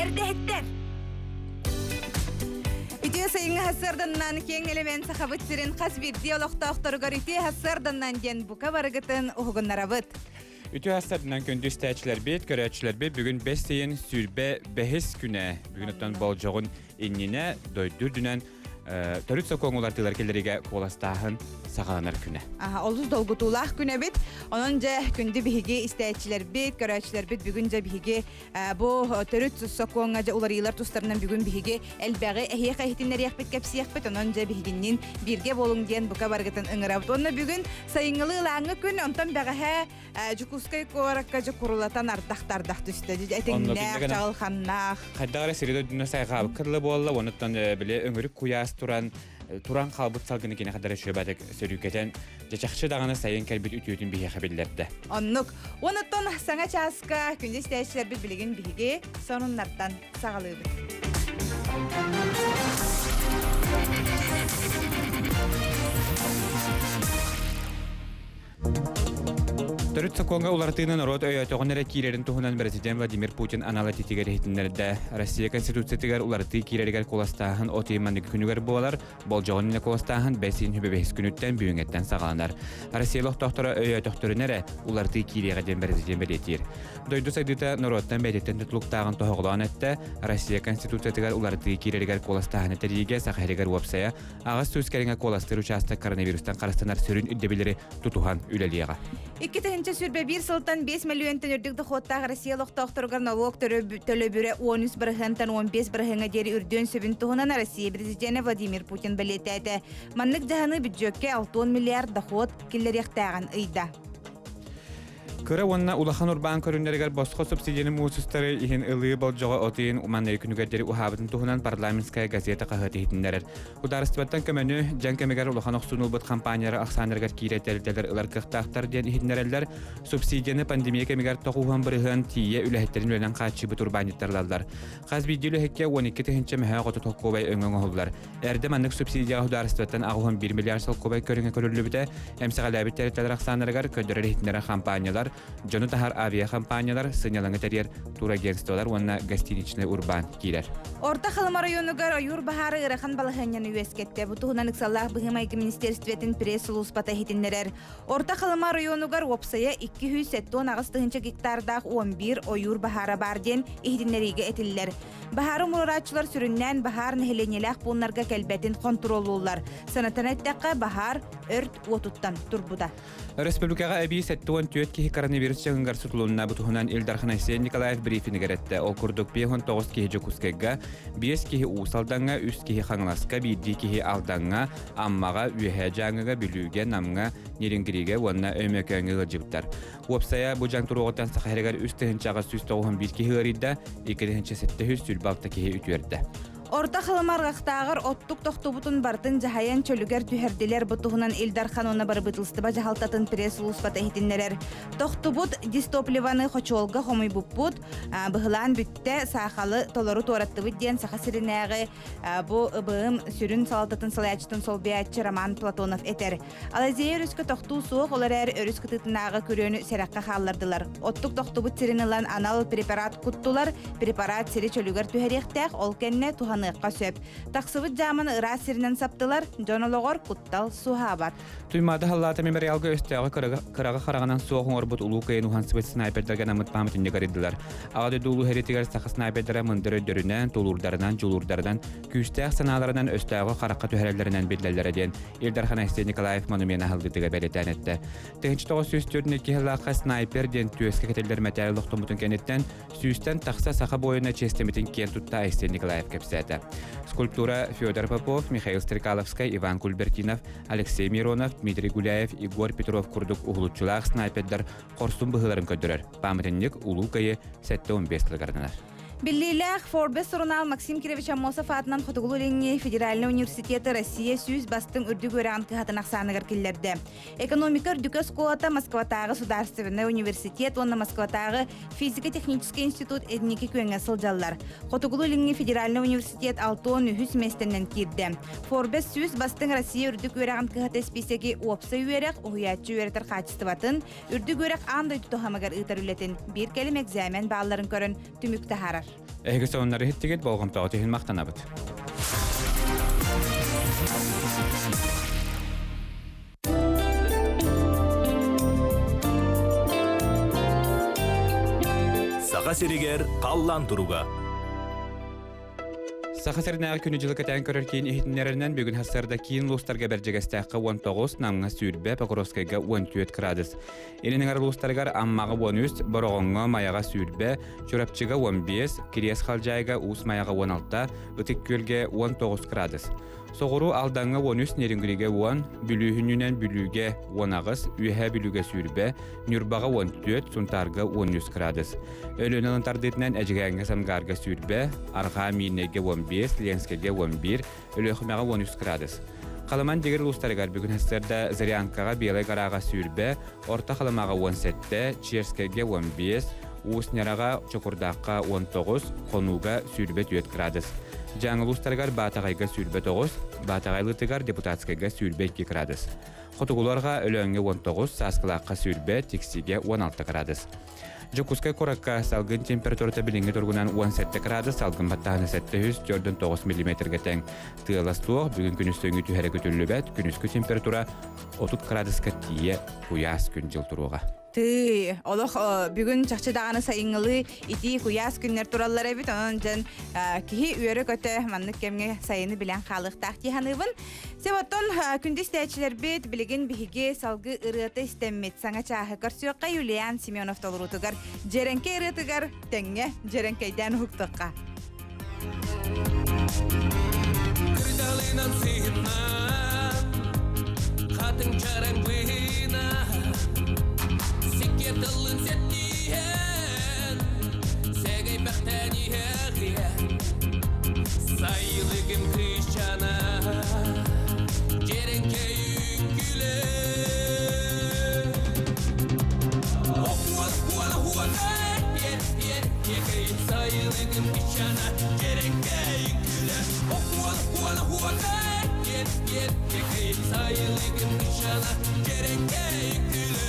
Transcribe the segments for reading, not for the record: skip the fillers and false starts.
Эрдэһиттэр! Үтүө сайыҥҥы сарсыарданнан киэҥ элемент Сахабыт сирин хас биирдии олохтоохторугар үтүө сарсыарданнан диэн бука барыгытын уһугуннарабыт. Үтүө сарсыарданан күндү истээччилэрбит, көрөөччүлэрбит бүгүн бэс ыйын сүүрбэ бэһис күнэ. Бүгүн оттон болдьоҕун иннинэ дойду үрдүнэн төрүт сокуон улартыылар кэллэригэ куоластааһын саҕаланар күнэ. Аха, олус долгутуулаах күн эбит. Онон дьэ күндү биһиги истээччилэрбит, көрөөччүлэрбит бүгүн дьэ биһиги бу төрүт сокуоҥҥа дьэ уларыйыылар тустарынан бүгүн биһиги элбэҕи эһиэхэ иһитиннэриэхпит, кэпсиэхпит. Онон дьэ биһигинниин бииргэ буолуҥ диэн бука барыгытын ыҥырабыт. Уонна бүгүн сайыҥҥылыы ылааҥҥы күн, онтон бэҕэһээ Дьокуускай куоракка дьэ курулатан ардах-тардах түстэ. Этиҥнээх, чаҕылханнаах. Хайдах эрэ сири дойдуну сайҕаабыкка дылы буолла, онуттан били өҥүрүк куйаас туран туран хаалбыт салгыны кини хадара үчүгэйбатык сөрүүкэтэн, дьэ чахчы даҕаны сайын кэлбит үтүөтүн биһиэхэ биллэрдэ. Оннук. Онуттан саҥа чааска күндү истээччилэрбит билигин биһиги сонуннартан саҕалыыбыт. Төрүт сокуоҥҥа уларытыыны норуот өйөөтөҕүн эрэ киирэрин туһунан президент Владимир Путин анал этиитигэр иһитиннэрдэ. Россия Конституциятыгар уларытыы киирэригэр куоластааһын от ыйын манныгы күнүгэр буолар, болдьоҕун иннинэ куоластааһын бэс ыйын үбэбэһис күнүттэн бүгүҥҥэттэн саҕаланар. Россия олохтоохторо өйөөтөхтөрүнэ эрэ уларытыы киириэҕэ диэн президент бэлиэтиир. Дойду сайдыыта норуоттан бэйэтиттэн тутулуктааҕын тоһоҕолоон эттэ, Россия Конституциятыгар уларытыы киирэригэр куоластааһыны тэрийиигэ Саха сиригэр уопсайа 800 кэриҥэ куоластыыр учаастак коронавирустан харыстанар сүрүн ирдэбиллэри тутуһан үлэлиэҕэ. 2021 сылтан 5 мөлүйүөнтэн үрдүк дохуоттаах Россия олохтоохторугар нолуок төлөбүрэ 13 бырыһыантан 15 бырыһыаҥҥа диэри үрдүөн сөбүн туһунан Россия президенэ Владимир Путин бэлиэтээтэ. Маннык дьаһаныы бүддьүөккэ 60 миллиард дохуот киллэриэхтээҕин ыйда. Кыра уонна улахан урбаан көрүҥнэригэр босхо субсидияны муусустары иһин ылыы болдьоҕо от ыйын маннайы күнүгэр диэри уһаабытын туһунан парламентская газета хаһыат иһитиннэрэр. Судаарыстыбаттан көмөнү дьаҥ кэмигэр улахан охсууну ылбыт компаниялар ахсааннарыгар киирэр тэрилтэлэр ылар кыахтаахтар диэн иһитиннэрэллэр. Субсидияны пандемия кэмигэр тоҕуһан бырыһыан тиийэ үлэһиттэрин үлэнэн хааччыйбыт урбаанньыттар ылаллар. Хас биирдии үлэһиккэ 12 тыһыынча мөһөөх отут холкуобай өҥө оҥоһуллар. Эрдэ маннык субсидияҕа судаарыстыбаттан 81 миллиард солкуобай көрүҥэ көрүллүбүтэ. Эмсэҕэлээбит тэрилтэлэр ахсааннарыгар көрдөрөр-иһитиннэрэр хампаанньалар, дьону таһар авиахампаанньалар, сынньалаҥы тэрийэр турагентстволар уонна гостиничнай урбаан киирэр. Орто Халыма оройуонугар ойуур баһаара ыарахан балаһыанньаны үөскэттэ. Бу туһунан ыксаллаах быһыы-майгы министиэристибэтин пресс-сулууспата иһитиннэрэр. Орто Халыма оройуонугар уопсайа 278 тыһыынча гектардаах 11 ойуур баһаара баар диэн иһитиннэриигэ этиллэр. Баһаары умуруорааччылар сүрүннээн баһаар нэһилиэнньэлээх пууннарга кэлбэтин хонтуруоллууллар. Санатан эттэххэ, баһаар өрт уотуттан турбута. Өрөспүүбүлүкэҕэ эбии 74 киһи коронавирус дьаҥыгар сутулунна. Бу туһунан Ил Дархан Айсен Николаев брифингэр эттэ. Ол курдук 59 киһи Дьокуускайга, 5 киһи Уус Алдаҥҥа, 3 киһи Хаҥаласка, биирдии киһи Алдаҥҥа, Аммаҕа, Үөһээ Дьааҥыга, Бүлүүгэ, Намҥа, Нерюнгригэ уонна Өймөкөөҥҥө ыалдьыбыттар. Уопсайа бу дьаҥ туруоҕуттан Саха сиригэр 3891 киһи ыарыйда, 2726 киһи үтүөрдэ. Орто Халыма арҕахтааҕар оттук тохтубутун барытын дьаһайан чөлүгэр түһэрдилэр. Бу туһунан Ил Дархан уонна бырабыыталыстыба дьаһалтатын пресс-сулууспата иһитиннэрэр. Тохтубут дистопливаны хочуолга хомуйбуппут, быһылаан бүттэ, саахалы толору туораттыбыт диэн Саха сиринээҕи бу ЫБМ сүрүн салалтатын салайааччытын солбуйааччы Роман Платонов этэр. Алазея өрүскэ тохтуу суох, ол эрээри өрүс кытыытынааҕы күрүөнү сэрэххэ хааллардылар. Оттук тохтубут сирин ылан анал препарат куттулар, препарат сири чөлүгэр түһэриэхтээх, ол кэннэ туһаныахха сөп. Тахсыбыт дьааманы ыраас сиринэн саптылар, дьон олоҕор куттал суоһаабат. Туймаада халлаата мемориалга өстөөҕү кыраҕы хараҕынан суох оҥорбут Улуу Кыайын уһансыбыт снайпердарга анаммыт пааматынньык арыйдылар. Аҕа дойду улуу сэриитигэр саха снайпердара мындыр өйдөрүнэн, тулуурдарынан, дьулуурдарынан, күүстээх санааларынан өстөөҕү харахха түһэрэллэринэн биллэллэрэ диэн Ил Дархан Айсен Николаев монумент аһыллыытыгар бэлиэтээн эттэ. 1942 сыллаахха снайпер диэн түөскэ кэтиллэр мэтээл олохтоммутун кэнниттэн сүүстэн тахса саха буойуна чиэстэммитин киэн тутта Айсен Николаев кэпсээтэ. Скульптура Федор Попов, Михаил Стрекаловскай, Иван Кульбертинов, Алексей Миронов, Дмитрий Гуляев, Егор Петров курдук уһулуччулаах снайпердар хорсун быһыыларын көрдөрөр. Пааматынньык Улуу Кыайыы 75 сылыгар Биллиилээх Forbes сурунаал Максим Кирович Аммосов аатынан Хотугулуу-Илиҥҥи федеральнай университеты Россия сүүс бастыҥ үрдүк үөрэҕин кыһатын ахсааныгар киллэрдэ. Экономика үрдүкү оскуолата Москватааҕы судаарыстыбаннай университет уонна Москватааҕы физико-техническэй институт инники күөҥҥэ сылдьаллар. Хотугулуу-Илиҥҥи федеральнай университет 63 миэстэнэн киирдэ. Forbes сүүс бастыҥ Россия үрдүк үөрэҕин кыһата испиисэги уопсай үөрэх, уһуйааччы үөрэтэр хаачыстыбатын, Үрдүк үөрэх аан дойду таһымыгар ыытар үлэтин биир кэлим экзамен баалларын көрөн түмүк таһаарар. турар. Эһиги сонуннары иһиттигит, болҕомтоҕут иһин махтанабыт. Саха сиригэр халлаан туруга. Саха сиринээҕи күнү-дьылы кэтээн көрөр киин иһитиннэрэринэн бүгүн сарсыарда киин улуустарга Бэрдьигэстээххэ 19, Намҥа 20, Покровскайга 14 градус. Илин эҥэр улуустарыгар Аммаҕа 13, Бороҕоҥҥо, Майаҕа 20, Чурапчыга 15, Кириэс Халдьаайыга Уус Майаҕа 16, Ытык Күөлгэ 19 градус. Соҕуруу Алдаҥҥа 13, Нерюнгригэ 10, Бүлүүһүнүнэн Бүлүүгэ 18, Үөһээ Бүлүүгэ 20, Ньурбаҕа 14, Сунтаарга 13 градус. Өлүөнэ ылын тардыытынан Эдьигээҥҥэ Сангаарга 20, Арҕаа Миирнэйгэ 15, Ленскэйгэ 11, Өлүөхүмэҕэ 13 градус. Халыман дьигир улуустарыгар бүгүн сарсыарда Зырянкаҕа Белай Гораҕа 20, Орто Халымаҕа 17, Черскэйгэ 15, Уус Ньараҕа, Чокурдаахха 19, Хонууга 24 градус. Дьааҥы улуустарыгар Баатаҕайга 29, Баатаҕайлытыгар Депутатскайга 22 градус. Хотугуларга Өлөөҥҥө 19, Сааскылаахха 20, Тиксигэ 16 градус. Дьокуускай куоракка салгын температурата билиҥҥи туругунан 17 градус, салгын баттааһына 749 миллиметргэ тэҥ. Тыала суох, бүгүн күнүс сөҥүү түһэрэ күтүллүбэт, күнүскү температура 30 градуска тиийэ куйаас күн-дьыл туруоҕа. Тыый, олох бүгүн чахчы даҕаны сайыҥҥылыы итии куйаас күннэр тураллар эбит. Онон дьон киһи үөрэ-көтө маннык кэмҥэ сайыны билэн хаалыахтаах дии саныыбын. Сөп оттон күндү истээччилэрбит билигин биһиги салгыы ырыата истэммит саҥа чааһы көрсүөххэ Юлиан Семенов толоруутугар Дьэрэҥкэй ырыатыгар тэҥҥэ дьэрэҥкэйдээн уһуктуохха. Кырдалынан сыһыннан, хатыҥ чараҥ быһына, сикке тылын сеттиһэн, сэгэйбэхтэн иһэҕиэн, сайылыгым кыысчана, дьэрэҥкэй үҥкүлэ. Сайылыгым кычана, дьэрэҥкэй үҥкүлэ. Сайылыгым кычана, дьэрэҥкэй үҥкүлэ.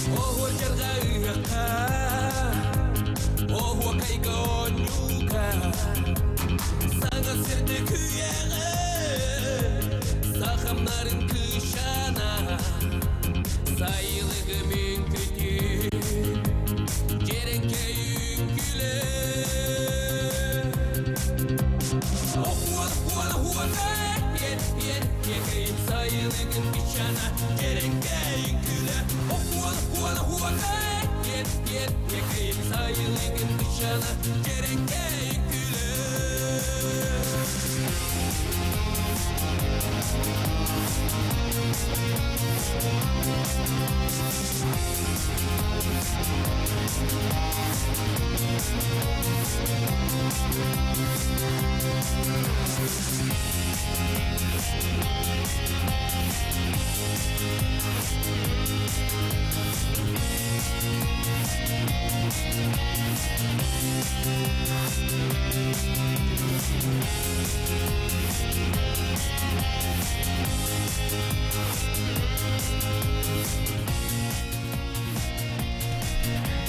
Оһуочарга ыһыахха, оһуокайга оонньууга, саҥа сирдик үйэҕэ, сахамнарын кыышана, сайылыгым үҥкүтүн, дьэрэҥкэй үҥкүлэ. Сайылыгым кычана, дьэрэҥкэй үҥкүлэ. Сайылыгым кычана, дьэрэҥкэй үҥкүлэ.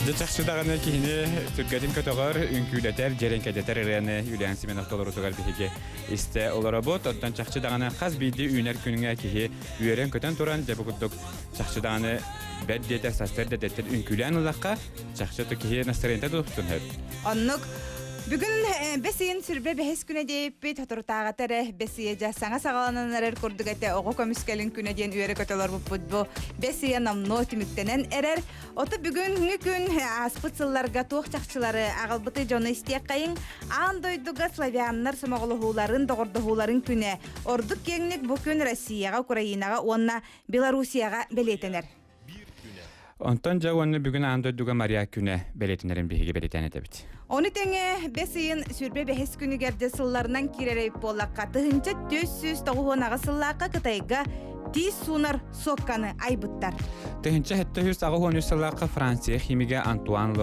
Дьэ чахчы даҕаны киһини сүргэтин көтөҕөр, үҥкүүлэтэр, дьэрэҥкэдэтэр ырыаны Юлиан Семенов толорутугар биһиги истэ олоробут. Оттон чахчы даҕаны хас биирдии үүнэр күҥҥэ киһи үөрэн-көтөн туран, дьэ бу курдук чахчы даҕаны бэрт диэтэр сарсыарда дэттэр үҥкүүлээн ыллахха, чахчы то киһи настроениета тупсун сөп. Оннук Бүгүн бэс ыйын сүрбэ бэһис күнэ диэбиппит, соторутааҕыта эрэ бэс ыйа дьэ саҥа саҕаланан эрэр курдук этэ оҕо көмүскэлин күнэ диэн үөрэ көтө олорбуппут бу бэс ыйа номнуо түмүктэнэн эрэр. Ото бүгүҥҥү күн ааспыт сылларга туох чахчылары аҕалбыты дьону истиэххэйиҥ. Аан дойдуга славяннар сомоҕолоһууларын, доҕордоһууларын күнэ. Ордук киэҥник бу күн Россияҕа, Украинаҕа уонна Белоруссияҕа бэлиэтэнэр. Онтон дьэ уонна бүгүн аан дойдуга моряк күнэ бэлиэтэнэрин биһиги бэлиэтээн этэбит. Ону тэҥэ бэс ыйын сүүрбэ бэһис күнүгэр дьэ сылларынан киирэр эбит буоллахха, 1498 сыллаахха Кытайга тиис суунар суокканы айбыттар. 1783 сыллаахха Франция химигэ Антуан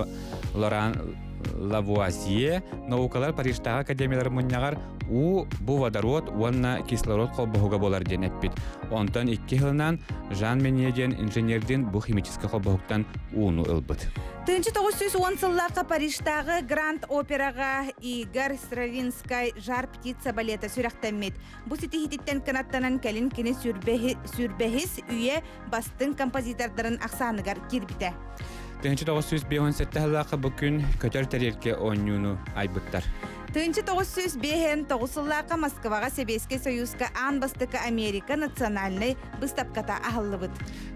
Лоран Лавуазье наукалар Парижтааҕы академиялар мунньаҕар уу бу водород уонна кислород холбоһуга буолар диэн эппит. Онтон икки сылынан Жан Менье диэн инженердин бу химическэй холбоһуктан ууну ылбыт. 1910 сыллаахха Парижтааҕы Гранд Операҕа Игорь Стравинскай «Жар птица» балета сүрэхтэммит. Бу ситиһиититтэн кынаттанан кэлин кини сүүрбэһис үйэ бастыҥ композитордарын ахсааныгар киирбитэ. 1957 сыллаахха бу күн көтөр тэриэлкэ оонньууну айбыттар. 1959 сыллаахха Москваҕа Сэбиэскэй Союзка аан бастакы Америка национальнай быыстапката аһыллыбыт.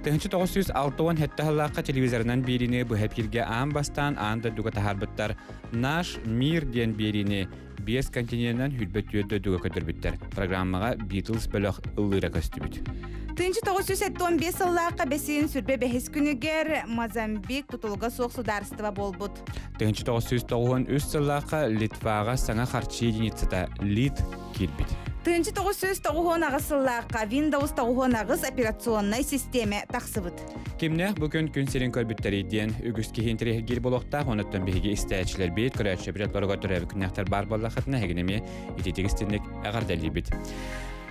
1967 сыллаахха телевизорынан биэриини быһа эфиргэ аан бастаан аан дойдуга таһаарбыттар «Наш мир» диэн биэриини биэс континенынан хүрбэ түөрт дойдуга көрдөрбүттэр. Программаҕа Beatles бөлөх ыллыыра көстүбүт. 1975 сыллаахха бэсиин сүрбэ бэһис күнүгэр Мозамбик тутулуга суох судаарыстыба буолбут. 1993 сыллаахха Литваҕа саҥа харчы единицата ЛИТ киирбит. 1998 сыллаахха Windows 98 операционнай систиэмэ тахсыбыт. Кимнээх бу күн күн сирин көрбүттэрий диэн үгүс киһи интэриэһиргиир буолуохтаах, онуттан биһиги истээччилэрбит, көрөөччүбүт отторого төрөөбүт күннээхтэр баар буоллаххытына, эһигини эмиэ ититик истинник эҕэрдэлиибит.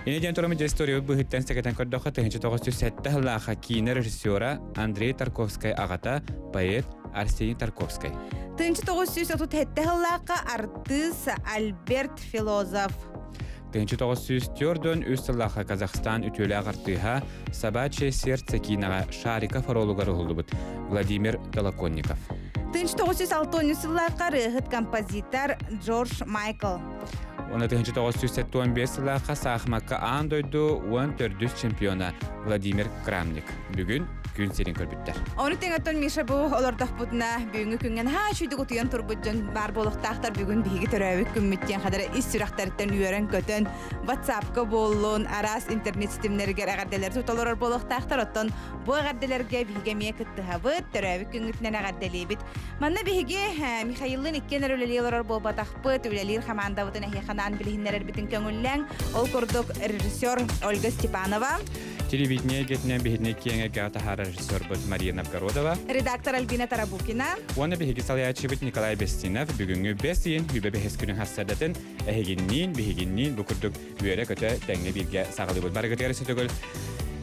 Ини диэн туран дьэ историябыт быһыттан сэгэтэн көрдөххө 1907 сыллаахха киинэ режиссера Андрей Тарковскай аҕата, поэт Арсений Тарковскай. 1937 сыллаахха артыыс Альберт Филозов. 1943 сыллаахха Казахстан үтүөлээх артыыһа Собачье сердце киинэҕэ Шариков оруолугар уһуллубут Владимир Толоконников. 1960 сыллаахха ырыаһыт композитор Джордж Майкл. 1975 сыллаахха саахымакка аан дойду 14 чемпиона Владимир Крамник. Бүгүн күн сирин көрбүттэр. Ону тэҥэттэн Миша бу олордохпутуна бүгүҥҥү күҥҥэ наһаа үчүгүйдүк утуйан турбут дьон баар буолуохтаахтар бүгүн биһиги төрөөбүт күммүт диэн хадара ис сүрэхтэриттэн үөрэн-көтөн WhatsApp-ка буоллун, араас интернет ситимнэригэр эҕэрдэлэри тута олорор буолуохтаахтар. Оттон бу эҕэрдэлэргэ биһиги эмиэ кыттыһабыт, төрөөбүт күҥҥүтүнэн эҕэрдэлиибит. Манна биһиги Михаиллыын иккиэн эрэ үлэлии олорор буолбатахпыт, үлэлиир хамаандабытын эһиэхэ анаан билиһиннэрэрбитин көҥүллээҥ. Ол курдук режиссер Ольга Степанова, Телевидение эйгэтинэн биһигини киэҥ эйгэҕэ таһаарар режиссербут Мария Новгородова, редактор Альбина Тарабукина, уонна биһиги салайааччыбыт Николай Бестинов бүгүҥҥү бэс ыйын үбэ бэһис күнүн харсардатын эһигинниин, биһигинниин бу курдук үөрэ-көтө тэҥҥэ бииргэ саҕалыыбыт. Барыгытыгар өссө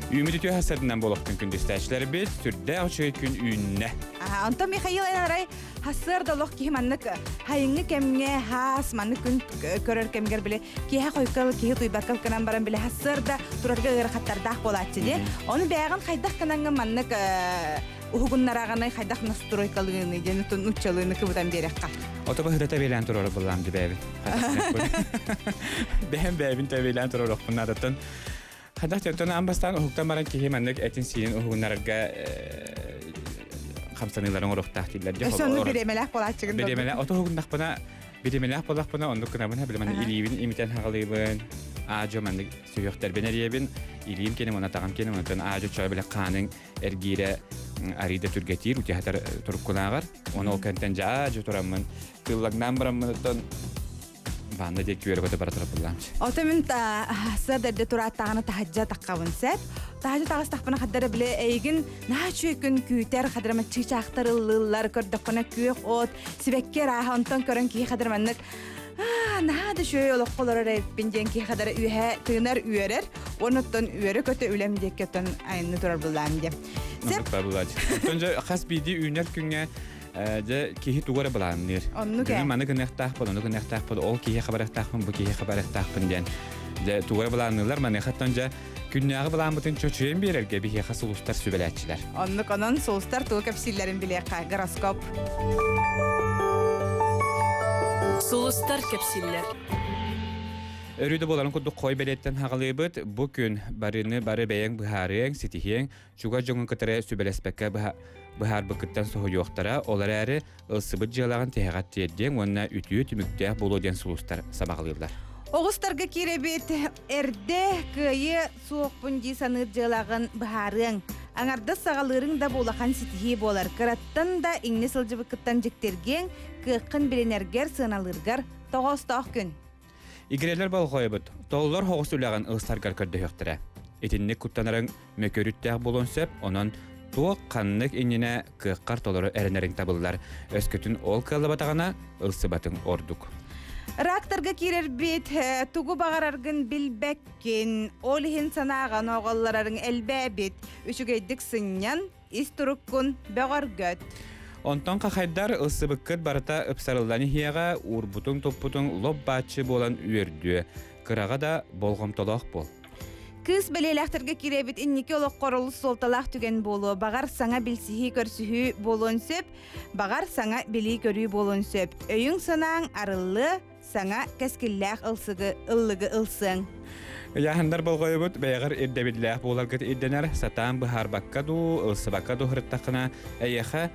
Үүмүт үтүө хасырдынан буолуохтун күндүстээччилэрбит, сүрдээх үчүгэй күн үүннэ. Онтон Михаил арай хасыар да олох киһи маннык хайыҥҥы кэмҥэ хаас маннык күн көрөр кэмигэр били киэһэ хойукка киһи утуйбакка гынан баран били хасыар да турарга ыарахаттардаах буолааччы дии. Ону бэйэҕин хайдах гынаҥҥын маннык уһугуннараҕыный хайдах настройкалыыный диэн нуччалыыны кыбытан биэрэххэ. Ото баһыта тэбиэлээн турар буллаам ди бэйэбин. Бэйэм бэйэбин тэбиэлээн турар охпун наадаттан. Хайдах тиэртэн аан бастаан уһуктан баран киһи маннык этин-сиинин уһугуннарарга хамсаныыларын оҥоруохтаах дииллэр. Өссө оннук бириэмэлээх буолааччыгын Бириэмэлээх ото уһугуннахпына бириэмэлээх буоллахпына оннук гынабын билим илиибин имитэн хаҕалыыбын аадьо маннык сүһүөхтэрбин эрийэбин илиим киэним уонна атаҕым киэним онтон аадьо чой билэ хааныҥ эргиирэ арыйда түргэтиир утуйа туруккунааҕар оны ол кэнтэн дьаа тураммын тыллагнаан бараммын оттон ванна диэки үөрэ көтө бара турабыллаамчы. Ото мин сыа дэрде турааттаҕына таһаджа таххабын сеп. Таһаджа таҕыстахпына хаддара биле эйигин наһаа үчүгэй күн күүтэр хадырама чыычаахтар ыллыыллар көрдөххүнэ күөх от сибэкки арааһа онтон көрөн киһи хадырманнык наһаа да үчүгэй олоххо олорор эбиппин диэн киһи хадара үөһэ тыынар үөрэр уонна оттон үөрэ-көтө үлэм диэки оттон айанны турар буллаам диэн. Сеп. Оттон дьэ хас биирдии үүнэр күҥҥэ дьэ киһи тугу эрэ былаанныыр. Оннук Бүгүн маны гыныахтаахпын, ону гыныахтаахпын, ол киһиэхэ барыахтаахпын, бу киһиэхэ барыахтаахпын диэн. Дьэ тугу эрэ былаанныыллар, маныахаттан дьэ күннээҕи былааммытын чочуйан биэрэргэ биһиэхэ сулустар сүбэлээччилэр. Оннук онон сулустар тугу кэпсииллэрин билиэххэ. Гороскоп. Сулустар кэпсииллэр. Өрүү да буоларын курдук хой бэлиэттэн хаҕалыыбыт. Бу күн барыны бары бэйэҥ быһаарыаҥ, ситиһиэҥ, чугас дьоҥҥун кытары сүбэлэспэккэ быһаарбыккыттан соһуйуохтара, ол эрээри ылсыбыт дьыалаҕын тиһэҕэр тиэрдиэҥ уонна үтүө түмүктээх буолуо диэн сулустар сабаҕалыыллар. Оҕустарга киирэбит эрдэ кыайыа суохпун дии саныыр дьыалаҕын быһаарыаҥ. Аҥардас саҕалыырыҥ да бу улахан ситиһии буолар. Кыраттан да иҥнэ сылдьыбыккыттан дьиктиргиэҥ, кыаххын билинэргэр, сыаналыыргар тоҕоостоох күн. Игирэлэр болҕойобут, толлор соҕус үлэҕин ылсаргар көрдөһүөхтэрэ. Итинник куттанарыҥ мөкүөрүттээх буолуон сөп, онон туох ханнык иннинэ кыаххар толору эрэнэриҥ табыллар. Өскөтүн ол кыаллыбатаҕына, ылсыбатыҥ ордук. Рактарга киирэрбит тугу баҕараргын билбэккин, ол иһин санааҕын оҕоллорарыҥ элбээбит. Үчүгэйдик сынньан, ис туруккун бөҕөргөт. Онтон хахайдар ылсыбыккыт барыта ыпсарыллан иһиэҕэ, уурбутуҥ-туппутуҥ лоп-бааччы буолан үөрдүө. Кыраҕа да болҕомтолоох буол. Кыыс бэлиэлээхтэргэ киирэбит инники олоххор олус суолталаах түгэн буолуо. Баҕар саҥа билсиһии көрсүһүү буолуон сөп, баҕар саҥа билии-көрүү буолуон сөп. Өйүҥ-санааҥ арыллыа, саҥа кэскиллээх ылсыгы ыллыгы ылсыаҥ. Ыйааһындар болҕойобут бэйэҕэр ирдэбиллээх буоларгыт ирдэнэр, сатаан быһаарбакка дуу, ылсыбакка дуу сырыттаххына, эйиэхэ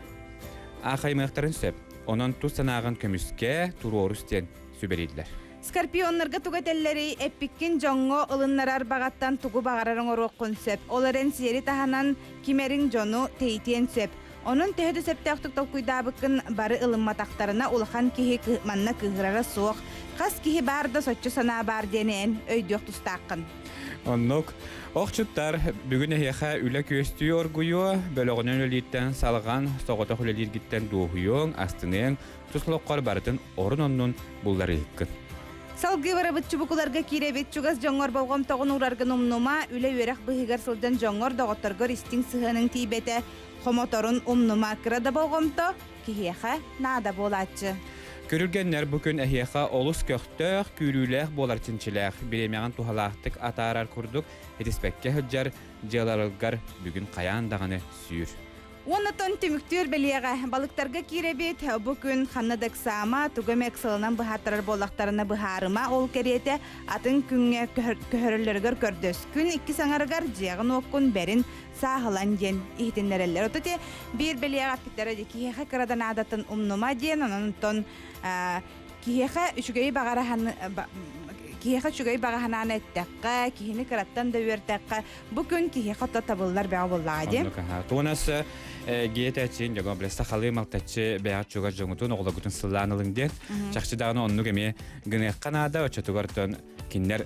аахайымыахтарын сөп. Онон тус санааҕын көмүскээ, туруорус диэн сүбэлииллэр. Скорпионнарга тугу этэллэрий, эппиккин дьоҥҥо ылыннарар баҕаттан тугу баҕарар оҥоруоххун сөп. Ол эрэн сиэри таһынан кимэриҥ дьону тэйитиэн сөп. Онон төһө да сөптөөхтүк толкуйдаабыккын бары ылымматахтарына улахан киһи манна кыыһырара суох. Хас киһи баар да соччо санаа баар диэни эн өйдүөх тустааххын. Оннук. Охчуттар, бүгүн эһиэхэ үлэ күөстүү оргуйуо, бөлөҕүнэн үлэлииртэн салҕан, соҕотох үлэлииргиттэн дуоһуйуоҥ, астыныаҥ, тус олоххор барытын орун-оннун булларыыһыккын. Салгыы барабыт чубукуларга киирэбит, чугас дьоҥҥор болҕомтоҕун уураргын умнума, үлэ-үөрэх быыһыгар сылдьан дьоҥҥор, доҕотторгор истиҥ сыһыаныҥ тиийбэтэ, хомоторун умнума, кыра да болҕомто киһиэхэ наада буолааччы. Күрүлгэннэр бу күн эһиэхэ олус көхтөөх, күүрүүлээх буолар чинчилээх, бириэмэҕин туһалаахтык атаарар курдук итиспэккэ сылдьар дьыалаларгар бүгүн хайаан даҕаны сүүр. Уоннатон түмүктүүр бэлиэҕэ балыктарга киирэбит. Бу күн ханна да ыксаама, тугу эмэ ыксаланан быһааттарар буоллахтарына быһаарыма. Ол кэриэтэ атын күҥҥэ көһөрөллөрүгэр көрдөс. Күн иккис аҥарыгар дьиэҕин-уоккун бэрин сааһылан диэн иһитиннэрэллэр. Ото те биир бэлиэҕэ эппиттэрэ дии киһиэхэ кыра да наадатын умнума диэн, онон киһиэхэ үчүгэйи баҕараһан киһиэхэ үчүгэй баҕаһанаан эттэххэ, киһини кыраттан да үөртэххэ, Бу күн киһиэхэ ото табыллар бөҕө буоллаҕа дии. Оннук аһа. Туонас гиэтээччиин дьоҥо билэ сахалыы малтаччы бэйэҕит чугас дьоҥутун, оҕолоргутун сыллаан ылыҥ диэн. Чахчы даҕаны оннук эмиэ гыныахха наада. Оччотугар оттон кинилэр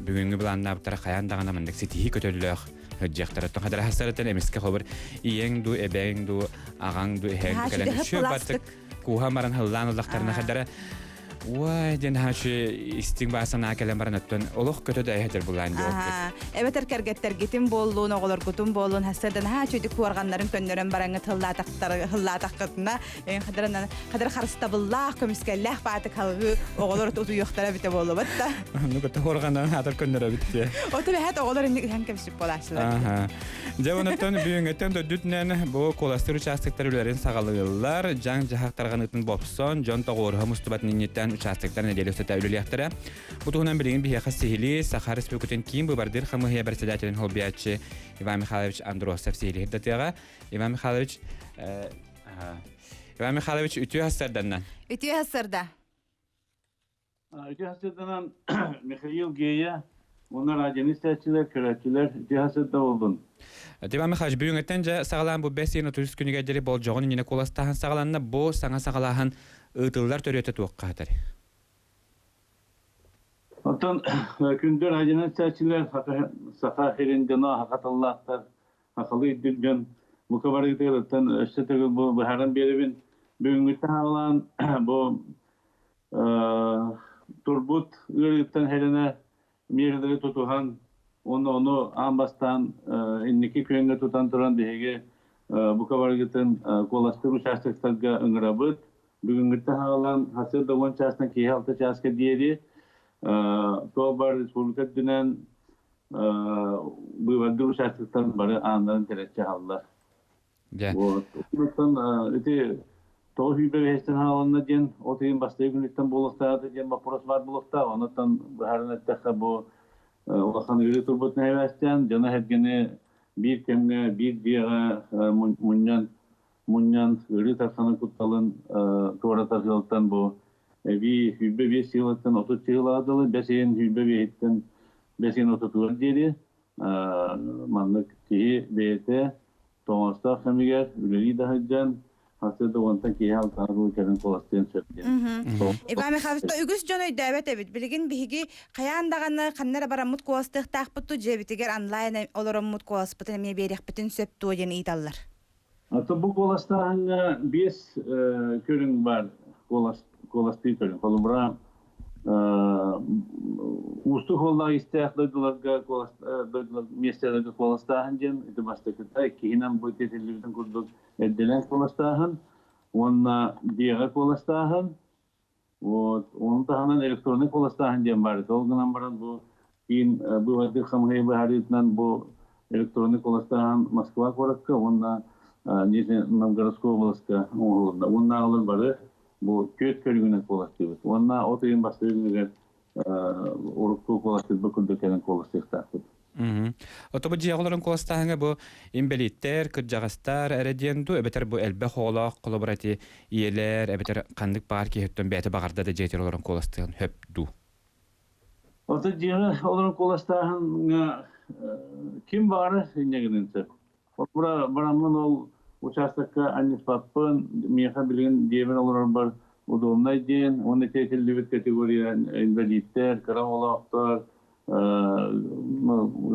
бүгүҥҥү былааннаабыттара хайаан даҕаны маннык ситиһии көтөллөөх сылдьыахтара. Оттон хадарахастарыттан эмискэ хобур ийэҥ дуу, эбээҥ дуу, аҕаҥ дуу, эһээҥ дуу кэлэн үчү баттык кууһа баран һыллаан ыллахтарына хадара Уай диэн хаачы истиҥ баа санаа кэлэн баран оттон олох көтө да эһэтэр булаан диэбиппит. Эбэтэр кэргэттэргитин буоллун, оҕолоргутун буоллун, хассардан хаачы үдүк куорҕаннарын көннөрөн бараҥҥыт һыллаатаххытына, хадара харыстабыллаах, көмүскэллээх баатык халгыы оҕолор утуйуохтара эбитэ буоллубат да. Ну көтө куорҕаннарын хаатар көннөрөбүт дии. Оту бэһэт оҕолор инник ыһан кэбисип буолааччылар. Дьэ онуттан бүгүҥҥүттэн дойдутунан бу куоластыыр участоктар үлэлэрин саҕалыыллар. Дьаҥ-дьаһах тарҕаныытын бопсон, дьон тоҕуоруһа мустубатын инниттэн участоктар нэдиэлэ устата үлэлиэхтэрэ. Бу туһунан билигин биһиэхэ сиһилии Саха Республикатын киин быыбардыыр хамыыһыйа председателин солбуйааччы Иван Михайлович Андросов сиһилии сырдатыаҕа. Иван Михайлович, Иван Михайлович үтүө сарсыарданнан. Үтүө сарсыарда. Үтүө сырданан Михаил Гея уонна радионы истээччилэр, көрөөччүлэр үтүө сырда болдун. Иван Михайлович, бүгүҥҥүттэн дьэ саҕалаан бу бэс ыйын 30 күнүгэр диэри болдьоҕун иннинэ куоластааһын саҕаланна. Бу саҥа саҕалааһын ыытыллар төрүөтэ туохха сытар? Оттон күндү радионы истээччилэр, саха сирин дьоно, саха тыллаахтар, сахалыы өйдүүр дьон бука барыытыгар өссө төгүл бу быһааран биэрэбин. Бүгүҥҥүттэн саҕалаан бу Турбут ыарыыттан хэрэнэ миэрэлэри тутуһан уонна ону аан бастаан инники күөҥҥэ тутан туран биһиги бука барыгытын куоластыыр участоктарга ыҥырабыт. Бүгүҥҥүттэн саҕалаан сарсыарда 10 чаастан киэһэ 6 чааска диэри туох баар республика үрдүнэн быыбардыыр участоктар бары ааннарын тэлэччи аһаллар. Дьэ. Вот. Оттон ити тоҕо сүүрбэ биэстэн хааланна диэн от ыйын бастакы күнүттэн буолуохтаах диэн боппуруос баар буолуохтаах. Онуттан быһааран эттэххэ бу улахан ыарыы турбут нэһилиэстээн дьоно-сэргэни биир кэмҥэ биир дьиэҕэ мунньан мунньан ыарыы тарханын кутталын туоратар сыалтан бу эбии 25 сыалыттан 30 сыалаҕа дылы бэс ыйын 25-иттэн бэс ыйын отутугар диэри маннык киһи бэйэтэ тоҥостоох кэмигэр үлэлии да сылдьан. Хасыда онтон киһи алтаҕа кэлин куоластыан сөп диэн. Иван Михайлович, үгүс дьон өйдөөбөт эбит. Билигин биһиги хайаан даҕаны ханна эрэ бараммыт куоластыахтаахпыт дуу, дьиэбитигэр онлайн олороммут куоласпытын эмиэ биэриэхпитин сөп дуо диэн ыйыталлар. Ата бу куоластааһыҥҥа биэс көрүҥ баар куоластыы көрүҥ. Холобура, уустук уоллаах истээх дойдуларга дойдулар миэстэлэргэ куоластааһын диэн ити бастакыта, иккиһинэн бу этиллибитин курдук эрдэлээн куоластааһын уонна дьиэҕэ куоластааһын. Вот. Ону таһынан электроннай куоластааһын диэн баар. Ол гынан баран бу киин быыбардыыр хамыыһыйа быһаарыытынан бу электроннай куоластааһын Москва куоракка уонна Нижний Новгородскай уобаласка оҥоһулунна. Уоннааҕылар бары бу түөрт көрүҥүнэн куоластыыбыт. Уонна от ыйын бастакы күнүгэр урукку куоластыырбыт курдук кэлэн куоластыахтаахпыт. Ото бу дьиэҕэ олорон куоластааһыҥа бу инбэлииттэр, кырдьаҕастар эрэ диэн дуу, эбэтэр бу элбэх оҕолоох холобура ити ийэлэр, эбэтэр ханнык баар киһиттэн бэйэтэ баҕарда да дьиэтигэр олорон куоластыан сөп дуу? Ото дьиэҕэ олорон куоластааһыҥҥа ким баҕарар инньэ гыныан сөп. Холобура, бараммын ол учаастакка анньыспаппын, миэхэ билигин дьиэбэр олорорбор удобнай диэн, уонна ити этиллибит категория инбэлииттэр, кыра оҕолоохтор,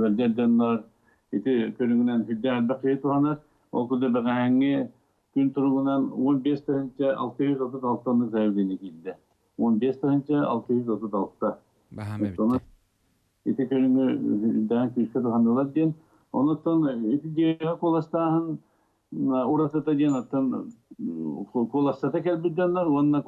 ыалдьар дьоннор ити көрүҥүнэн сүрдээх элбэх киһи туһанар. Ол курдук бэҕэһээҥҥи күн туругунан 15 636 оннук заявление киирдэ. 15 636. Баһаам эбит. Ити көрүҥү үрдээн күүскэ туһаннылар диэн. Онуттан ити дьиэҕэ куоластааһын уратыта диэн оттон куоластата кэлбит дьоннор уонна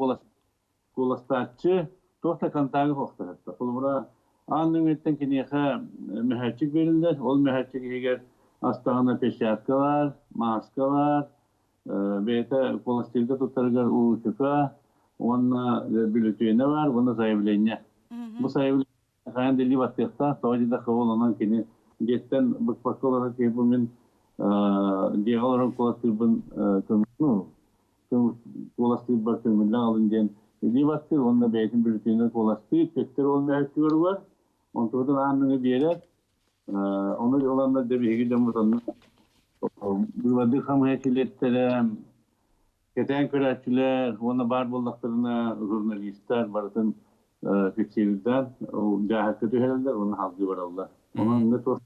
куоластааччы туох да контагы суохтаһытта. Холобура, аан нөҥүөттэн киниэхэ мөһөөччүк бериллэр. Ол мөһөөччүк иһигэр астаҕына перчаткалар, мааскалар, бэйэтэ куоластыырга туттарыгар уучука уонна бүлүтүөнэ бар уонна заявление. Бу заявление хайаан да илии баттыахтаах, тоҕо диэтэххэ ол онон кини дьиэттэн быкпакка олорор киһи бу мин дьиэҕэ олорон куоластыырбын ну куоластыырбар көҥүллээх алын диэн илии баттыыр уонна бэйэтин бүлүтүөнүн куоластыыр, төттөрү ол мөһөттүгэр угар, онтубутун аан биэрэр. Ону ыланнар да биһиги дьоммут онно быыбардыыр хамыыһыйа чилиэттэрэ, кэтээн көрөөччүлэр уонна баар буоллахтарына журналистар барытын фиксируйдаан ол дьааһыкка түһэрэллэр уонна салгыы бараллар. Онон иннэ туох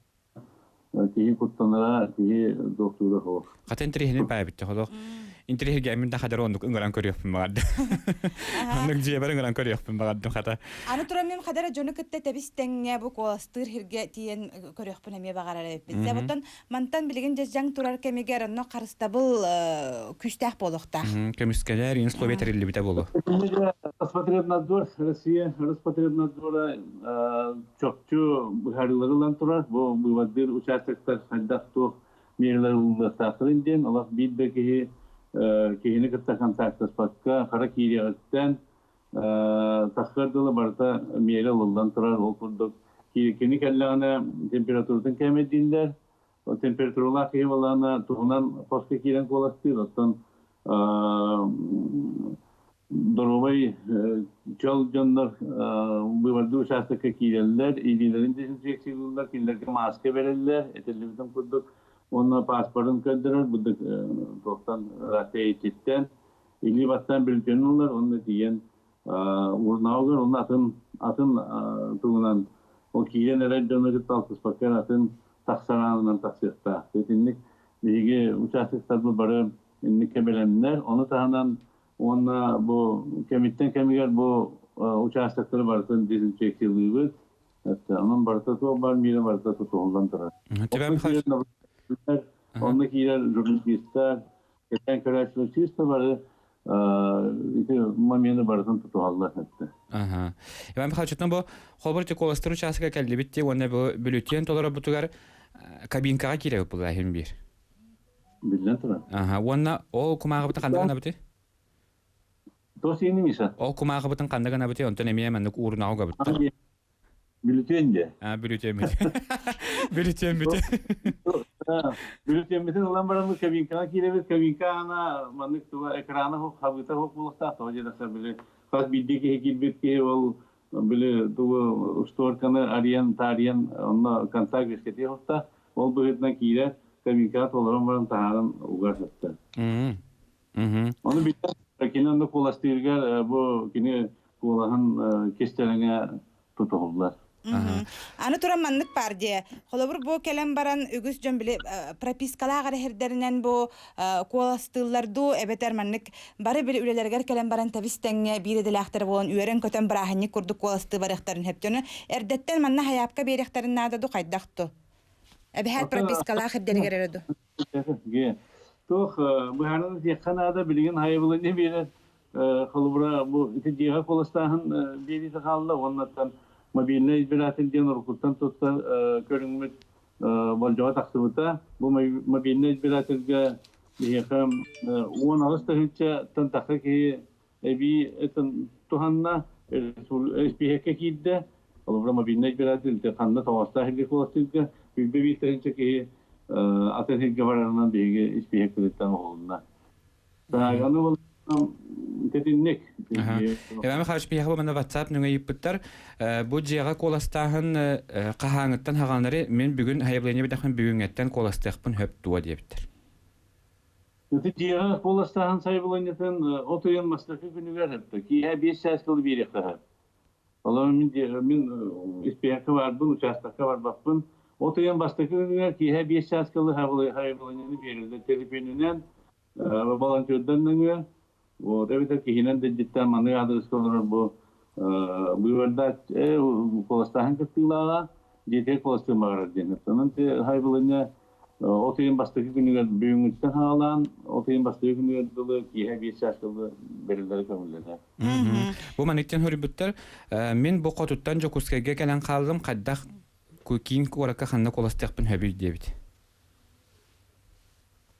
киһи куттанара, киһи туохтуура суох. Хата интэриэһинэй баайбыт холох. Интэриэһиргээммин да хадары оннук ыҥыран көрүөхпүн баҕардым. Оннук дьиэбэр ыҥыран көрүөхпүн баҕардым хата. Аны туран мин хадара дьону кытта тэбис тэҥҥэ бу куоластыыр сиргэ тиийэн көрүөхпүн эмиэ баҕарар эбиппин. Оттон мантан билигин дьэдьэҥ турар кэмигэр онно харыстабыл күүстээх буолуохтаах. Көмүскэлэр условия тэриллибитэ буолуо. Роспотребнадзор, Россия Роспотребнадзора чопчу быһаарыылары ылан турар. Бу быыбардыыр участоктар хайдах туох миэрэлэр ылыллыахтаахтарын диэн олох биир да киһи киһини кытта контактаспакка хара киириэҕиттэн тахсыар дылы барыта миэрэ ылыллан турар. Ол курдук кини кэллэҕинэ температуратын кээмэйдииллэр. Температуралаах киһи буоллаҕына туһунан хоско киирэн куоластыыр. Оттон доруобай чөл дьоннор быыбардыы учаастакка киирэллэр, илиилэрин дезинфекциялыыллар, кинилэргэ мааска бэрэллэр, этиллибитин курдук уонна пааспарын көрдөрөр, бу туохтан тэйиччиттэн илии баттаан бүлүтүөн ылар уонна тиийэн урнаҕыгар уонна атын атын тугунан ол киирэн эрэр дьону кытта алтыспакка атын тахсар аанынан тахсыахтаах. Итинник биһиги участоктарбыт бары инник бэлэмнэр. Ону таһынан уонна бу кэмиттэн кэмигэр бу участоктары барытын дезинфекциялыыбыт. Онон барыта туох баар миэрэ барыта тутуһуллан турар. Онно киирэр журналистар, кэтээн көрөөччүлэр чисто бары ити момены барытын тутуһаллар этте. Аха. Иван Михайлович, бу холбор куоластыр учаастакка кэллибит ти уонна бу бүлүтүөн толоробутугар кабинкаҕа киирэбит була иһин биир. Биллэн турар. Аха. Уонна ол кумааҕыбытын ханна гынабытый? Тос иини Миша? Ол кумааҕыбытын ханна гынабытый? Онтон эмиэ маннык уурунаҕа угабыттар. Бүлүтүөн дьэ. А, бүлүтүөммүт. Бүлүтүөммүт. Бүлүтүөммүтүн ылан баран кабинкаҕа киирэбит. Кабинка аана маннык туга экрана хоп хабыыта хоп буолуохтаах. Тоҕо диэтэххэ били хас биирдии киһи киирбит киһи ол били тугу шторканы арыйан таарыйан онно контакт үөскэтиэх охтаах. Ол быһыытынан киирэ кабинкаҕа толорон баран таһааран угар сытта. Ону билэн кини онно куоластыырыгар бу кини куолаһын кистэлэҥэ тутуһуллар. Аны туран маннык баар дии. Холобур, бу кэлэн баран үгүс дьон били пропискалаах эрэ сирдэринэн бу куоластыыллар дуу, эбэтэр маннык бары били үлэлэригэр кэлэн баран тэбис тэҥҥэ биир идэлээхтэр буолан үөрэн-көтөн бырааһынньык курдук куоластыы барыахтарын сөп. Дьону эрдэттэн манна хайаапка биэриэхтэрин наада дуу, хайдах дуу? Эбэһээт пропискалаах ирдэригэр эрэ дуу? Туох быһааран этиэххэ наада, билигин хайабылынньа биэрэр холобура бу ити дьиэҕэ куоластааһын биэриитэ хаалла уоннаттан мобильный избиратель диэн уруккуттан туттар көрүҥмүт болдьоҕо тахсыбыта. Бу мобильный избирательгэ биһиэхэ 18 тыһыынчаттан тахса киһи эбии туһанна, испииһэккэ киирдэ. Холобура, мобильный избиратель ханна тоҕоостоох сиргэ куоластыырга сүүрбэ биир тыһыынча киһи атын сиргэ барарынан биһиги испииһэкпититтэн оҕолунна. Аны ол тэтинник. Иван Михайлович биһиэхэ бу манна WhatsApp нөҥө ыйыппыттар. Бу дьиэҕэ куоластааһын хаһааҥыттан хаҕанары мин бүгүн сайабылыанньа бидэхпин бүгүҥҥэттэн куоластыахпын хөп дуо диэбиттэр. Ити дьиэҕэ куоластааһын сайабылыанньатын от ыйын бастакы күнүгэр киэһэ 5 чаас дылы биэриэххэ сөп. Олору мин мин испиэһэккэ барбын, учаастакка барбаппын. От ыйын бастакы күнүгэр киэһэ 5 чаас дылы сайабылыанньаны биэрэллэр. Телефонунан, волонтердар нөҥүө, вот, эбэтэр киһинэн дойдуттан маннык аадырыска олорор бу быыбардаат куоластааһын кыттыылааҕа дьиэтигэр куоластыан баҕарар диэн. Онон сайабылыанньа От ыйын бастакы күнүгэр бүгүҥҥүттэн саҕалаан, от ыйын бастакы күнүгэр дылы киэһэ 5 чаас дылы бэриллэрэ көҥүллэнэр. Бу маныктан хоруйбуттар, мин бу хотуттан Дьокуускайга кэлэн хааллым, хайдах киин куоракка ханна куоластыахпын сөбүй диэбит.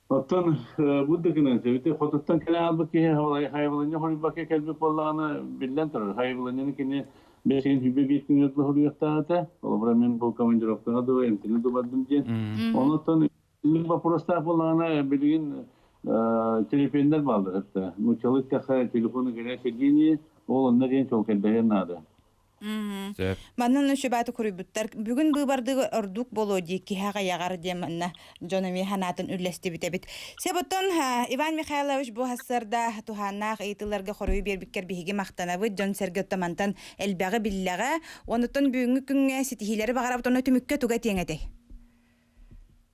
Оттон бу да гынан сөбүтэ хотуттан кэлэн хаалбыт киһи хайабыланньа хоруйбакка кэлбит буоллаҕына, биллэн турар, хайабыланньаны кини бэйэтин сүбэ биир күнүгэр хоруйуохтаах этэ. Холобура, мин бу командировкаҕа дуу, эмтэнэ дуу бардым диэн. Онуттан боппуруостаах буоллаҕына, билигин телефоннар бааллар этэ. Нууччалыы эттэххэ, телефону горячей линии, ол онно диэн чуолкайдаһыан наада. Сөп. Манна сүбааты куруйбуттар. Бүгүн быыбардыгы ордук болуо дии киһи аҕыйаҕар диэн манна дьон эмиэ санаатын үллэстибит эбит. Себуттан Иван Михайлович бу сарсыарда туһааннаах ыйытыыларга хоруйу биэрбиккэр биһиги махтанабыт. Дьон-сэргэ оттомантан элбэҕи биллэҕэ. Онуттан бүгүҥҥү күҥҥэ ситиһиилэри баҕарабыт. Онно түмүккэ туга этиэҥ этэй?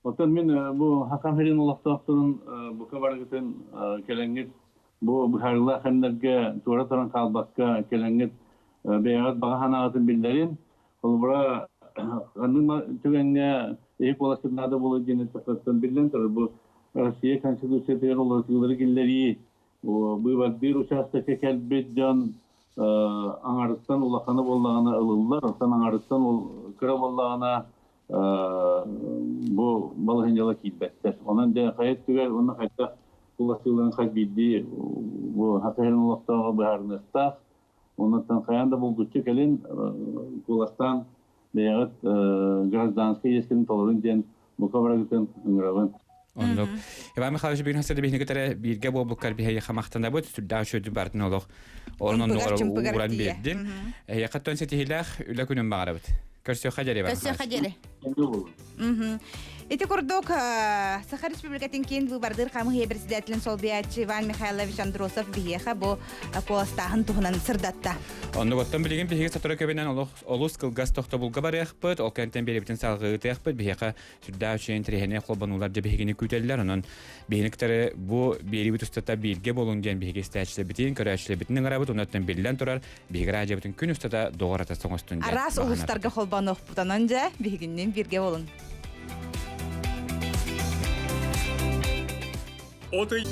Оттон мин бу Хакам сирин олохтоохторун бука барыгытын кэлэҥҥит бу быһаарыылаах кэмнэргэ туора туран хаалбакка кэлэҥҥит бэйэҕит баҕа санааҕытын биллэрин. Холобура, ханнык түгэҥҥэ иһи куоласкыт наада буолуо диэн эттэххиттэн биллэн турар, бу Россия Конституциятыгар уларытыылары киллэрии, быыбардыыр учаастакка кэлбит дьон аҥарыттан улахана буоллаҕына ылыллар, оттон аҥарыттан кыра буоллаҕына бу балаһыанньалар киирбэттэр. Онон дьэ хайа өттүгэр уонна хайдах куластыыларын хас биирдии бу Саха сирин олохтооҕо быһаарыныахтаах. Оннуттан хайаан да булгуччу кэлин куоластаан бэйэҕит гражданскай иэскитин толорун диэн бука барыгытын ыҥырабын. Оннук. Иван Михайлович бүгүн хасыр биһини кытары бииргэ буолбуккар биһиэхэ махтанабыт. Сүрдээх үчүгэйдик бардын олох. Орон оннугар ууран биэрдин. Эһиэхэ тон ситиһиилээх үлэ күнүн баҕарабыт. Көрсүөххэ диэри Иван Көрсүөххэ диэри. Ити курдук Саха Республикатын киин быыбардыыр хамыһыйа председателин солбуйааччы Иван Михайлович Андросов биһиэхэ бу куоластааһын туһунан сырдатта. Оннук оттон билигин биһиги сотору көбүнэн олус кылгас тохтобулга барыахпыт, ол кэнтэн биэрэбитин салҕыытыахпыт, биһиэхэ сүрдээх үчүгэй интэриэһинэй холбонуулар дьэ биһигини күүтэллэр. Онон биһини кытары бу биэриибит устата бииргэ буолуҥ диэн биһиги истээччилэрбитин, көрөөччүлэрбитин ыҥырабыт. Онон биллэн турар, биһиги радиобытын күн устата доҕор ата соҥостун диэн Араас улуустарга холбонуохпут. Онон дьэ биһигинниин бииргэ буолуҥ. Отый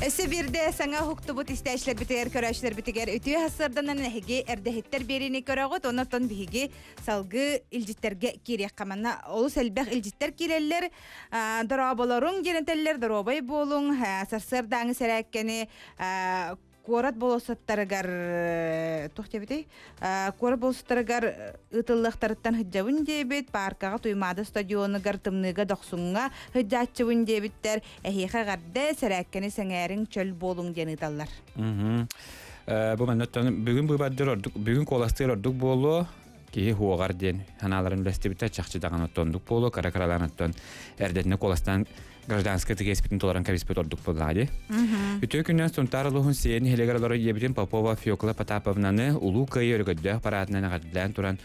Өссө биирдэ саҥа уһуктубут истээччилэрбитигэр, көрөөччүлэрбитигэр үтүө сарсыарданан эһиги эрдэһиттэр биэриини көрөҕүт. Онон биһиги салгыы илдьиттэргэ киириэххэ. Манна олус элбэх илдьиттэр киирэллэр. Дорооболоруҥ диэн этэллэр, доруобай буолуҥ. Сарсыардааҥы сэрээккэни куорат болуоссаттарыгар туох диэбитий куорат болуоссаттарыгар ыытыллыахтарыттан сылдьабын диэбит пааркаҕа Туймаада стадионугар тымныыга Дохсуҥҥа сылдьааччыбын диэбиттэр эһиэхэ эҕэрдэ сэрээккэни сэҥээриҥ чөл буолуҥ диэн ыыталлар Бу манна бүгүн быыбардыр ордук бүгүн куоластыыр ордук буолуо. Киһи хуоҕар диэн санааларын үлэстибитэ чахчы даҕаны оттондук буолуо, кыра-кыралаан оттон эрдэтинэ куоластаан гражданскай тыгеспитин толорон кэбиспит ордук буоллаҕа дии. Үтүө күннэн Сунтаар улууһун Сиэн нэһилиэгэр олорор ийэбитин Попова Фекла Потаповнаны Улуу Кыайыы өрөгөйдөөх параадынан эҕэрдэлээн туран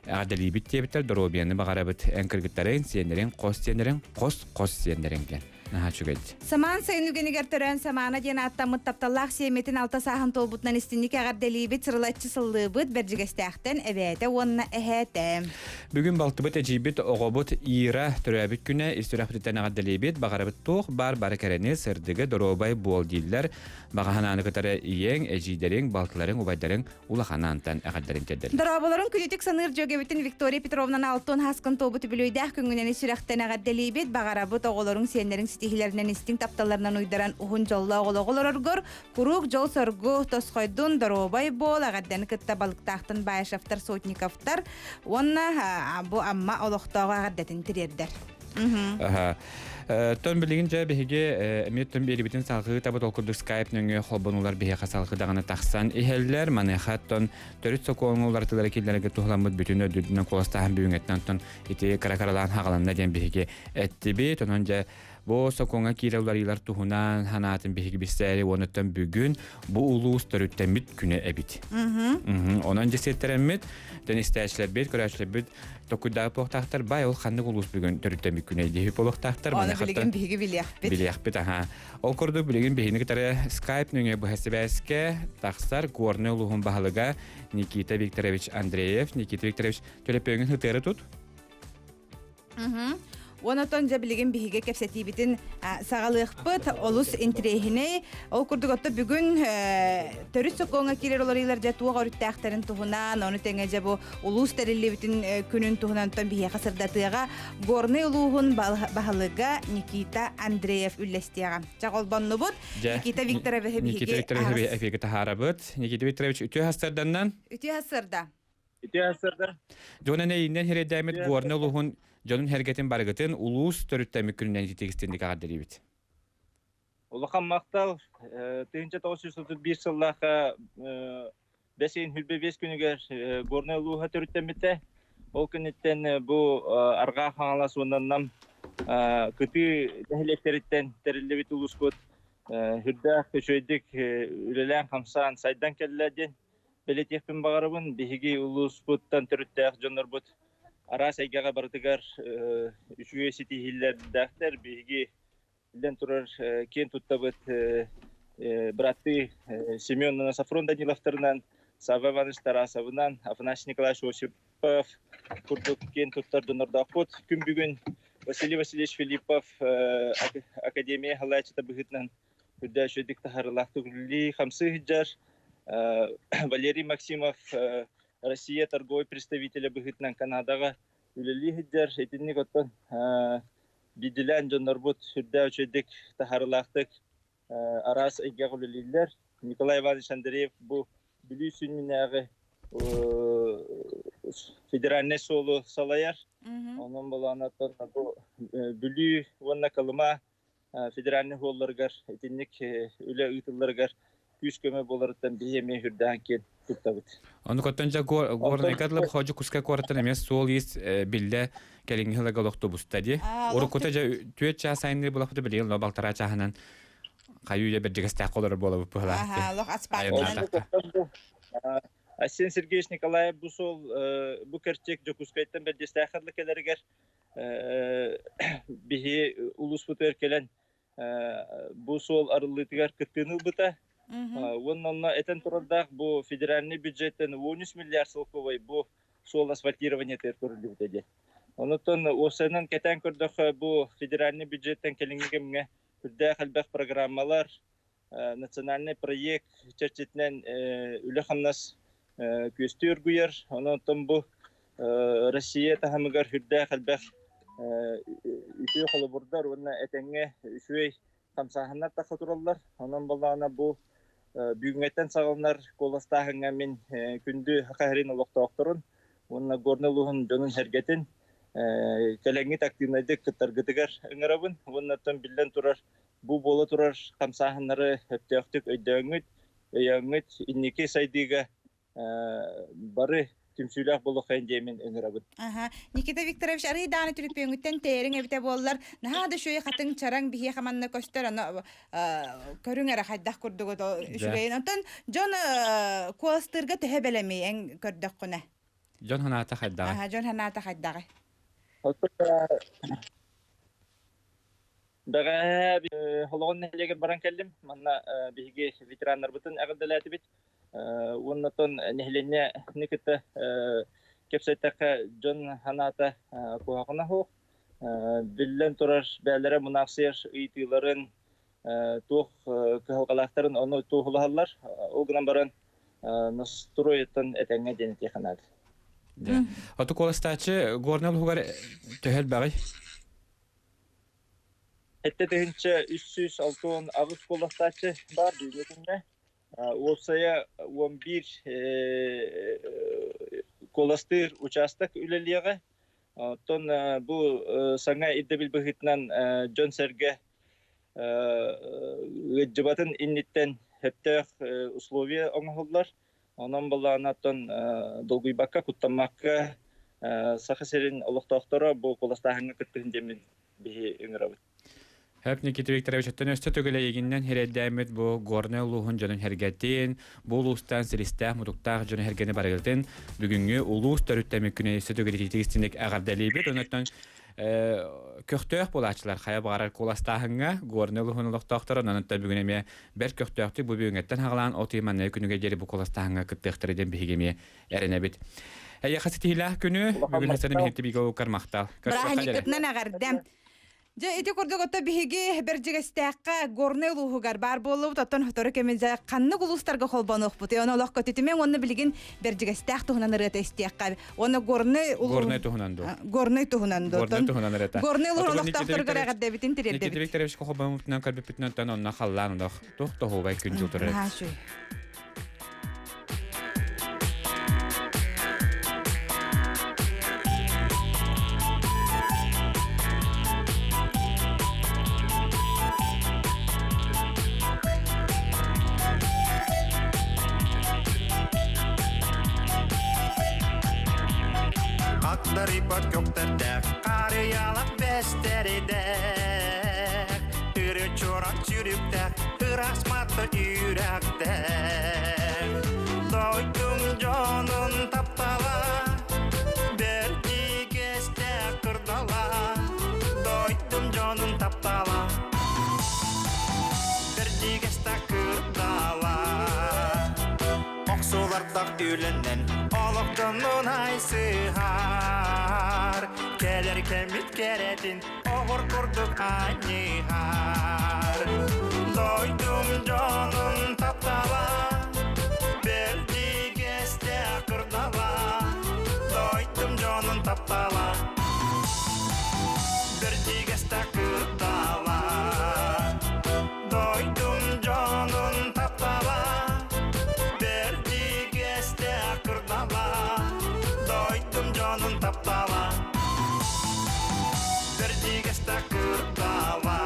эҕэрдэлиибит диэбиттэр доруобуйаны баҕарабыт. Эн кыргыттарыҥ, сиэннэриҥ, хос сиэннэриҥ, хос-хос сиэннэриҥ диэн. Наһаа үчүгэй. Самаан сайын үгэнигэр төрөөн Самаана диэн ааттаммыт тапталлаах сиэммитин алта сааһын туолбутунан истинник эҕэрдэлиибит, сырылаччы сыллыыбыт, Бэрдьигэстээхтэн эбээтэ уонна эһээтэ. Бүгүн балтыбыт эдьиийбит оҕобут Ира төрөөбүт күнэ ис сүрэхпититтэн эҕэрдэлиибит, баҕарабыт туох баар бары кэрэни, сырдыгы, доруобай буол дииллэр. Баҕа санааны кытары ийэҥ, эдьиийдэриҥ, балтыларыҥ, убайдарыҥ улахан аантан эҕэрдэрин тиэрдэллэр. Дорооболорун күнүтүк саныыр дьүөгэбитин Виктория Петровнаны алтон хаскын туобут үбүлүөйдээх күҥҥүнэн сүрэхтэн эҕэрдэлиибит. Баҕарабыт оҕолоруҥ, сиэннэриҥ ситиһиилэринэн истиҥ тапталларынан уйдаран уһун дьоллоох олоҕу олороргор куруук дьол-соргу тосхойдун, доруобай буол, эҕэрдэни кытта Балыктаахтан Баишевтар, Сотниковтар уонна бу Амма олохтооҕо эҕэрдэтин тириэрдэр. Аха. Тон билигин дьэ биһиги эмиэ тон биэрибитин салгыы табыт ол курдук скайп нөҥүө холбонулар биһиэхэ салгыы даҕаны тахсан иһэллэр. Маныаха тон төрүт сокуоҥҥа уларытылары киллэрэргэ туһуламмыт бүтүн өрдүнэн куоластааһын бүгүҥҥэттэн оттон ити кыра-кыралаан хаҕаланна диэн биһиги эттибит. Онон дьэ бу сокуоҥҥа киирэ уларыйыылар туһунан санаатын биһиги билсээри уонуттан бүгүн бу улуус төрүттэммит күнэ эбит. Онон дьэ сиэттэрэммит, тэн истээччилэрбит, көрөөччүлэрбит Токуйдаабыт буолуохтаахтар, бай ол ханнык улуус бүгүн төрүттэммит күнэ диэбит буолуохтаахтар. Оны билигин биһиги билиэхпит. Билиэхпит, аха. Ол курдук билигин биһини кытары Skype нөҥүө быһа сибээскэ тахсар Горнай улууһун баһылыга Никита Викторович Андреев. Никита Викторович, төлөпүөҥүн сытыары тут. Онотон дьэ билигин биһиги кэпсэтиибитин саҕалыахпыт. Олус интириэһинэй. Ол курдук отто бүгүн төрүт сокуоҥҥа киирэр уларыйыылар дьэ туох өрүттээхтэрин туһунан, ону тэҥэ дьэ бу улуус тэриллибитин күнүн туһунан оттон биһиэхэ сырдатыаҕа Горнай улууһун баһылыга Никита Андреев үллэстиэҕэ. Чэ холбоннубут. Никита Викторовиһы биһиги Никита Викторовиһы эфиргэ таһаарабыт. Никита Викторович үтүө хастарданнан. Үтүө хастарда. Үтүө хастарда. Дьон эйиннэн хирэйдээмит Горнай улууһун дьонун сэргэтин барыгытын улуус төрүттэммит күнүнэн ититигистинник эҕэрдэлиибит. Улахан махтал. 1931 сыллаахха бэс ыйын 25 күнүгэр Горнай улууһа төрүттэммитэ. Ол күнүттэн бу Арҕаа Хаҥалас уонна Нам кытыы нэһилиэктэриттэн тэриллибит улууспут үрдээх үчүгэйдик үлэлээн-хамсаан сайдан кэллэ диэн бэлиэтиэхпин баҕарабын. Биһиги улууспуттан төрүттээх дьоннорбут араас эйгэҕэ барытыгар үчүгэй ситиһиилэрдээхтэр. Биһиги биллэн турар киэн туттабыт быраттыы Семен уонна Сафрон Даниловтарынан, Савва Иванович Тарасовынан, Афанасий Николаевич Осипов курдук киэн туттар дьоннордоохпут. Күн бүгүн Василий Васильевич Филиппов Академия халааччыта быһыытынан үрдээ үчүгэйдик таһаарыылаахтык үлэлии хамсыы сылдьар. Валерий Максимов Россия торговой представителэ быһыытынан Канадаҕа үлэлии сылдьар. Итинник оттон биирдилээн дьоннорбут сүрдээх үчүгэйдик таһаарыылаахтык араас эйгэҕэ үлэлииллэр. Николай Иванович Андреев бу Бүлүү сүнньүнээҕи федеральнай суолу салайар. Онон былаанаттан бу Бүлүү уонна Колыма федеральнай суолларыгар итинник үлэ ыытылларыгар күүс-көмө буоларыттан биһи эмиэ үрдээн киэн туттабыт. Ону коттон дьэ Горнайга дылы Ходьу Куска куораттан эмиэ суол-иис биллэ кэлиҥҥи сылга олохтубуста дии. Уруккута дьэ түөрт чаас айанныыр булахпыты билигин ло балтараа чааһынан хайыы үйэ бэрдьигэстээх олорор буолабыт быһалаах. Олох асфальтынан. Айсен Сергеевич Николаев бу суол бу кэрчик Дьокуускайтан бэрдьигэстээх кэлэригэр биһи улууспутугар кэлэн бу суол арыллыытыгар кыттыыны ылбыта. Уонна онно этэн турардаах бу федеральный бюджеттэн 13 миллиард солкуобай бу суол асфальтированиетыгар көрүллүбүтэ диэн. Онуттан уопсайынан кэтээн көрдөххө бу федеральный бюджеттэн кэлиҥҥи кэмҥэ сүрдээх элбэх программалар, национальный проект чэрчитинэн үлэ-хамнас күөстүү оргуйар. Онон бу Россия таһымыгар сүрдээх элбэх үтүө холобурдар уонна этэҥҥэ үчүгэй хамсааһыннар тахса тураллар. Онон балаана бу бүгүҥҥэттэн саҕаланар куоластааһыҥҥа мин күндү Саха сирин олохтоохторун уонна Горнай улууһун дьонун-сэргэтин кэлэҥҥит активнайдык кыттаргытыгар ыҥырабын уонна оттон биллэн турар бу буола турар хамсааһыннары сөптөөхтүк өйдөөҥҥүт, өйөөҥҥүт инники сайдыыга бары. түмсүүлээх буолуоххайын диэмин ыҥырабын. Аха. Никита Викторович арый дааны түлүпүөҥүттэн тэйэриҥ эбитэ буоллар, наһаа да үчүгэй хатыҥ чараҥ биһиэхэ манна көстөр, аны көрүҥ эрэ хайдах курдук үчүгэйин. Онтон дьон куоластыырга төһө бэлэмий эн көрдөххүнэ? Дьон санаата хайдаҕай? Аха, дьон санаата хайдаҕай? Бэҕэһээ Холоҕон нэһилиэгэр баран кэллим. Манна биһиги ветераннарбытын эҕэрдэлээтибит. Уонна оттон нэһилиэнньэни кытта кэпсэттэххэ дьон санаата куһаҕана суох. Биллэн турар, бэйэлэрэ мунаахсыйар ыйытыыларын, туох кыһалҕалаахтарын ону туоһулаһаллар. Ол гынан баран настройтан этэҥҥэ диэн этиэххэ наада. Оту куоластааччы Горнай улууһугар төһө элбэҕий? 7368 куоластааччы баар бүгүҥҥү күҥҥэ. Уопсайа 11 куоластыыр учаастак үлэлиэҕэ. Оттон бу саҥа ирдэбил быһыытынан дьон-сэргэ ыалдьыбатын инниттэн сөптөөх условия оҥоһуллар. Онон былаана оттон долгуйбакка, куттаммакка Саха сирин олохтоохторо бу куоластааһыҥҥа кыттыһын диэммин биһи ыҥырабыт. Хөп Никита Викторович, оттон өссө төгүл эйигиннэн хирэйдээммит бу Горнай улууһун дьонун сэргэтин, бу улуустан силистээх мутуктаах дьону сэргэни барыгытын бүгүҥҥү улуус төрүттэммит күнэ өссө төгүл итиитик истиник эҕэрдэлиибит. Онон көхтөөх буолааччылар хайа баҕарар куоластааһыҥҥа Горнай улууһун олохтоохторо онон бүгүн эмиэ бэрт көхтөөхтүк бу бүгүҥҥэттэн хаҕалаан от ый манныгы күнүгэ диэри бу куоластааһыҥҥа кыттыахтара диэн биһиги эмиэ эрэнэбит. Эйиэхэ ситиһиилээх күнү, бүгүн Хасан биһикти бигэ укар махтал. Бырааһынньыккытынан эҕэрдэм. Дьэ, ити курдук ото биһиги Бэрдьигэстээххэ Горнай улууһугар баар буоллубут, оттон сотору кэминэ ханнык улуустарга холбонуохпутуй? Ону олох көтүтүмэҥ уонна билигин Бэрдьигэстээх туһунан ырыата истиэххэ. Уонна Горнай улуу Горнай туһунан дуо? Горнай туһунан дуо? Горнай туһунан ырыата. Горнай улууһун олохтоохторугар эҕэрдэбитин тириэрдэбит. Никита Викторович холбоммутунан көрбүппүтүнэн оттон онно халлаан олох туох тоһуубай күн дьыл турар. Аттарыйбат көктэрдээх, харыйалах бэстэрдээх, Ыры чорон сүрүктээх, ыраас матта үрэхтээх. Дойдум дьонун таптала, бэрдигэстээх кырдала, Дойдум дьонун таптала, бэрдигэстээх кырдала. Охсулартах үлэннэн олохтонун айсыһар Кэлэр кэммит кэрэтин оҕор курдук анньыһар Дойдум дьонун таптала Бэрдигэстээх кырдала Дойдум дьонун таптала Бэрдигэстээх кырдала Дойдум дьонун таптала, Бэрдигэстээх кырдала. Дойдум дьонун таптала, Бэрдигэстээх кырдала.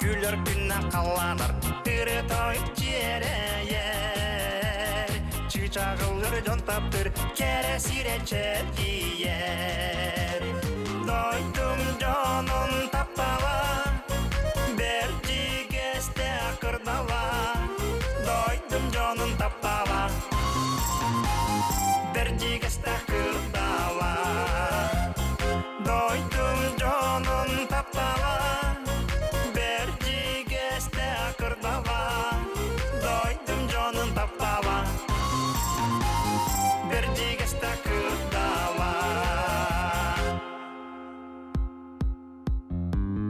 Күлэр күннэ халланар, тыры-той дьиэрэйэр. Чыычааҕыллар дьон таптыр, кэрэ сирэ чэлгийэр. Дойдум дьонун таптала, бэрдьигэстээх кырдала. Дойдум дьонун таптала, бэрдьигэстээх кырдала. Дойдум дьонун таптала, бэрдьигэстээх кырдала. Дойдум дьонун таптала, бэрдьигэстээх кырдала.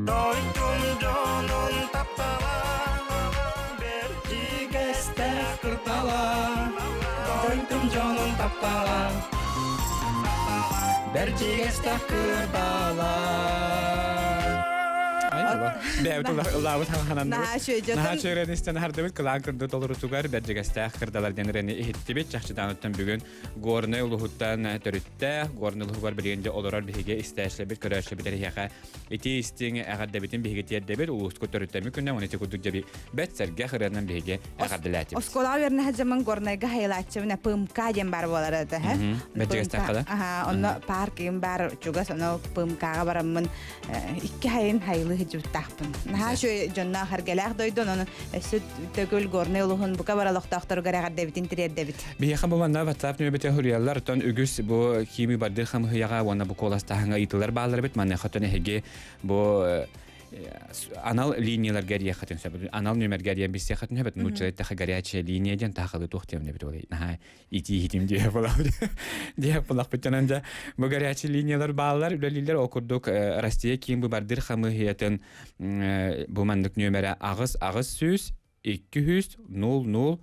Дойдум дьонун таптала, бэрдьигэстээх кырдала. Дойдум дьонун таптала, бэрдьигэстээх кырдала. Бэйэбит ыллаабыт хананныбыт. Наһаа үчүгэй. Наһаа үчүгэй истэн хардыбыт кылаан кырды толорутугар бэрдьигэстээх кырдалар диэн ырыаны иһиттибит. Чахчытааныттан бүгүн Горнай улуһуттан төрүттээх, Горнай улуһугар билигин дьэ олорор биһиги истээччилэрбит, көрөөччүлэрбит эриһиэхэ ити истиҥ эҕэрдэбитин биһиги тиэрдэбит. Улууска төрүттэммит күнэ уонна ити курдук дьэби бэт сэргэх ырыанан биһиги эҕэрдэлээтибит. Оскуолаҕа үөрэнэ сылдьаммын Горнайга хайылааччыбын ПМК диэн баар буолара да Бэрдьигэстээх да? Аха, онно парк им баар чугас, ону ПМК-ҕа бараммын икки хайын хайылыы сылдьыбыттаахпын. Наһаа үчүгэй дьонноох эргэлээх дойду, онон өссө төгүл Горнай улууһун бука бары олохтоохторугар эҕэрдэбитин тириэрдэбит. Биһиэхэ бу манна WhatsApp нөмербитэ суруйаллар, оттон үгүс бу химия бардыр хамыһыйаҕа уонна бу куоластааһыҥҥа ыйытыылар бааллар эбит. Маныаха оттон эһиги бу анал линияларга эрийэххитин сөп. Анал нүөмэргэ эрийэн билсиэххитин сөп. Нууччалыы эттэххэ горячая линия диэн таахалыы туох диэн эбит ол наһаа итии иһитим диэп булахпыттанан дьэ бу горячая линиялар бааллар үлэлииллэр. Ол курдук Россия киин быбардыр хамыыһыйатын бу маннык нүөмэрэ 8 800 200 00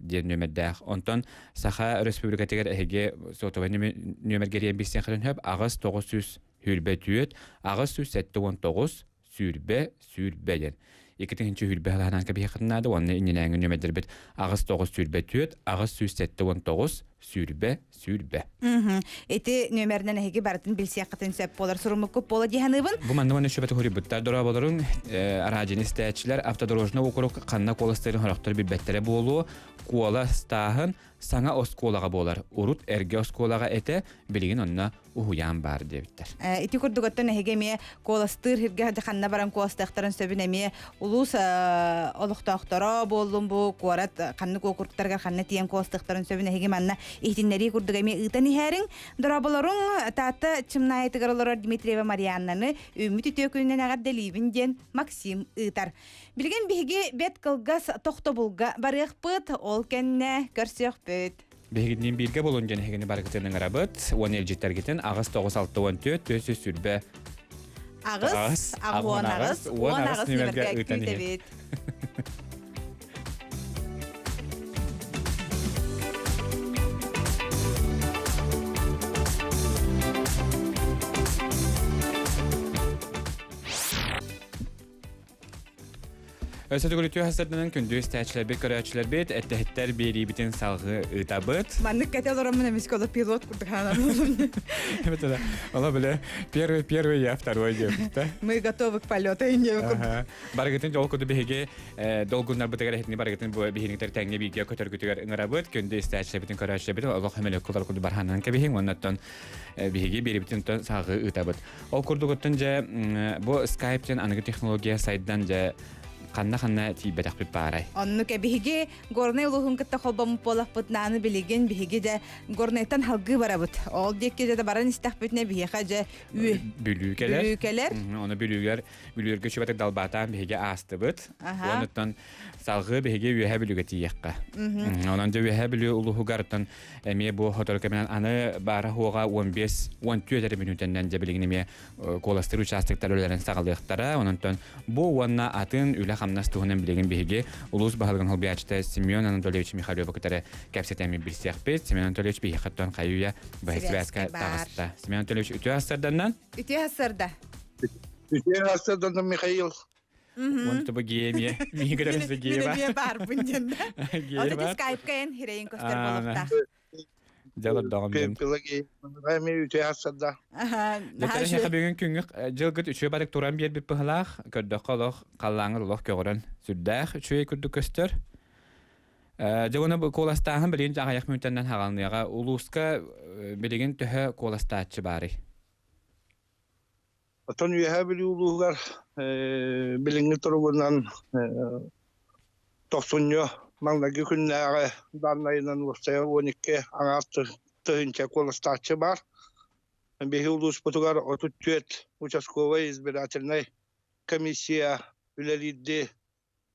диэн нүөмэрдээх. Онтон Саха Республикатыгар эһиги сотовай нүөмэргэ эрийэн билсиэххитин сөп 8 900 сүүрбэ 879 сүүрбэ сүүрбэ диэн. Икки тыһыынча сүүрбэ сылаһынан кэбиһиэххитин наада уонна иннинээҥи нүөмэрдэрбит 8 9 24 879 сүүрбэ сүүрбэ. Ити нүөмэринэн эһиги барытын билсиэххитин сөп буолар суруммуккут буола дии саныыбын. Бу манна уонна сүбэтэ хуруйбуттар дорооболорун араадьыны истээччилэр автодорожный округ ханна куоластыырын сорохтор билбэттэрэ буолуо куоластааһын саҥа оскуолаҕа буолар. Урут эргэ оскуолаҕа этэ, билигин онно уһуйаан баар диэбиттэр. Ити курдук оттон эһиги эмиэ куоластыыр сиргэ ханна баран куоластыахтарын сөбүн эмиэ улуус олохтоохторо буоллун бу куорат ханнык уокуруктарыгар ханна тиийэн куоластыахтарын сөбүн эһиги манна иһитиннэрии курдук эмиэ ыытан иһээриҥ. Дорооболоруҥ Таатта Чымнаайытыгар олорор Дмитриева Марианнаны үүммүт үтүө күнүнэн эҕэрдэлиибин диэн Максим ыытар. Билигин биһиги бэт кылгас тохтобулга барыахпыт, ол кэннэ көрсүөхпүт. Биһигинниин бииргэ буолун диэн эһигини барыгытын ыҥырабыт. Уон илдьиттэргитин 8 9 64 420 8 8 18 нүмергэ ыытан иһин. күүтэбит. Өссө төгүл үтүө хасырданан күндү истээччилэрбит, көрөөччүлэрбит, эттэһиттэр биэриибитин салгыы ыытабыт. Маннык кэтэ олороммун эмискэ оло пилот курдук хаанар Это Ола биле первый первый я второй диэбитэ. Мы готовы к полету Ага. Барыгытын жол куду биһиги долгуннарбытыгар эһитини барыгытын бу биһиниктер тэҥҥэ бииргэ көтөргүтүгэр ыҥырабыт. Күндү истээччилэрбитин көрөөччүлэрбитин олох хөмөлөккүлар курду барханан кэбиһиҥ уоннаттан биһиги биэрибитин сааҕы ыытабыт. Ол курдугуттан дьэ бу Skype диэн аныгы технология сайдан дьэ ханна-ханна тиийбэтэхпит баарай. Оннук биһиги Горнай улууһун кытта холбоммут буолахпытынааны билигин биһиги дьэ Горнайтан халгыы барабыт. Ол диэки дьэ баран истэхпитинэ биһиэхэ дьэ Бүлүү кэлэр. Бүлүү кэлэр. Ону Бүлүүгэр Бүлүүргэ чүбэтик далбаатаан биһиги аастыбыт. Аха. Онуттан салгыы биһиги Үөһэ Бүлүүгэ тиийиэххэ. Онон дьэ Үөһэ Бүлүү улууһугартан эмиэ бу сотору кэминэн аны баара хуоҕа 15-14 эрэ мүнүүтэннэн дьэ билигин эмиэ куоластыыр участоктар үлэлэрин саҕалыахтара. Ононтон бу уонна атын үлэ-хамнас туһунан билигин биһиги улуус баһылыгын солбуйааччыта Семен Анатольевич Михайловы кытары кэпсэтэммит билсиэхпит. Семен Анатольевич биһиэхэттэн хайы-үйэ бэһисибээскэ таҕыста. Семен Анатольевич үтүө ассарданнан. Үтүө ассарда. Үтүө ассарданнан Михаил. Уон тобу геемие. Миигин Мин эмиэ баарбын диэн да. Ол ити скайпка эн хирэйин көстөр буолуохтаах. Дьалырдаҕым диэн. Эми үтүө ассарда. Дэтэрин бүгүн күҥҥү дьылгыт үчүгэй барык туран биэрбит быһылаах, көрдөххө олох халлааҥҥыр олох көҕөрөн сүрдээх үчүгэй курдук көстөр. Дьэ уонна куоластааһын билигин аҕыйах мүнүүтэннэн хаҕалыныаҕа. Улууска билигин төһө куоластааччы баарый? Оттон Үөһээ Бүлүү улууһугар билиҥҥи туругунан тохсунньу маҥнайгы күннээҕи дааннайынан уопсайа 12 аҥаар тыһыынча куоластааччы баар. Биһи улууспутугар 34 участковай избирательнай комиссия үлэлиирди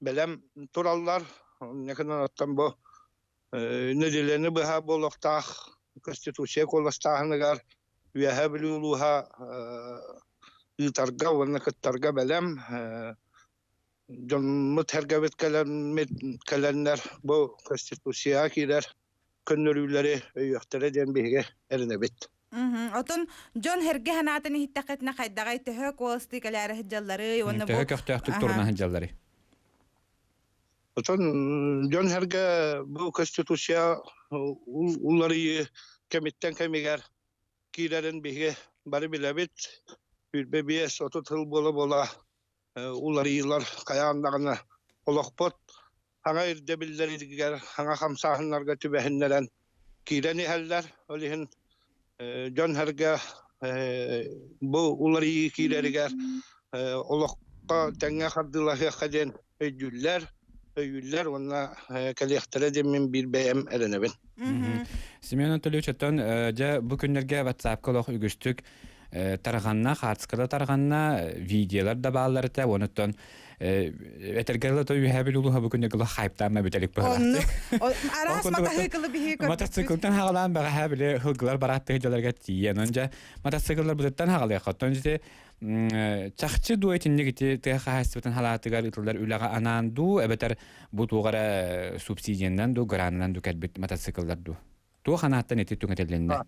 бэлэм тураллар. Онньакынан оттон бу нэдиэлэни быһа буолуохтаах Конституция куоластааһыныгар Үөһээ Бүлүү улууһа ыытарга уонна кыттарга бэлэм. Дьоммут сэргэбит кэлэннэр бу Конституцияҕа киирэр көннөрүүлэри өйүөхтэрэ диэн биһиги эрэнэбит. Отон дьон herге ханаатын иһиттэххитинэ хайдаҕай төһө куоластыы кэлээри сылдьалларый уонна бу Төһө көхтөөхтүк туруна сылдьалларый? Отон дьон herге бу Конституция уларыйыы кэмиттэн кэмигэр киирэрин биһиги бары билэбит. 25-30 сыл буола-буола уларыйыылар хайаан даҕаны олохпут саҥа ирдэбиллэригэр, саҥа хамсааһыннарга түбэһиннэрэн киирэн иһэллэр. Ол иһин дьон-сэргэ бу уларыйыы киирэригэр олоххо тэҥҥэ хардыылаһыахха диэн өйдүүллэр, өйүүллэр уонна кэлиэхтэрэ диэн мин биир бэйэм эрэнэбин. Семен Анатольевич, оттон дьэ бу күннэргэ WhatsApp-ка олох үгүстүк тарҕанна, хаартыскада тарҕанна, видеолар да бааллар этэ, онуттан этэргэ дылы үһээ бүлүүлуһа бу күннэргэ хайптаама бүтэлик быһалаахтык. Араас матаһыыкылы биһиги көрбүппүт. Мотоциклтан хагалаан бэҕэһээ били хылгылар барааттыы дьаларга тиийэн, он дьэ мотоцикллар бытыттан хагалыахха. Оттон ити чахчы дуу итинник ити тыа хаһаайыстыбатын халаатыгар ыытыллар үлэҕэ анаан дуу, эбэтэр бу туох эрэ субсидиянан дуу, гранынан дуу кэлбит мотоцикллар дуу? Туох анааттан ити түҥэтилиннэ?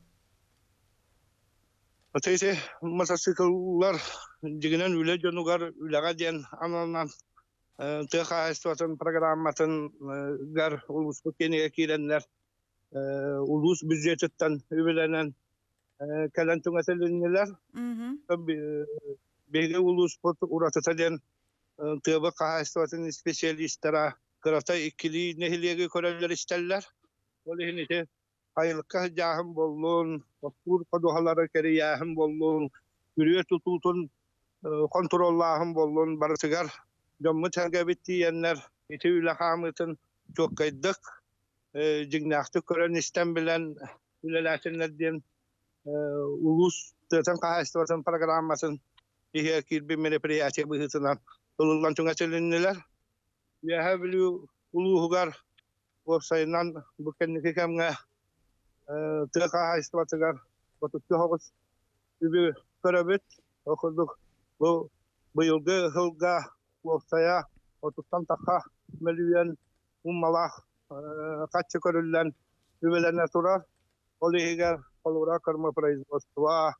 Ити мотоцикллар дьиҥинэн үлэ дьонугар үлэҕэ диэн аналынан тыа хаһаайыстыбатын программатын гар улууспут киинигэр киирэннэр улуус бюджетыттан үбүлэнэн кэлэн түҥэтилиннилэр. Биһиги улууспут уратыта диэн тыабыт хаһаайыстыбатын специалистара кырата иккилии нэһилиэги көрөллөр-истэллэр. Ол иһин ити Айылыкка сылдьааһын буоллун, оттуур ходуһалары кэрийээһин буоллун, күрүө тутуутун хонтуруоллааһын буоллун, барытыгар дьоммут-сэргэбит тиийэннэр ити үлэ хаамыытын чуоккайдык, дьиҥнээхтик көрөн-истэн билэн үлэлээтиннэр диэн улуус тыатын хаһаайыстыбатын программатын иһигэр киирбит мероприятие быһыытынан ылыллан түҥэтилиннилэр. Үөһээ Бүлүү улууһугар уопсайынан бу кэнники кэмҥэ тыа хаһаайыстыбатыгар ботуччу соҕус үбү көрөбүт. Ол курдук бу быйылгы сылга уопсайа отуттан тахса мөлүйүөн уммалаах хаччы көрүллэн үбүлэнэ турар. Ол иһигэр холобура кормопроизводство,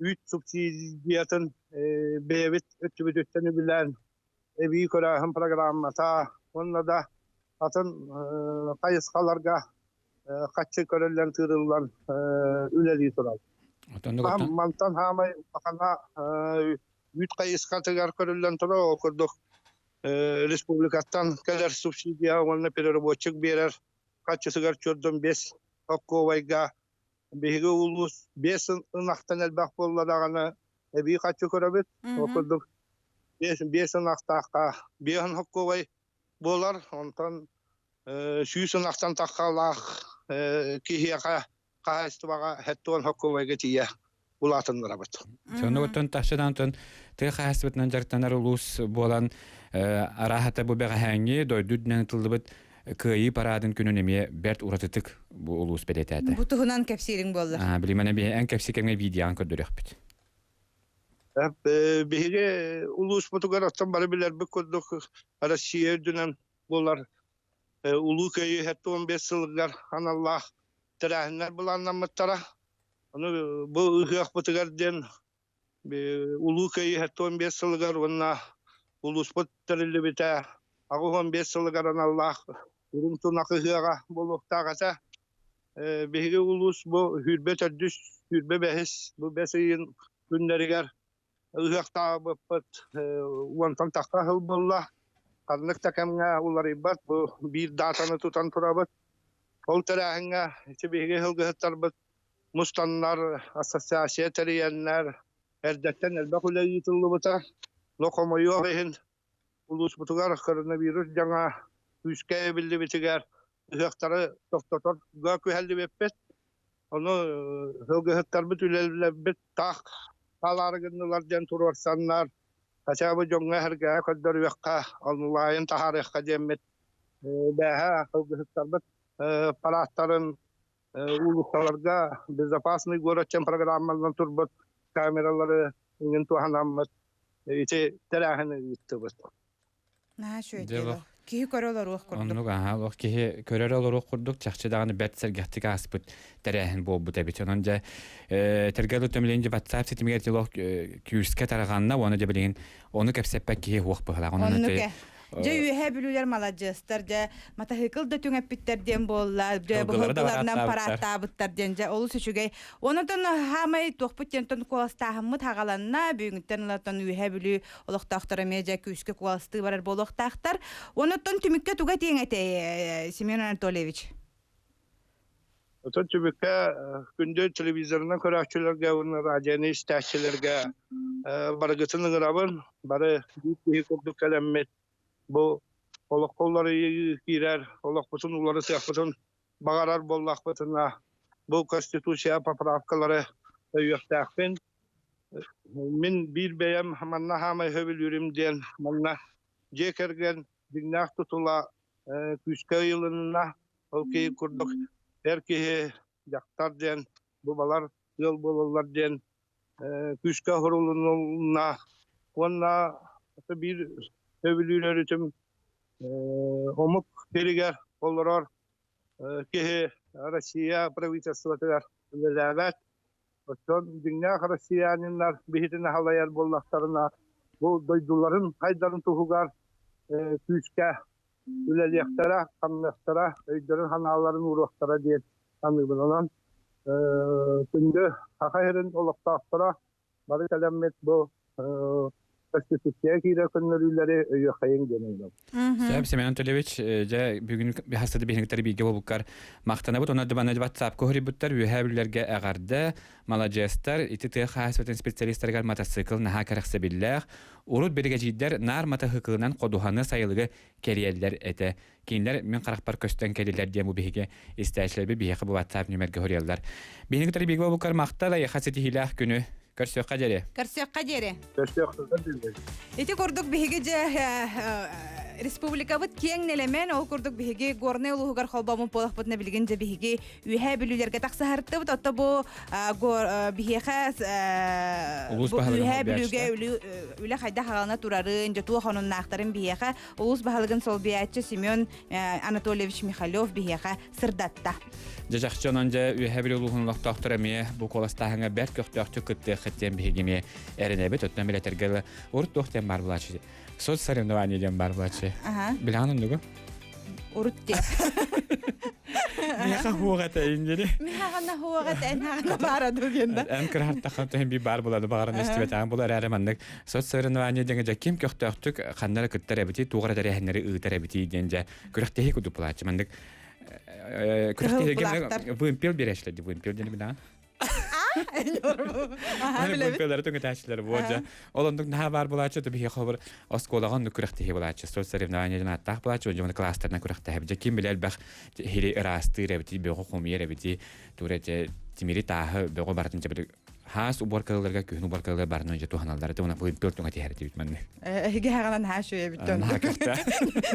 үүт субсидиятын бэйэбит өттүбүтүттэн үбүлээн эбии көрөөһүн программата уонна да атын хайысхаларга хаччы көрүллэн тыырыллан үлэлии турар. Мантан хаамай улахана үүт хайысхатыгар көрүллэн турар, ол курдук республикаттан кэлэр субсидия уонна переработчик биэрэр хаччытыгар чөрдөн бес оккуобайга биһиги улуус биэс ынахтан элбэх буолла даҕаны эбии хаччы көрөбүт. Ол курдук биэс ынахтаахха биэһин хоккуобай буолар. Онтон 100 ынахтан таххалаах киһиэхэ хаһаайыстыбаҕа 70 хоккуобайга тиийэ улаатыннарабыт. Сонугуттан тахсыдан тыа хаһаайыстыбатынан дьарыктанар улуус буолан арааһата бу бэҕэһээҥҥи дойду үрдүнэн ытыллыбыт Кыайыы параадын күнүн эмиэ бэрт уратытык бу улуус бэлиэтээтэ. Бу туһунан кэпсиириҥ буолла. Билимэнэ биһи эн кэпси кэмҥэ видеоҕын көрдөрүөхпүт. Биһиги улууспутугар оттон бары билэрбит курдук Россия үрдүнэн буолар Улуу Кыайыы 75 сылыгар аналлаах тэрээһиннэр былааннаммыттара. Ону бу ыһыахпытыгар диэн Улуу Кыайыы 75 сылыгар уонна улууспут тэриллибитэ 85 сылыгар аналлаах Үрүҥ тунах ыһыаҕа буолуохтаах этэ. Биһиги улуус бу сүүрбэ төрдүс, сүүрбэ бэһис бу бэс ыйын күннэригэр ыһыахтаабыппыт уонтан тахса сыл буолла. Ханнык да кэмҥэ уларыйбат бу биир даатаны тутан турабыт. Ол тэрээһиҥҥэ ити биһиги сылгыһыттарбыт мустаннар, ассоциация тэрийэннэр, эрдэттэн элбэх үлэ ыытыллыбыта. Но хомойуох иһин, улууспутугар коронавирус дьаҥа күүскэ эбиллибитигэр ыһыахтары тохтоторго күһэллибиппит. Ону сылгыһыттарбыт үлэлэрбит таах хаалаары гыннылар диэн туруорсаннар, хотя бы дьоҥҥо-сэргэҕэ көрдөрүөххэ, онлайн таһаарыахха диэммит бээһэ сылгыһыттарбыт парааттарын уулуссаларга безопасный город диэн программаларынан турбут камералары иҥин туһанаммыт ити тэрээһини ыыттыбыт. Наһаа үчүгэй. Киһи көрө олоруох курдук. Оннук аһа олох киһи көрөр олоруох курдук чахчы даҕаны бэрт сэргэхтик ааспыт тэрээһин буолбут эбит. Онон дьэ тэргэл өтөмүлэн дьэ WhatsApp ситимигэр дьэ күүскэ тарҕанна уонна дьэ билигин ону кэпсэппэт киһи уох быһылаах. Онон Оннук ээ. Дьэ үөһээ бүлүүлэр маладьыастар, дьэ матаһыыкыл да түҥэппиттэр диэн буолла, дьэ быһылгыларынан парааттаабыттар диэн дьэ олус үчүгэй. Онотон хаамай туохпут диэнтэн куоластааһыммыт хагаланна, бүгүҥҥүттэн ылатан үөһээ бүлүү олохтоохторо эмиэ дьэ күүскэ куоластыы барар буолуохтаахтар. Онотон түмүккэ туга этиэҥ этэй, Семен Анатольевич? Отон түмүккэ күндү телевизорынан көрөөччүлэргэ уонна радионы истээччилэргэ барыгытын ыҥырабын. Бары биир киһи курдук кэлэммит бу олоххо уларыйыы киирэр, олохпутун уларытыахпытын баҕарар буоллахпытына бу Конституция поправкалары өйүөхтээхпин. Мин биир бэйэм манна хаамай сөбүлүүрүм диэн манна дьиэ кэргэн дьиҥнээх тутула күүскэ ыйылынна. Ол киһи курдук эр киһи, дьахтар диэн бу балар ыал буолаллар диэн күүскэ уһурулунна. Уонна биир сөбүлүүр өрүтүм омук сиригэр олорор киһи Россия правительствотыгар үлэлээбэт. Оттон дьиҥнээх россияниннар биһитин аһалайар буоллахтарына, бу дойдуларын хайдарын туһугар күүскэ үлэлиэхтэрэ, хамныахтара, өйдөрүн-санааларын ууруохтара диэн саныыбын. Онон күндү Саха сирин олохтоохторо бары кэлэммит бу Конституция киирэр көннөрүүлэри өйүөххэйиҥ диэн ыйдым. Сөп, Семен Анатольевич, дьэ бүгүн хастады биһиниктэр бииргэ буолбуккар махтанабыт. Онон дыбаны WhatsApp-ка хоруйбуттар, үөһээ бүллэргэ эҕэрдэ, маладьыастар, ити тыа хаһаайыстыбатын специалистарыгар матасыыкыл наһаа кэрэхсэбиллээх. Урут биригэдьиирдэр наар матаһыкылынан ходуһаны сайылыгы кэриэллэр этэ. Кинилэр мин харахпар көстөн кэлилэр диэн бу биһиги истээччилэрбит биһиэхэ бу WhatsApp нүмергэ хоруйаллар. Биһиги кытары бииргэ буолбуккар махтал, эйиэхэ ситиһиилээх күнү. Көрсүөххэ диэри. Көрсүөххэ диэри. Көрсүөххэ диэри. Ити курдук биһиги дьэ республикабыт киэҥ нэлэмэн, ол курдук биһиги Горнай улууһугар холбоммут буолахпытына билигин дьэ биһиги Үөһээ Бүлүүлэргэ тахсаһартыбыт. Отто бу биһиэхэ Үөһээ Бүлүүгэ үлэ хайдах аҕалана турарын, дьэ туох онуннаахтарын биһиэхэ улуус баһылыгын солбуйааччы Семен Анатольевич Михалев биһиэхэ сырдатта. Дьэ чахчы онон дьэ Үөһээ Бүлүү улууһун олохтоохторо эмиэ бу куоластааһыҥҥа бэрт көхтөөхтүк кыттыаххыт диэн биһиги эмиэ эрэнэбит. Оттон билэтэргэ урут туох диэн баар булааччы Соцсоревнование диэн баар буолааччы. Билэҕин оннугу? Урут диэн. Миэхэ хуох этэ индири. Миэхэ хуох этэ эн баара дуу диэн да. Эн кыраһартахха төһөн би баар булады баҕаран истибэтэҕин була эрээри маннык соцсоревнование диэҥэ дьэ ким көхтөөхтүк ханна эрэ кыттар эбитий туох эрэ тэрээһиннэри ыытар эбитий диэн дьэ күрэхтэһии курдук булааччы маннык күрэхтэһиигэ вымпел биэрээччилэр дии вымпел диэни билэҕин Вымпеллары түҥэтээччилэр буолдьа. Ол оннук наһаа баар булааччы, то биһиэхэ хобур оскуолаҕа оннук күрэхтэһии булааччы, соревнование диэн ааттаах булааччы, дьон класстарынан күрэхтэһэбит. Дьэ ким билэ элбэх хири ыраастыыр эбити, бөҕү хомуйар эбити, тура тимири тааһы бөҕү барытын дьэ хаас уборкаларга күһүн уборкаларга барытын дьэ туһаналлар этэ уонна вымпел түҥэтиһэр этибит манны. Эһиги хаҕанан хаа шүөбүттэн. Наһаа көфтэ.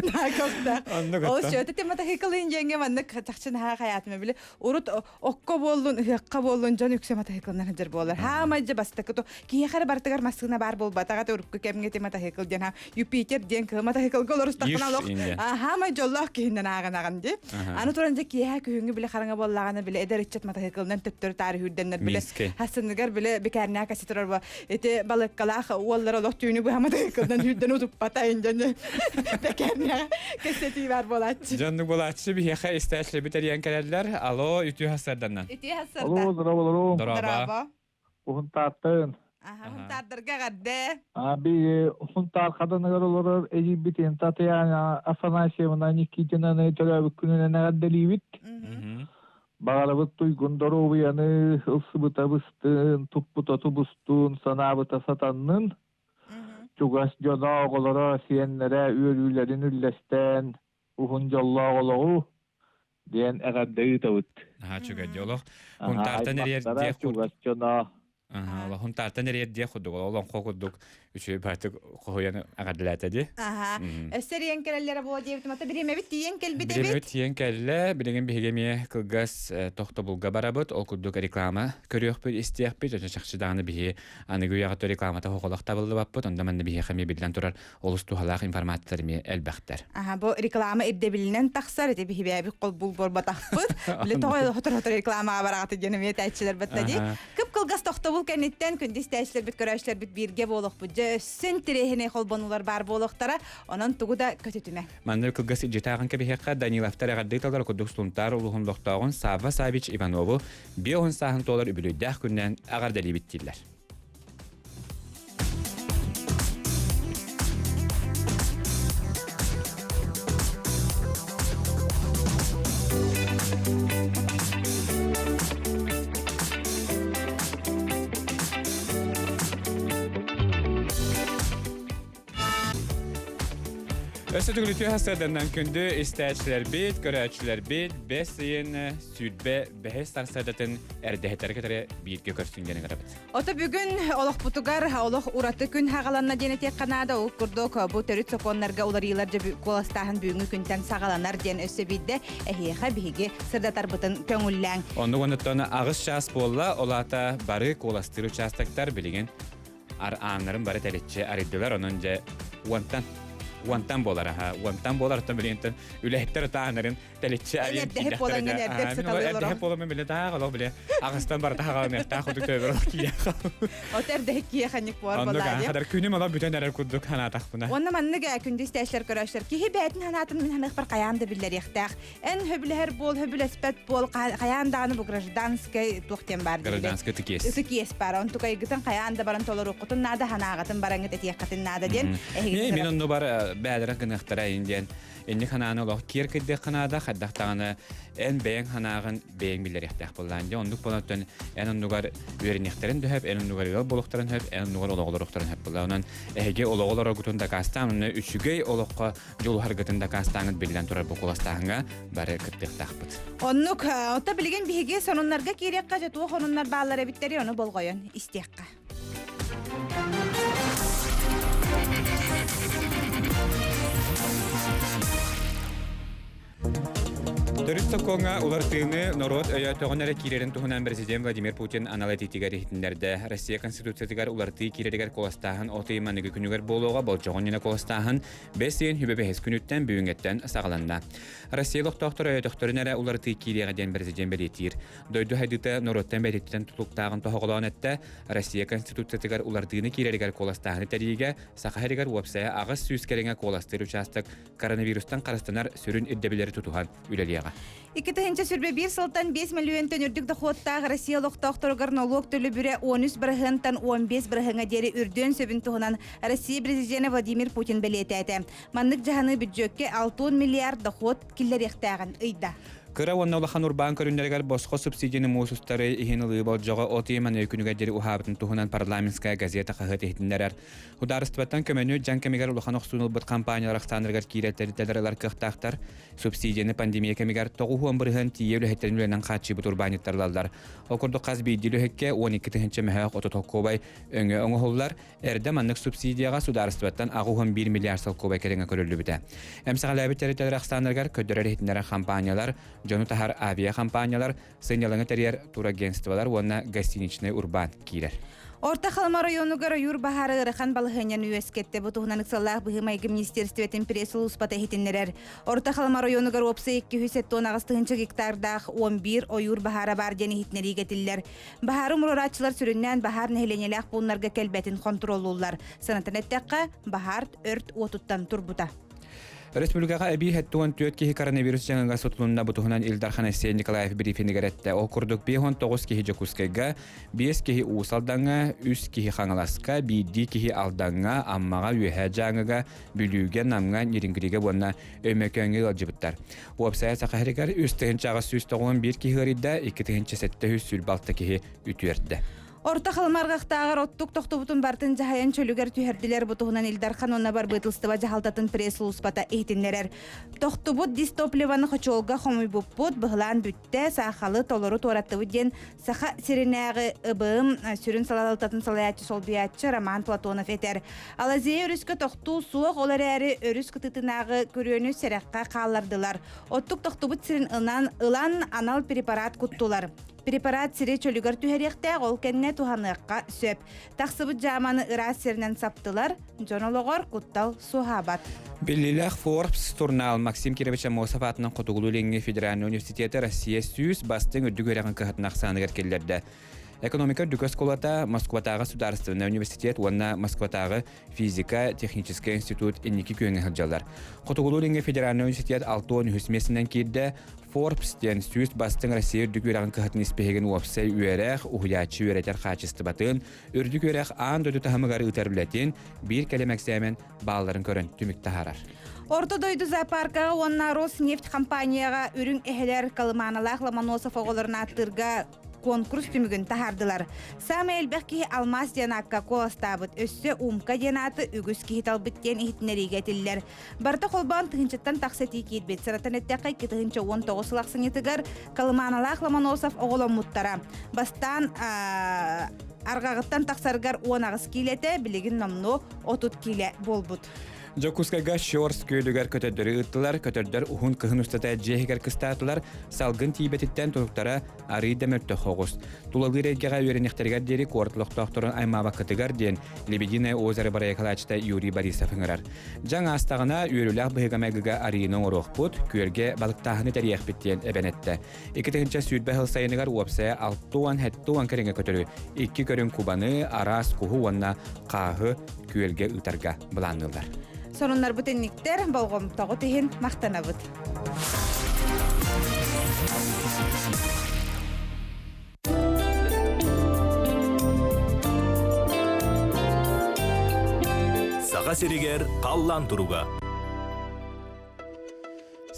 Наһаа көфтэ. Ол шөтө тематахикалын дьэҥҥэ маннык чахчы наһаа хаятыма били урут окко буоллун, ыһыахха буоллун дьон үксэ матаһыыкылынан сылдьар буолар. Хаамай дьэ бастакы то киһиэхэ эрэ барытыгар массыына баар буолбатаҕа те урукку кэмҥэ ти матаһыыкыл диэн ха Юпитер диэн кыһы матаһыыкылга олорустахпына олох хаамай дьоллоох киһиннэн ааҕынаҕын дии. Аны туран дьэ киэһэ күһүҥҥү биле хараҥа буоллаҕына биле эдэр ыччат матаһыыкылынан төттөрү таары үүрдэннэр биле хассыныгар биле бикээрнээх кэси турар бу ити балыккалаах уоллар олох түүнү быһа матаһыыкылынан үүрдэн утуппата инден бэкээрнээх кэсэтии бар буолааччы. Дьоннук буолааччы биһиэхэ истээччилэрбит эрийэн кэлэллэр. Алло, үтүө хассарданнан. Үтүө хассарда. Алло, здорово, Дороба. Уһунтаартан. Аха, Уһунтаардарга эҕэрдэ. Би Уһунтаар хаданыгар олорор эдьиийбитин Татьяна Афанасьевна Никитинаны төрөөбүт күнүнэн эҕэрдэлиибит. Баҕарабыт туйгун доруобуйаны, ылсыбыта быстын, туппута тубустун, санаабыта сатаннын. Чугас дьоно, оҕолоро, сиэннэрэ үөрүүлэрин үллэстэн, уһун дьоллоох олоҕу диэн эҕэрдэ ыытабыт. Наһаа үчүгэй дьолох. Хунтаартан эрийэр чугас дьоно. Хунтаартан эриэрдиэ курдук, олоҥхо курдук үчүгэй баатык хоһуйан аҕардылаата дии. Аха. Өссө эрийэн кэлэллэрэ буо диэбитим. Ата бириэмэбит тиийэн кэлбит эбит. Бириэмэбит тиийэн кэллэ. Билигин биһиги эмиэ кылгас тохтобулга барабыт. Ол курдук реклама көрүөхпүт, истиэхпит. Өтө чахчы даҕаны биһи аныгы үйэҕэ рекламата хохолох табыллыбаппыт. Онно манна биһиэхэ эмиэ биллэн турар олус туһалаах информациялар эмиэ элбэхтэр. Аха, бу реклама ирдэбилинэн тахсар, ити биһибээбит холбул буолбатахпыт. Биле тоҕо хотор-хотор рекламаҕа бараҕыт диэн эмиэ этээччилэр батта дии. Кып-кылгас тохтобул кэнниттэн күндү истээччилэрбит, көрөөччүлэрбит бииргэ буолуохпут. Дьэ, өссө интэриэһинэй холбонуулар баар буолуохтара. Онон тугу да көтүтүмэ. Манна кылгас илдьитааҕын кэбиһиэххэ Даниловтар эҕэрдэ ыыталлар курдук Сунтаар улууһун олохтооҕун Савва Савич Иванову 50 сааһын туолар үбүлүөйдээх күнүнэн эҕэрдэлиибит дииллэр. Өссө төгүлүтүү хасыаданнан күндү истээччилэрбит, көрөөччүлэрбит бэс ыйын сүүрбэ бэһис сарсыардатын эрдэһитэргэ кытары бииргэ көрсүн диэн ыҥырабыт. Ото бүгүн олохпутугар олох ураты күн хаҕаланна диэн этиэххэ наада. Ол курдук бу төрүт сокуоннарга уларыйыылар дьэ куоластааһын бүгүҥҥү күнтэн саҕаланар диэн өссө биирдэ эһиэхэ биһиги сырдатарбытын көҥүллээҥ. Оннук оннуттан аҕыс чаас буолла, ол аата бары куоластыыр участоктар билигин ар ааннарын бары тэличчи арыйдылар, онон дьэ уонтан уонтан буолар аха уонтан буолар оттон билигин үлэһиттэр таанарын тэличчи арыйан эрдэһип буолаҥҥын эрдэ ыксаталыы олорон эрдэһип буоламмын биле таах олох биле аҕыстан барыта хаҕаланыахтаах курдук төбөр олох киирэ От эрдэһик киһи ханньык буолар Оннук хатар күнүм олох бүтэн эрэр курдук ханаатахпына. Онно маннык күндү истээччилэр көрөөччүлэр киһи бэйэтин санаатын мин ханыахпар хайаан да биллэриэхтээх. Эн хөбүлэһэр буол, хөбүлэспэт буол, хайаан даҕаны бу гражданскай туох диэн баар Гражданскай ытык иэс. Ытык иэс баар. Онтукайгытын хайаан да баран толоруоххутун наада, ханаағытын бараҥҥыт этиэххитин наада диэн. Эһигини Мин онну бар бээлэрэ гыныахтара диэн Инник ханааны олох киэр кыйдыахха наада, хайдах даҕаны эн бэйэҥ ханаағын бэйэҥ биллэриэхтээх буоллаан дьэ оннук буолан эн оннугар үөрэниэхтэрин да сөп, эн оннугар ыал буолуохтарын сөп, эн оннугар олоҕу олоруохтарын сөп буолла. Онон эһиги олоҕу олороргутун дакаастаан, онно үчүгэй олоххо дьулуһаргытын дакаастааҥыт биллэн турар бу куоластааһыҥҥа бары кыттыахтаахпыт. Оннук, оттон билигин биһиги сонуннарга киириэххэ, дьэ туох сонуннар бааллар эбиттэри ону болҕойон истиэххэ. Төрүт сокуоҥҥа уларытыыны норуот өйөөтөҕүн эрэ киирэрин туһунан президент Владимир Путин анал этиитигэр иһитиннэрдэ. Россия Конституциятыгар уларытыы киирэригэр куоластааһын от ыйын маныгы күнүгэр буолуоҕа, болдьоҕун иннинэ куоластааһын бэс ыйын сүбэ бэһис күнүттэн бүгүҥҥэттэн саҕаланна. Россия олохтоохторо өйөөтөхтөрүн эрэ уларытыы киириэҕэ диэн президент бэлиэтиир. Дойду сайдыыта норуоттан бэйэтиттэн тутулуктааҕын тоһоҕолоон эттэ, Россия Конституциятыгар улардыыны киирэригэр куоластааһыны тэрийиигэ Саха сиригэр уопсайа 800 кэриҥэ куоластыыр учаастак коронавирустан харыстанар сүрүн ирдэбиллэри тутуһан үлэлиэҕэ. 2021 сылтан 5 мөлүйүөнтэн үрдүк дохуоттаах Россия олохтоохторугар нолуок төлөбүрэ 13 бырыһыантан 15 бырыһыаҥҥа диэри үрдүөн сөбүн туһунан Россия президенэ Владимир Путин бэлиэтээтэ. Маннык дьаһаныы бүддьүөккэ 60 миллиард дохуот киллэриэхтээҕин ыйда. Кыра уонна улахан урбаан көрүҥнэригэр босхо субсидияны муус устары иһин ылыы болдьоҕо от ыйын маныгы күнүгэр диэри уһаабытын туһунан парламентская газета хаһыат иһитиннэрэр. Судаарыстыбаттан көмөнү дьаҥ кэмигэр улахан охсууну ылбыт компаниялар ахсааннарыгар киирэр тэрилтэлэр ылар кыахтаахтар. Субсидияны пандемия кэмигэр 90% тиийэ үлэһиттэрин үлэнэн хааччыйбыт урбаанньыттар ылаллар. Ол курдук хас биирдии үлэһиккэ 12 тыһыынча мөһөөх 30 солкуобай өҥө оҥоһуллар. Эрдэ маннык субсидияҕа судаарыстыбаттан 81 миллиард солкуобай кэриҥэ көрүллүбүтэ. Эмсэҕэлээбит тэрилтэлэр ахсааннарыгар көрдөрөр-иһитиннэрэр хампаанньалар, дьону таһар авиа-хампаанньалар, сынньалаҥы тэрийэр турагентстволар уонна гостиничнай урбаан киирэр. Орто Халыма оройуонугар ойуур баһаара ыарахан балаһыанньаны үөскэттэ. Бу туһунан ыксаллаах быһыы-майгы министиэристибэтин пресс-сулууспата иһитиннэрэр. Орто Халыма оройуонугар уопсай 278 тыһыынча гектардаах 11 ойуур баһаара баар диэн иһитиннэриигэ этиллэр. Баһаары умуруорааччылар сүрүннээн баһаар нэһилиэнньэлээх пууннарга кэлбэтин хонтуруоллууллар. Санатан эттэххэ, баһаар өрт уотуттан турбута. Республикаҕа эбии 74 киһи коронавирус дьаҥыгар сутулунна бу туһунан Ил Дархан Айсен Николаев брифингэр эттэ. Ол курдук 59 киһи Дьокуускайга, 5 киһи Уус Алдаҥҥа, 3 киһи Хаҥаласка, биирдии киһи Алдаҥҥа, Аммаҕа, Үөһээ Дьааҥыга, Бүлүүгэ, Намҥа, Нерюнгригэ уонна Өймөкөөҥҥө ыалдьыбыттар. Уопсайа Саха сиригэр 3891 киһи ыарыйда, 2726 киһи үтүөрдэ. Орто Халыма арҕахтааҕар оттук тохтубутун бартын дьаһайан чөлүгэр түһэрдилэр. Бу туһунан Ил Дархан уонна барбыытылыстыба дьаһалтатын пресс-сулууспата иһитиннэрэр. Тохтубут дистопливаны хочуолга хомуйбуппут, быһылаан бүттэ, саахалы толору туораттыбыт диэн Саха сиринээҕи ЫБМ сүрүн салалтатын салайааччы солбуйааччы Роман Платонов этэр. Алазея өрүскэ тохтуу суох, ол эрээри өрүс кытыытынааҕы күрүөнү сэрэххэ хааллардылар. Оттук тохтубут сирин ылан, ылан анал препарат куттулар. Препарат сири чөлүгэр түһэриэхтээх, ол кэннэ туһаныахха сөп. Тахсыбыт дьааманы ыраас сиринэн саптылар, дьон олоҕор куттал суоһаабат. Биллиилээх Forbes сурунаал Максим Кирович Аммосов аатынан Хотугулуу-Илиҥҥи федеральнай университеты Россия 100 бастыҥ үрдүк үөрэҕин кыһатын ахсааныгар киллэрдэ. Экономика үрдүкү оскуолата Москватааҕы судаарыстыбаннай университет уонна Москватааҕы физика техническэй институт инники күөҥҥэ сылдьаллар. Хотугулуу-Илиҥҥи федеральнай университет 63 миэстэнэн киирдэ. Forbes диэн 100 бастыҥ Россия үрдүк үөрэҕин кыһатын испииһэгин уопсай үөрэх, уһуйааччы үөрэтэр хаачыстыбатын, үрдүк үөрэх аан дойду таһымыгар ыытар үлэтин, биир кэлим эксээмэн баалларын көрөн түмүк таһаарар. Орто дойду зоопаркаҕа уонна Роснефть компанияҕа үрүҥ эһэлэр Колыманалаах Ломоносов оҕолорун ааттыырга конкурс түмүгүн таһаардылар. Саамай элбэх киһи Алмаас диэн аакка куоластаабыт, өссө Умка диэн ааты үгүс киһи талбыт диэн иһитиннэриигэ этиллэр. Барыта холбоон тыһыынчаттан тахса этии киирбит. Саратан эттэххэ, 2019 сыл ахсынньытыгар Колыманалаах Ломоносов оҕоломмуттара. Бастаан арҕаҕыттан тахсаргар 18 киилэтэ, билигин номнуо 30 киилэ буолбут. Дьокуускайга Щорс күөлүгэр көтөрдөрү ыыттылар. Көтөрдөр уһун кыһын устата дьиэ иһигэр кыстаатылар. Салгын тиийбэтиттэн туруктара арыый да мөлтөх оҕус. Тулалыыр эйгэҕэ үөрэниэхтэригэр диэри куорат олохтоохторун аймаабаккытыгар диэн Лебединое озеро бырайыакалааччыта Юрий Борисов ыҥырар. Дьаҥ аастаҕына үөрүүлээх быһыыга-майгыга арыйыыны оҥоруохпут, күөлгэ балыктааһыны тэрийиэхпит диэн эбэн эттэ. 2020 сыл сайыныгар уопсайа 60-70 кэриҥэ көтөрү, икки көрүҥ кубаны, араас куһу уонна хааһы күөлгэ ыытарга былаанныыллар. Сонуннарбыт инниктэр, болҕомтоҕут иһин махтанабыт. Саха сиригэр халлаан туруга.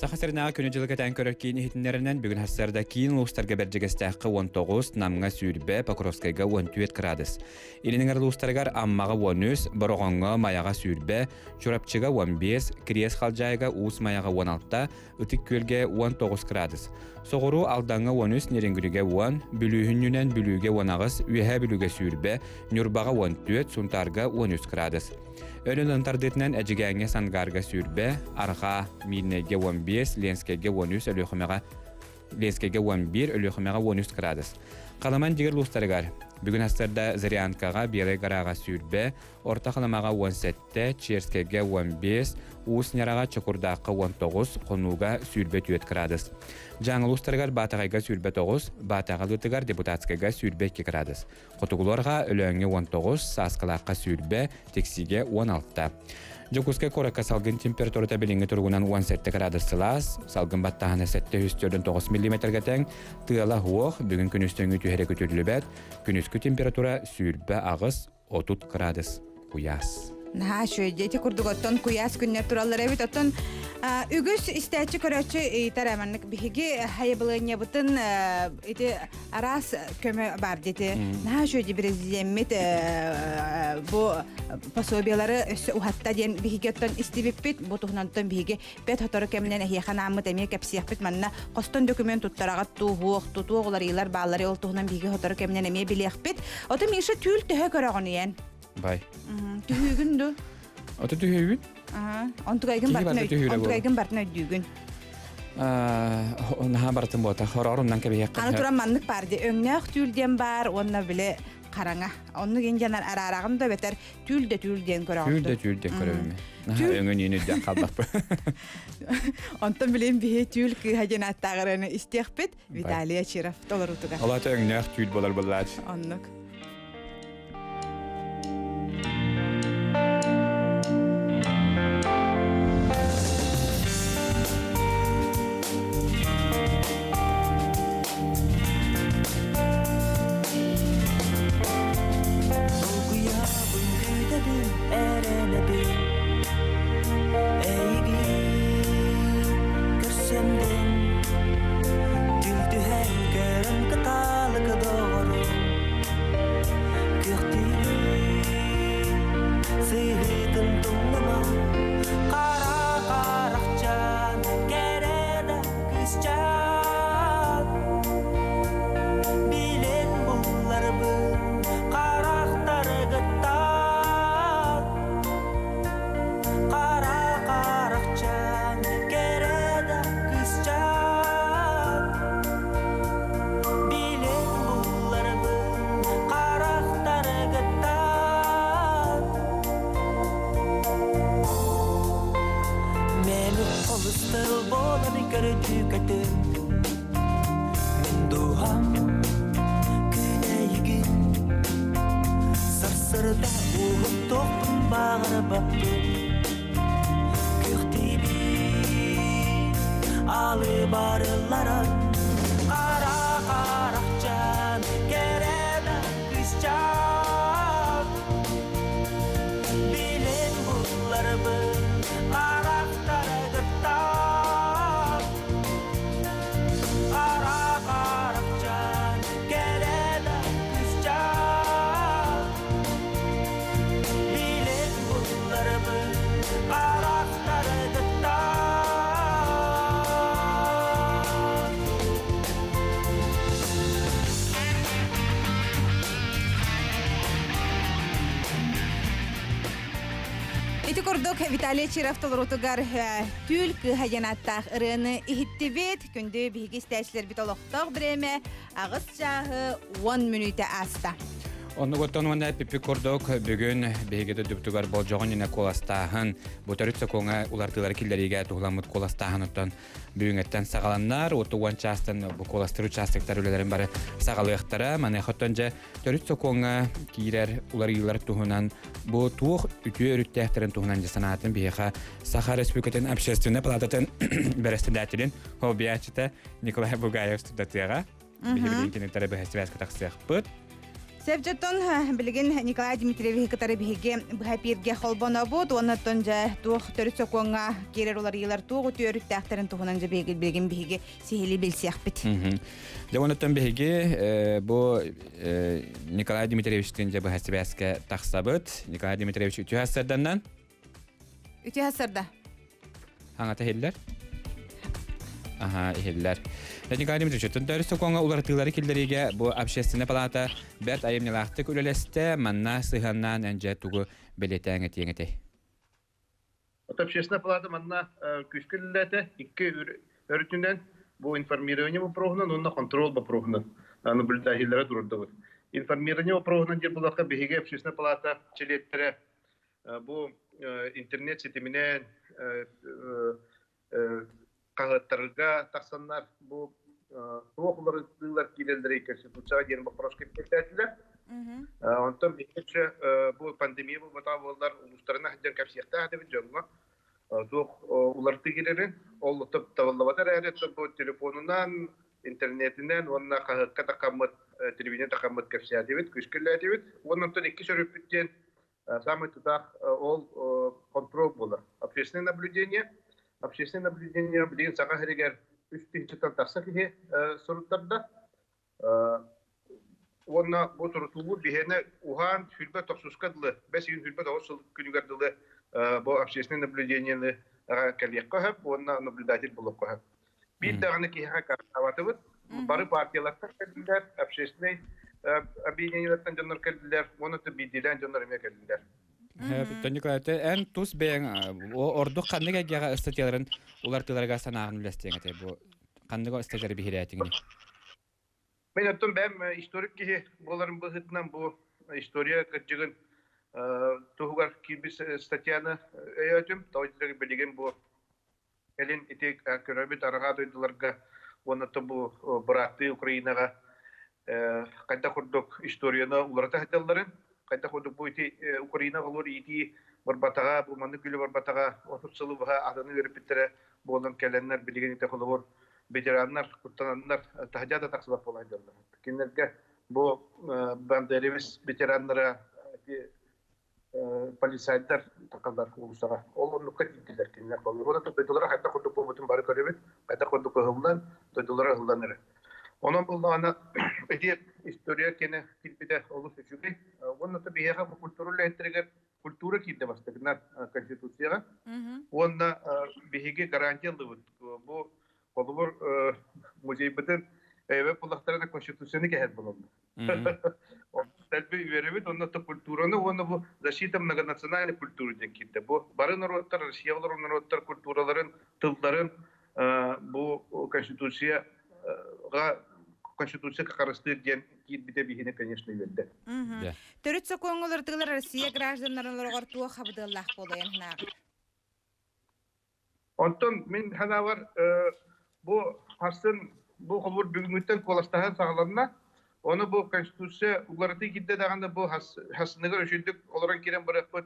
Саха сиринээҕи күнү-дьылы кэтээн көрөр киин иһитиннэринэн бүгүн сарсыарда киин улуустарга Бэрдьигэстээххэ 19, Намҥа сүүрбэ, Покровскайга 14 градус. Илин эҥэр улуустарыгар Аммаҕа 13, Бороҕоҥҥо, Майаҕа сүүрбэ, Чурапчыга 15, Кириэс Халдьаайыга, Уус Майаҕа 16, Ытык Күөлгэ 19 градус. Соҕуруу Алдаҥҥа 13, Нерюнгригэ 10, Бүлүүһүнньүнэн Бүлүүгэ 18, Үөһээ Бүлүүгэ сүүрбэ, Ньурбаҕа 14, Сунтаарга 13 градус. Өлөн тардыытынан Эдьигээҥҥэ Сангаарга сүүрбэ, Арҕаа, Миирнэйгэ 15, Ленскэйгэ 13, Өлүөхүмэҕэ Ленскэйгэ 11, Өлүөхүмэҕэ 13 градус. Халаман дигэр улуустарыгар бүгүн сарсыарда Зырянкаҕа, Белай Гораҕа сүүрбэ, Орто Халымаҕа 17, Черскэйгэ 15, Уус Ньараҕа, Чокурдаахха 19, Хонууга 24 градус. Дьааҥы улуустарыгар Баатаҕайга 29, Баатаҕа Лыытыгар Депутатскайга 22 градус. Хотугулуорга Өлөөҥҥө 19, Сааскылаахха 20, Тиксигэ 16. Дьокуускай куоракка салгын температурата билиҥҥи туругунан 17 градус сылаас, салгын баттааһына 749 миллиметргэ тэҥ, тыала суох, бүгүн күнүстүҥҥү түһэрэ күтүрүлүбэт, күнүскү температура 28 30 градус куйаас. Наһаа үчүгэй ити курдук оттон куйаас күннэр тураллар эбит. Оттон үгүс истээччи көрөөччү ыйытар маннык биһиги хайабылыанньабытын ити араас көмө бар дети. Наһаа үчүгэй президеммит бу пособиялары өссө уһатта диэн биһиги оттон истибиппит. Бу туһунан биһиги бэт сотору кэминэн эһиэхэ анааммыт эмиэ кэпсиэхпит. Манна хостон документ туттараҕат тууһуох, тутуох уларыйыылар бааллары ол туһунан биһиги сотору кэминэн эмиэ билиэхпит. Ото Миша түүл төһө көрөҕүнүйэн? Бай. Түһүүгүн ду? Ото түһүүбүн. Онтугайгын бартын онтугайгын бартын өйдүүгүн. Наһаа бартын буота. Хороруннан кэбиһиэххэ. Аны туран маннык бар ди өҥнөөх түүл диэн бар уонна биле хараҥа. Оннук индианар араараҕын да бэтэр түүл да түүл диэн көрөҕүн. Түүл да түүл диэн көрөбүн. Наһаа өҥөн иин өйдөөн хаалбаппын. Онтон билин биһи түүл кыыһа диэн аттааҕыраны истиэхпит. Виталий Очиров толоруутугар. Олата өҥнөөх түүл болар буллаач. Оннук. Долгуйабын күүтэбин эрэнэбин Эйигин көрсөммүн Түл түһэн көрөн кыталык доҕорум. буолан көрдүү көтөн Мин дууһам күнэйигин Сарсырда уһуктуохпун баҕарбаппын Күөхтиибин алы барылларын Қара қарақчан кэрэ кысчаан Билэн булларбын харахтарыгыттан Қара қарақчан кэрэ кысчаан Билэн булларбын харахтарыгыттан Ити курдук Виталий Чиров толоруутугар түүл кыыһа диэн ааттаах ырыаны иһиттибит. Күндү биһиги истээччилэрбит олохтоох бириэмэ аҕыс чааһы 10 мүнүүтэ ааста. Оннугуттан уонна пиппи курдук бүгүн биһиги дойдубутугар болдьоҕун инэ куоластааһын бу төрүт сокуоҥа улартыылары киллэриигэ туһуламмыт куоластааһын оттон бүгүҥҥэттэн саҕаланнар оту уон чаастан бу куоластыр участоктар үлэлэрин бары саҕалыахтара маныаха оттон дьэ төрүт сокуоҥҥа киирэр уларыйыылар туһунан бу туох үтүө өрүттээхтэрин туһунан дьэ санаатын биһиэхэ Саха Республикатын общественнай палататын бэрэссэдээтэлин хоббияччыта Николай Бугаев сырдатыаҕа. Биһиги киниттэрэ быһа сибээскэ тахсыахпыт. Севжеттон билигин Николай Дмитриевич кытары биһиги быһа пииргэ холбонобут уонна оттон дьэ туох төрүт сокуоҥҥа киирэр уларыйыылар туох үтүө өрүттээхтэрин туһунан дьэ билигин биһиги сиһилии билсиэхпит. Дьэ онуттан биһиги бу Николай Дмитриевичтин дьэ быһа сибээскэ тахсабыт. Николай Дмитриевич үтүө сарданнан. Үтүө сарда. Аҥата иһиллэр. Аха, иһиллэр. Николай Дмитриевич, төрүт сокуоҥҥа уларытыылары киллэриигэ бу общественная палата бэрт айымньылаахтык үлэлэстэ, манна сыһыаннаан эн дьэ тугу бэлиэтээҥ этиэҥ этэй? Общественная палата манна күүскэ үлэлээтэ. Икки өрүтүнэн бу информирование вопроһунан уонна контрол вопроһунан наблюдателлэрэ турдубут. Информирование вопроһунан диэн буллахха биһиги общественная палата чилиэттэрэ бу интернет ситиминэн хаһыаттарга тахсаннар бу туох уларытыылар киирэллэрий конституцияҕа диэн боппуруоска эппиэттээтилэр. Онтон биһиги бу пандемия буолбатаҕа буоллар улуустарынан сылдьан кэпсиэхтээх этибит дьоҥҥо туох уларытыы киирэрин. Ол табыллыбата эрээри бу телефонунан, интернетинэн уонна хаһыакка тахаммыт, телевидение тахаммыт кэпсээтибит, күүскэ үлэлээтибит. Уонна онтон иккис өрүппүт диэн Самый тутаах ол контроль буолар. Общественное наблюдение. Общественное наблюдение билигин Саха сиригэр үс тыһыынчаттан тахса киһи суруттарда. Уонна бу сурутуубут биһиэнэ уһаан сүүрбэ тохсуска дылы, бэс ыйын сүүрбэ тоҕус сыл күнүгэр дылы бу общественное наблюдениены кэлиэххэ сөп уонна наблюдатель булуохха сөп. Биир даҕаны киһиэхэ картаабатыбыт. Бары партиялартан кэллилэр, общественнай объединениелартан дьоннор кэллилэр, уонна биирдиилээн дьоннор эмиэ кэллилэр. Николай, эн тус бэйэҥ ордук ханнык эйгэҕэ ыстатыйаларын улартыыларга санааҕын үллэстиэҥ этэй бу ханнык ыстатыйалары биһирээтиҥий? Мен оттон бэйэм историк киһи буоларым быһыытынан бу история кырдьыгын туһугар киирбит статьяны өйөөтүм. Тоҕо билигин бу Кэлин ити көрөбүт арҕаа дойдуларга уонна бу бырааттыы Украинаҕа хайдах курдук историяны уларыта сылдьалларын, хайдах курдук бу ити Украина оҕолор иитии барбатаҕа, бу маннык үлэ барбатаҕа 30 сылы быһа атыны үөрэппиттэрэ буолан кэлэннэр билигин ити холобур ветераннар куттананнар таһдьа да тахсыбат буола сылдьаллар. Кинилэргэ бу Бандеревич ветераннара ити полицайдар такаллар уулуссаҕа. Ол оннукка тиийдилэр кинилэр. Уонна дойдулара хайдах курдук буолбутун бары көрөбүт. Хайдах курдук ыһыллан, дойдулара ыһыллан эрэ. Онон буллаҕына ити история кини киирбитэ олус үчүгэй. Уонна биһиэхэ бу культура үлэһиттэригэр культура киирдэ бастакынан Конституцияҕа. Уонна биһиги гарантия ыллыбыт. Бу холобур музейбытын эбэ буллахтарына Конституцияны кэһэр буолаллар. Тэлби үөрэбит, онно культураны уонна бу защита многонациональной культуры диэн киирдэ. Бу бары норуоттар, Россия олорор норуоттар культураларын, тылларын бу Конституцияға Конституция харыстыыр диэн киирбитэ биһини, конечно, үөрдэ. Төрүт сокуоҥҥа Россия гражданнарын олоҕор туох хабыдыаллаах буолуон нааҕар? Онтон мин санаабар бу харсын бу холбур бүгүҥҥүттэн куоластаһан саҕаланна. Ону бу Конституция уларытыы киирдэ даҕаны бу хасыныгар үчүгдүк олорон киирэн барыахпыт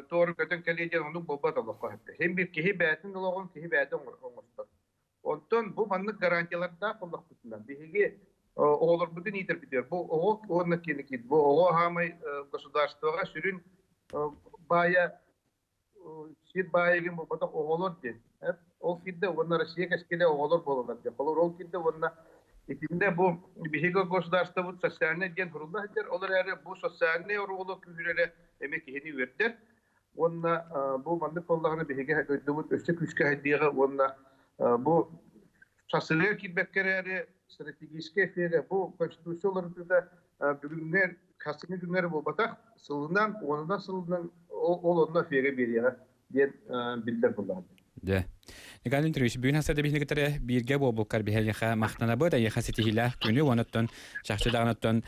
туору көтөн кэлиэ диэн оннук буолбат олоххо сөптө. Син биир киһи бэйэтин олоҕун киһи бэйэтэ оҥостор. Онтон бу маннык гарантиялардаах буоллахпытына биһиги оҕолорбутун иитэрбитигэр бу оҕо уонна киин бу оҕо хаамай государствоҕа сүрүн баайа сир баайыгын буолбатах оҕолор диэн. Ол киирдэ уонна Россия кэскилэ оҕолор буолаллар диэн. Холобур, ол киирдэ уонна итиннэ бу биһиги государствобыт социальнай диэн сурулла сылдьар, ол эрээри бу социальнай оруолу күүһүрэрэ эмиэ киһини үөрдэр. Уонна бу маннык буоллаҕына биһиги дойдубут өссө күүскэ сайдыаҕа уонна бу сасырыга киирбэккэ эрээри стратегическай эфире бу конституция уларытыыта бүгүҥҥэ хасыҥҥы күҥҥэр буолбатах сылынан уонунан сылынан ол онно эфире биэриэҕэ диэн биллэр буоллаҕа. Дьэ. Николай Дмитриевич, бүгүн хасса да биһини кытары бииргэ буолбуккар биһиэхэ махтанабыт, эйиэхэ ситиһиилээх күнү, оноттон чахчы даҕаныттан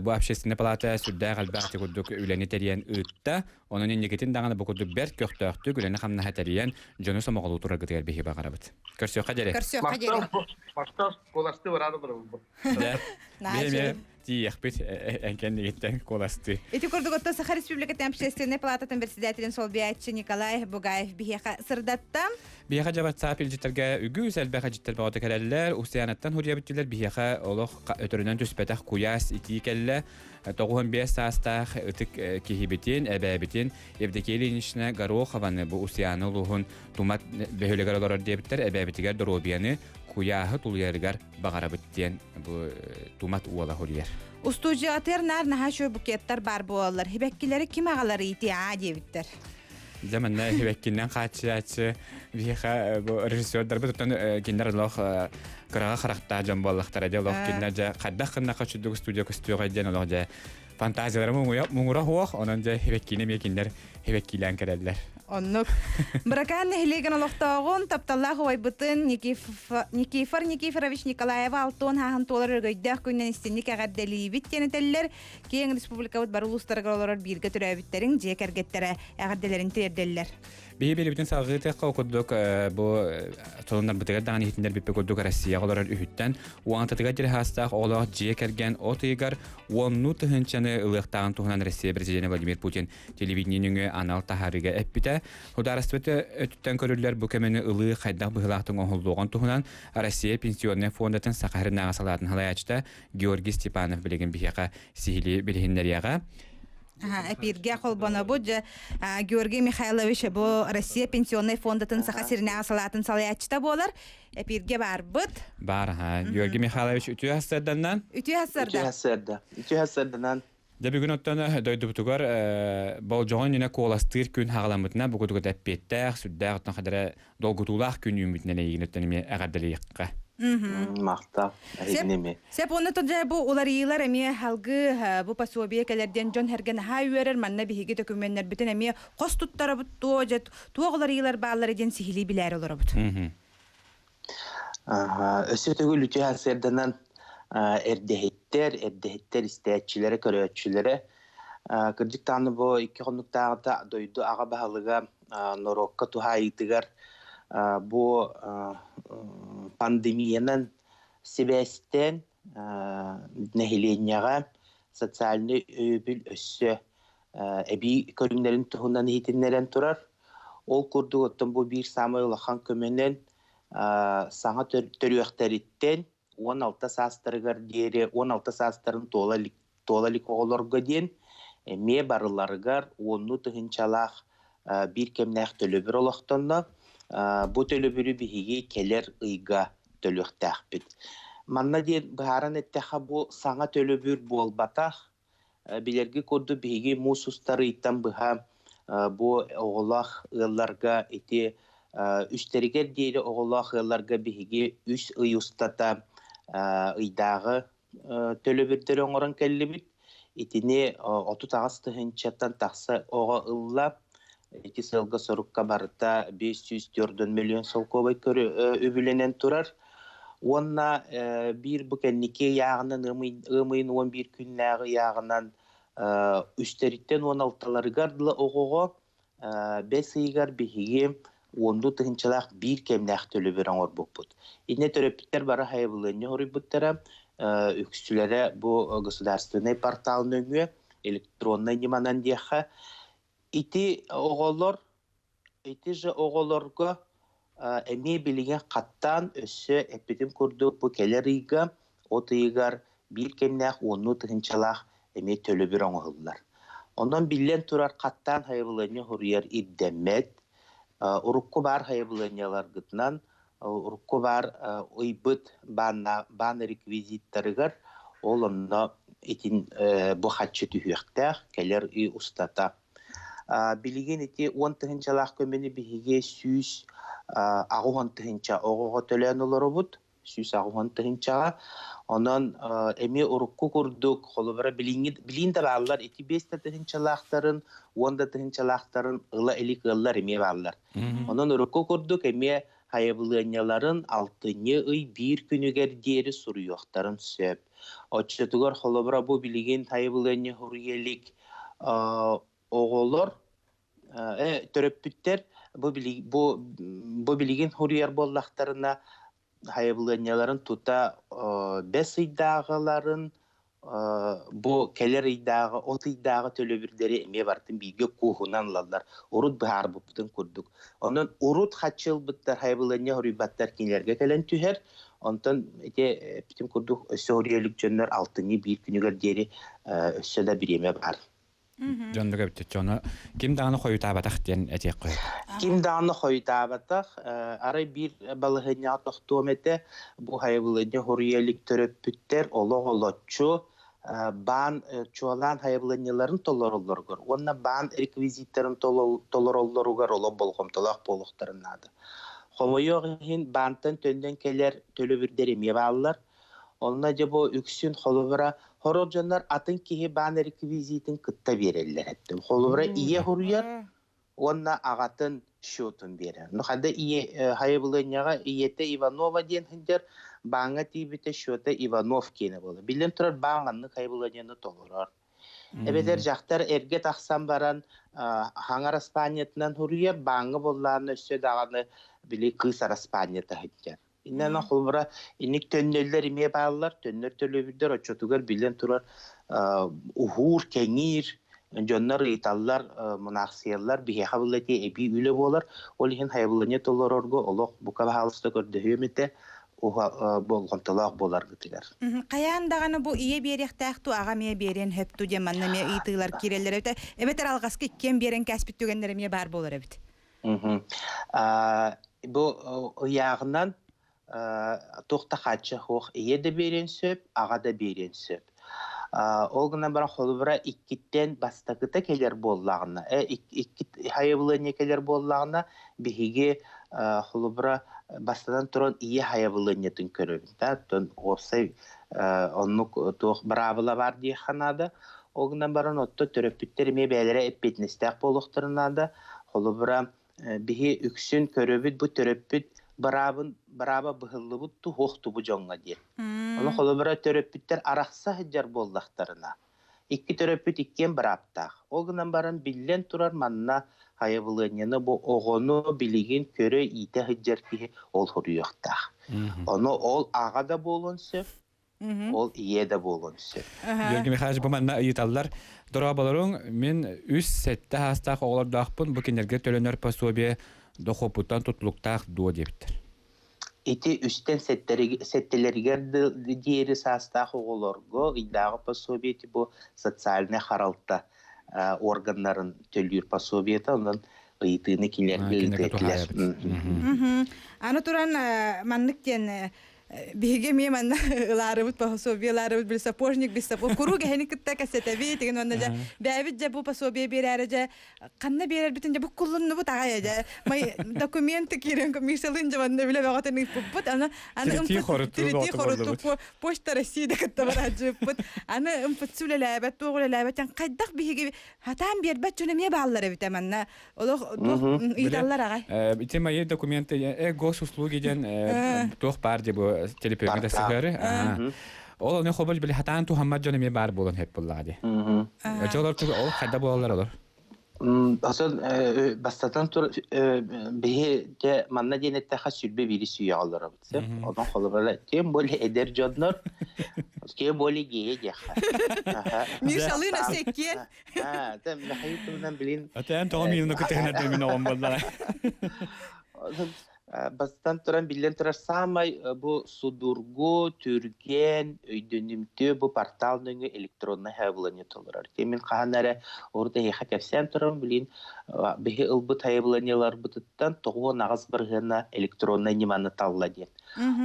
бу общественная палата сүрдээх элбэх курдук үлэни тэрийэн ыытта. Онон инникитин даҕаны бу курдук бэрт көхтөөхтүк үлэни-хамнаһы тэрийэн дьону сомоҕолуу тураргытыгар биһи баҕарабыт. Көрсүөххэ диэри. Көрсүөххэ диэри. Махтал, куоласты бараары барабын. Дьэ, биһи тиийиэхпит эҥкэннигиттэн куоластыы. Ити курдук оттон Саха Республикатын общественной палататын председателин солбуйааччы Николай Бугаев биһиэхэ сырдатта. Биһиэхэ дьэ WhatsApp илдьиттэргэ үгүс элбэх илдьиттэр бөҕөтө кэлэллэр. Устьянаттан хуруйабыттылар биһиэхэ олох өтөрүнэн түспэтэх куйаас итии кэллэ. 95 саастаах ытык киһибитин, эбээбитин Евдокия Ильинична Горохованы бу Усуйаана улууһун Тумат бөһүөлэгэр олорор диэбиттэр эбээбитигэр доруобуйаны куйааһы тулуйарыгар баҕарабыт диэн бу Тумат уола хуруйар. Устуудьуйатыгар наар наһаа үчүгэй букеттар баар буолаллар. Хибэккилэри ким аҕалар иити аа диэбиттэр. Дьэ манна хибэккиннэн хааччыйааччы биһиэхэ бу режиссердарбыт оттон кинилэр олох кыраҕа харахтаах дьон буоллахтара дьэ олох кинилэр дьэ хайдах гыннахха чудук студия көстүөҕэй диэн олох дьэ фантазиялара муҥура суох онон дьэ хибэккиини эмиэ кинилэр хибэккиилээн кэлэллэр. Оннук. Быракаан нэһилиэгин олохтооҕун, тапталлаах убайбытын Никифор Никифорович Николаева алтуон хааһын туолар өрөгөйдөөх күнүнэн истинник эҕэрдэлиибит диэн этэллэр. Киэҥ республикабыт бары улуустарыгар олорор бииргэ төрөөбүттэриҥ дьиэ кэргэттэрэ эҕэрдэлэрин тиэрдэллэр. Биһи биэрибитин салҕыытыахха курдук бу толуннарбытыгар даҕаны иһитиннэрбиппит курдук Россияҕа олорор үһүттэн уонтатыгар дьириһаастаах оҕолоох дьиэ кэргэн от ыйыгар уоннуу тыһыынчаны ылыахтааҕын туһунан Россия президенэ Владимир Путин телевидение нөҥүө анал таһаарыыга эппитэ. Судаарыстыба өттүттэн көрүллэр бу көмөнү ылыы хайдах быһыылаахтык оҥоһуллуоҕун туһунан Россия пенсионнай фондатын Саха сиринээҕи салаатын салайааччыта Георгий Степанов билигин биһиэхэ сиһилии билиһиннэриэҕэ. Эпииргэ холбонобут. Георгий Михайлович бу Россия пенсионнай фондатын Саха сиринээҕи салаатын салайааччыта буолар. Эпииргэ баарбыт. Баар, аха. Георгий Михайлович үтүө сарсыарданнан. Үтүө сарсыарда. Үтүө сарсыарда. Үтүө сарсыарданан. Дьэ бүгүн оттон дойдубутугар болдьоҕун иннинэ куоластыыр күн хаҕаламмытына бу курдук эппиэттээх, сүрдээх оттон хадара долгутуулаах күн үүммүтүнэн эйигин өттөн эмиэ эҕэрдэлиэххэ. Махтал, эһигини эмиэ. Сөп, уонна дьэ бу уларыйыылар эмиэ салгыы бу пособие кэлэр диэн дьон сэргэ наһаа үөрэр, манна биһиги дөкүмүөннэрбитин эмиэ хос туттарабыт туо дьэ туох уларыйыылар бааллара диэн сиһилии билээри олоробут. Өссө төгүл үтүө сарсыарданан эрдэһиттэр, эрдэһиттэр истээччилэрэ, көрөөччүлэрэ кырдьык даҕаны бу икки хонуктааҕыта дойду аҕа баһылыга норуокка туһаайыытыгар бу пандемиянан сибээстээн нэһилиэнньэҕэ социальнай өйөбүл өссө эбии көрүҥнэрин туһунан иһитиннэрэн турар. Ол курдук оттон бу биир саамай улахан көмөнөн саҥа төрүөхтэриттэн 16 саастарыгар диэри 16 саастарын туола илик, туола илик оҕолорго диэн эмиэ барыларыгар уоннуу тыһыынчалаах биир кэмнээх төлөбүр олохтонно. Бу төлөбүрү биһиги кэлэр ыйга төлүөхтээхпит. Манна диэн быһааран эттэххэ бу саҥа төлөбүр буолбатах, Билэрги курдук биһиги муус устар ыйтан быһа бу оҕолоох ыалларга ити үстэригэр диэри оҕолоох ыалларга биһиги үс ый устата ыйдааҕы төлөбүрдэри оҥорон кэллибит. Итини 38 тыһыынчаттан тахса оҕо ылла. Ити сыалга-сорукка барыта 504 миллион солкуобай үбүлэнэн турар. Уонна биир бу кэнники ыйааҕынан ыам ыйын 11 күннээҕи ыйааҕынан үстэриттэн 16-ларыгар дылы оҕоҕо бэс ыйыгар биһиги уонду тыһыынчалаах биир кэмнээх төлөбүр оҥорбуппут. Иннэ төрөппүттэр бары хайабылыанньа хоруйбуттара, үксүлэрэ бу государственнай портал нөҥүө электроннай ньыманан диэххэ. Ити оҕолор, ити же оҕолорго эмиэ билигин хаттаан өссө эппитим курдук бу кэлэр ыйга от ыйыгар биир кэмнээх уоннуу тыһыынчалаах эмиэ төлөбүр оҥоһуллар. Онон биллэн турар хаттаан хайабылыанньа суруйар ирдэммэт. Урукку баар хайабылыанньаларгытынан урукку баар ыйбыт баан реквизиттарыгар ол онно итин бу хаччы түһүөхтээх кэлэр ый устата. Билигин ити 10 тыһыынчалаах көмөнү биһиги 180 тыһыынча оҕоҕо төлөөн олоробут, 180 тыһыынчаҕа. Онон эмиэ урукку курдук, холобура билиҥҥи билиин да бааллар, ити 5 да тыһыынчалаахтарын, 10 да тыһыынчалаахтарын ыла илик ыаллар эмиэ бааллар. Онон урукку курдук эмиэ хайабылыанньаларын алтынньы ый биир күнүгэр диэри суруйуохтарын сөп. Оччотугар холобура бу билигин хайабылыанньа суруйа илик оҕолор төрөппүттэр бу билигин суруйар буоллахтарына хайабылыанньаларын тута бэс ыйдааҕыларын бу кэлэр ыйдааҕы от ыйдааҕы төлөбүрдэри эмиэ барытын бииргэ кууһунан ылаллар урут быһаарбыппытын курдук. Онон урут хаччы ылбыттар хайабылыанньа хоруйбаттар кинилэргэ кэлэн түһэр. Онтон ити эппитим курдук өссө хоруйа илик дьоннор алтынньы биир күнүгэр диэри өссө да бириэмэ баар. Дьоннук эбит дьоно ким даҕаны хойутаабатах диэн этиэх көһөт. Ким даҕаны хойутаабатах, арай биир балаһыанньаҕа тохтуом этэ, бу хайабылыанньа хоруйа илик төрөппүттэр олох олоччу баан чуолаан хайабылыанньаларын толороллоругар уонна баан реквизиттэрин толороллоругар олох болҕомтолоох буолуохтарын наада. Хомойуох иһин, баантан төннөн кэлэр төлөбүрдэр эмиэ бааллар. Онно дьэ бу үксүн холобура сорох дьоннор атын киһи баан реквизитин кытта биэрэллэр эттим. Холобура ийэ суруйар уонна аҕатын счетун биэрэр. Ну хада ийэ хайабылыанньаҕа ийэтэ Иванова диэн сылдьар, бааҥҥа тиийбитэ счета Иванов киэнэ буолар. Биллэн турар баан маннык хайабылыанньаны толорор. Эбэтэр дьахтар эргэ тахсан баран хаҥа араспаанньатынан суруйар, бааҥҥа буоллаҕына өссө даҕаны били кыыс араспаанньата сылдьар. Иннэ холобура инник төннөллөр эмиэ бааллар, төннөр төлөбүрдэр оччотугар биллэн турар уһуур, кэҥиир, дьоннор ыйыталлар, мунаахсыйаллар, биһиэхэ булла ити эбии үлэ буолар. Ол иһин хайабылыанньа толорорго олох бука баһаалыста көрдөһүөм этэ, болҕомтолоох буоларгытыгар. Хайаан даҕаны бу ийэ биэриэхтээх ту аҕа эмиэ биэриэн сөп ту диэн манна эмиэ ыйытыылар киирэллэр эбит. Эбэтэр алҕаска иккиэн биэрэн кээспит түгэннэр эмиэ баар буолар эбит. Бу ыйааҕынан туох да хааччах суох ийэ да биэриэн сөп, аҕа да биэриэн сөп. Ол гынан баран холобура иккиттэн бастакыта кэлэр буоллаҕына, икки хайабылыанньа кэлэр буоллаҕына, биһиги холобура бастатан туран ийэ хайабылыанньатын көрөбүт да, оттон уопсай оннук туох быраабыла баар диэххэ наада. Ол гынан баран отто төрөппүттэр эмиэ бэйэлэрэ эппиэтинэстээх буолуохтарын наада. Холобура, биһи үксүн көрөбүт бу төрөппүт быраабын бырааба быһыллыбыт туһуох тубу дьоҥҥо диэн. Ону холобура төрөппүттэр арахса сылдьар буоллахтарына, икки төрөппүт иккиэн бырааптаах. Ол гынан баран биллэн турар манна хайабылыанньаны бу оҕону билигин көрө-иитэ сылдьар киһи ол хоруйуохтаах. Ону ол аҕа да буолуон сөп, ол ийэ да буолуон сөп. Георгий Михайлович бу манна ыйыталлар. Дорооболоруҥ, мин 3-7 саастаах оҕолордоохпун, бу кинилэргэ төлөнөр пособие дохуоппуттан тутулуктаах дуо диэбиттэр. Ити үстэн сэттэлэригэр диэри саастаах оҕолорго ыйдааҕы пособие бу социальнай харалта органнарын төлүүр пособиета, онон ыйытыыны кинилэргэ ыытыатылар. Аны туран маннык диэн биһиги эмиэ манна ылаарыбыт пособие ылаарыбыт били сапожник без сапог куруук эһини кытта кэсэтэбит деген онно дьэ бэйэбит дьэ бу пособие биэрээри дьэ ханна биэрэрбитин дьэ буккуллуннубут аҕай дьэ май документы киирэн комиссиялыын дьэ манна билэ бөҕөтүн ыыппыппыт аны аны тиритии хорутуу почта России да кытта бараадьыппыт аны ымпытсы үлэлээбэт туох үлэлээбэт хайдах биһиги хатаан биэрбэт дьон эмиэ бааллар эбитэ манна олох туох ыйыталлар аҕай. Ити мои документы госуслуги диэн туох баар дии бу телепиөҥҥэ да сыһыары. Ол ону хобул били хатаан туһаммат дьон эмиэ баар буолан сөп буоллаҕа дии. Очолор ол хайда буолаллар олор? Осон бастатан тур биһи дьэ манна диэн эттэхэ сүрбэ биири сүүйэ олоробут сөп. Онон холобура тем более эдэр дьоннор тем более гея диэххэ. Мишалыын өссө Аа, тэ Михаил туһунан билин Атаан тоҕо миинэ кытыһына мин оҕом буоллаҕа. Бастан туран биллэн турар саамай бу судургу, түргэн, өйдөнүмтүө бу портал нөҥүө электроннай хайабыланньа толорор. Мин хаһан эрэ урут эһиэхэ кэпсээн туран билин биһи ылбыт хайабыланньаларбытыттан 98 бырыһыана электроннай ньыманы талла диэн.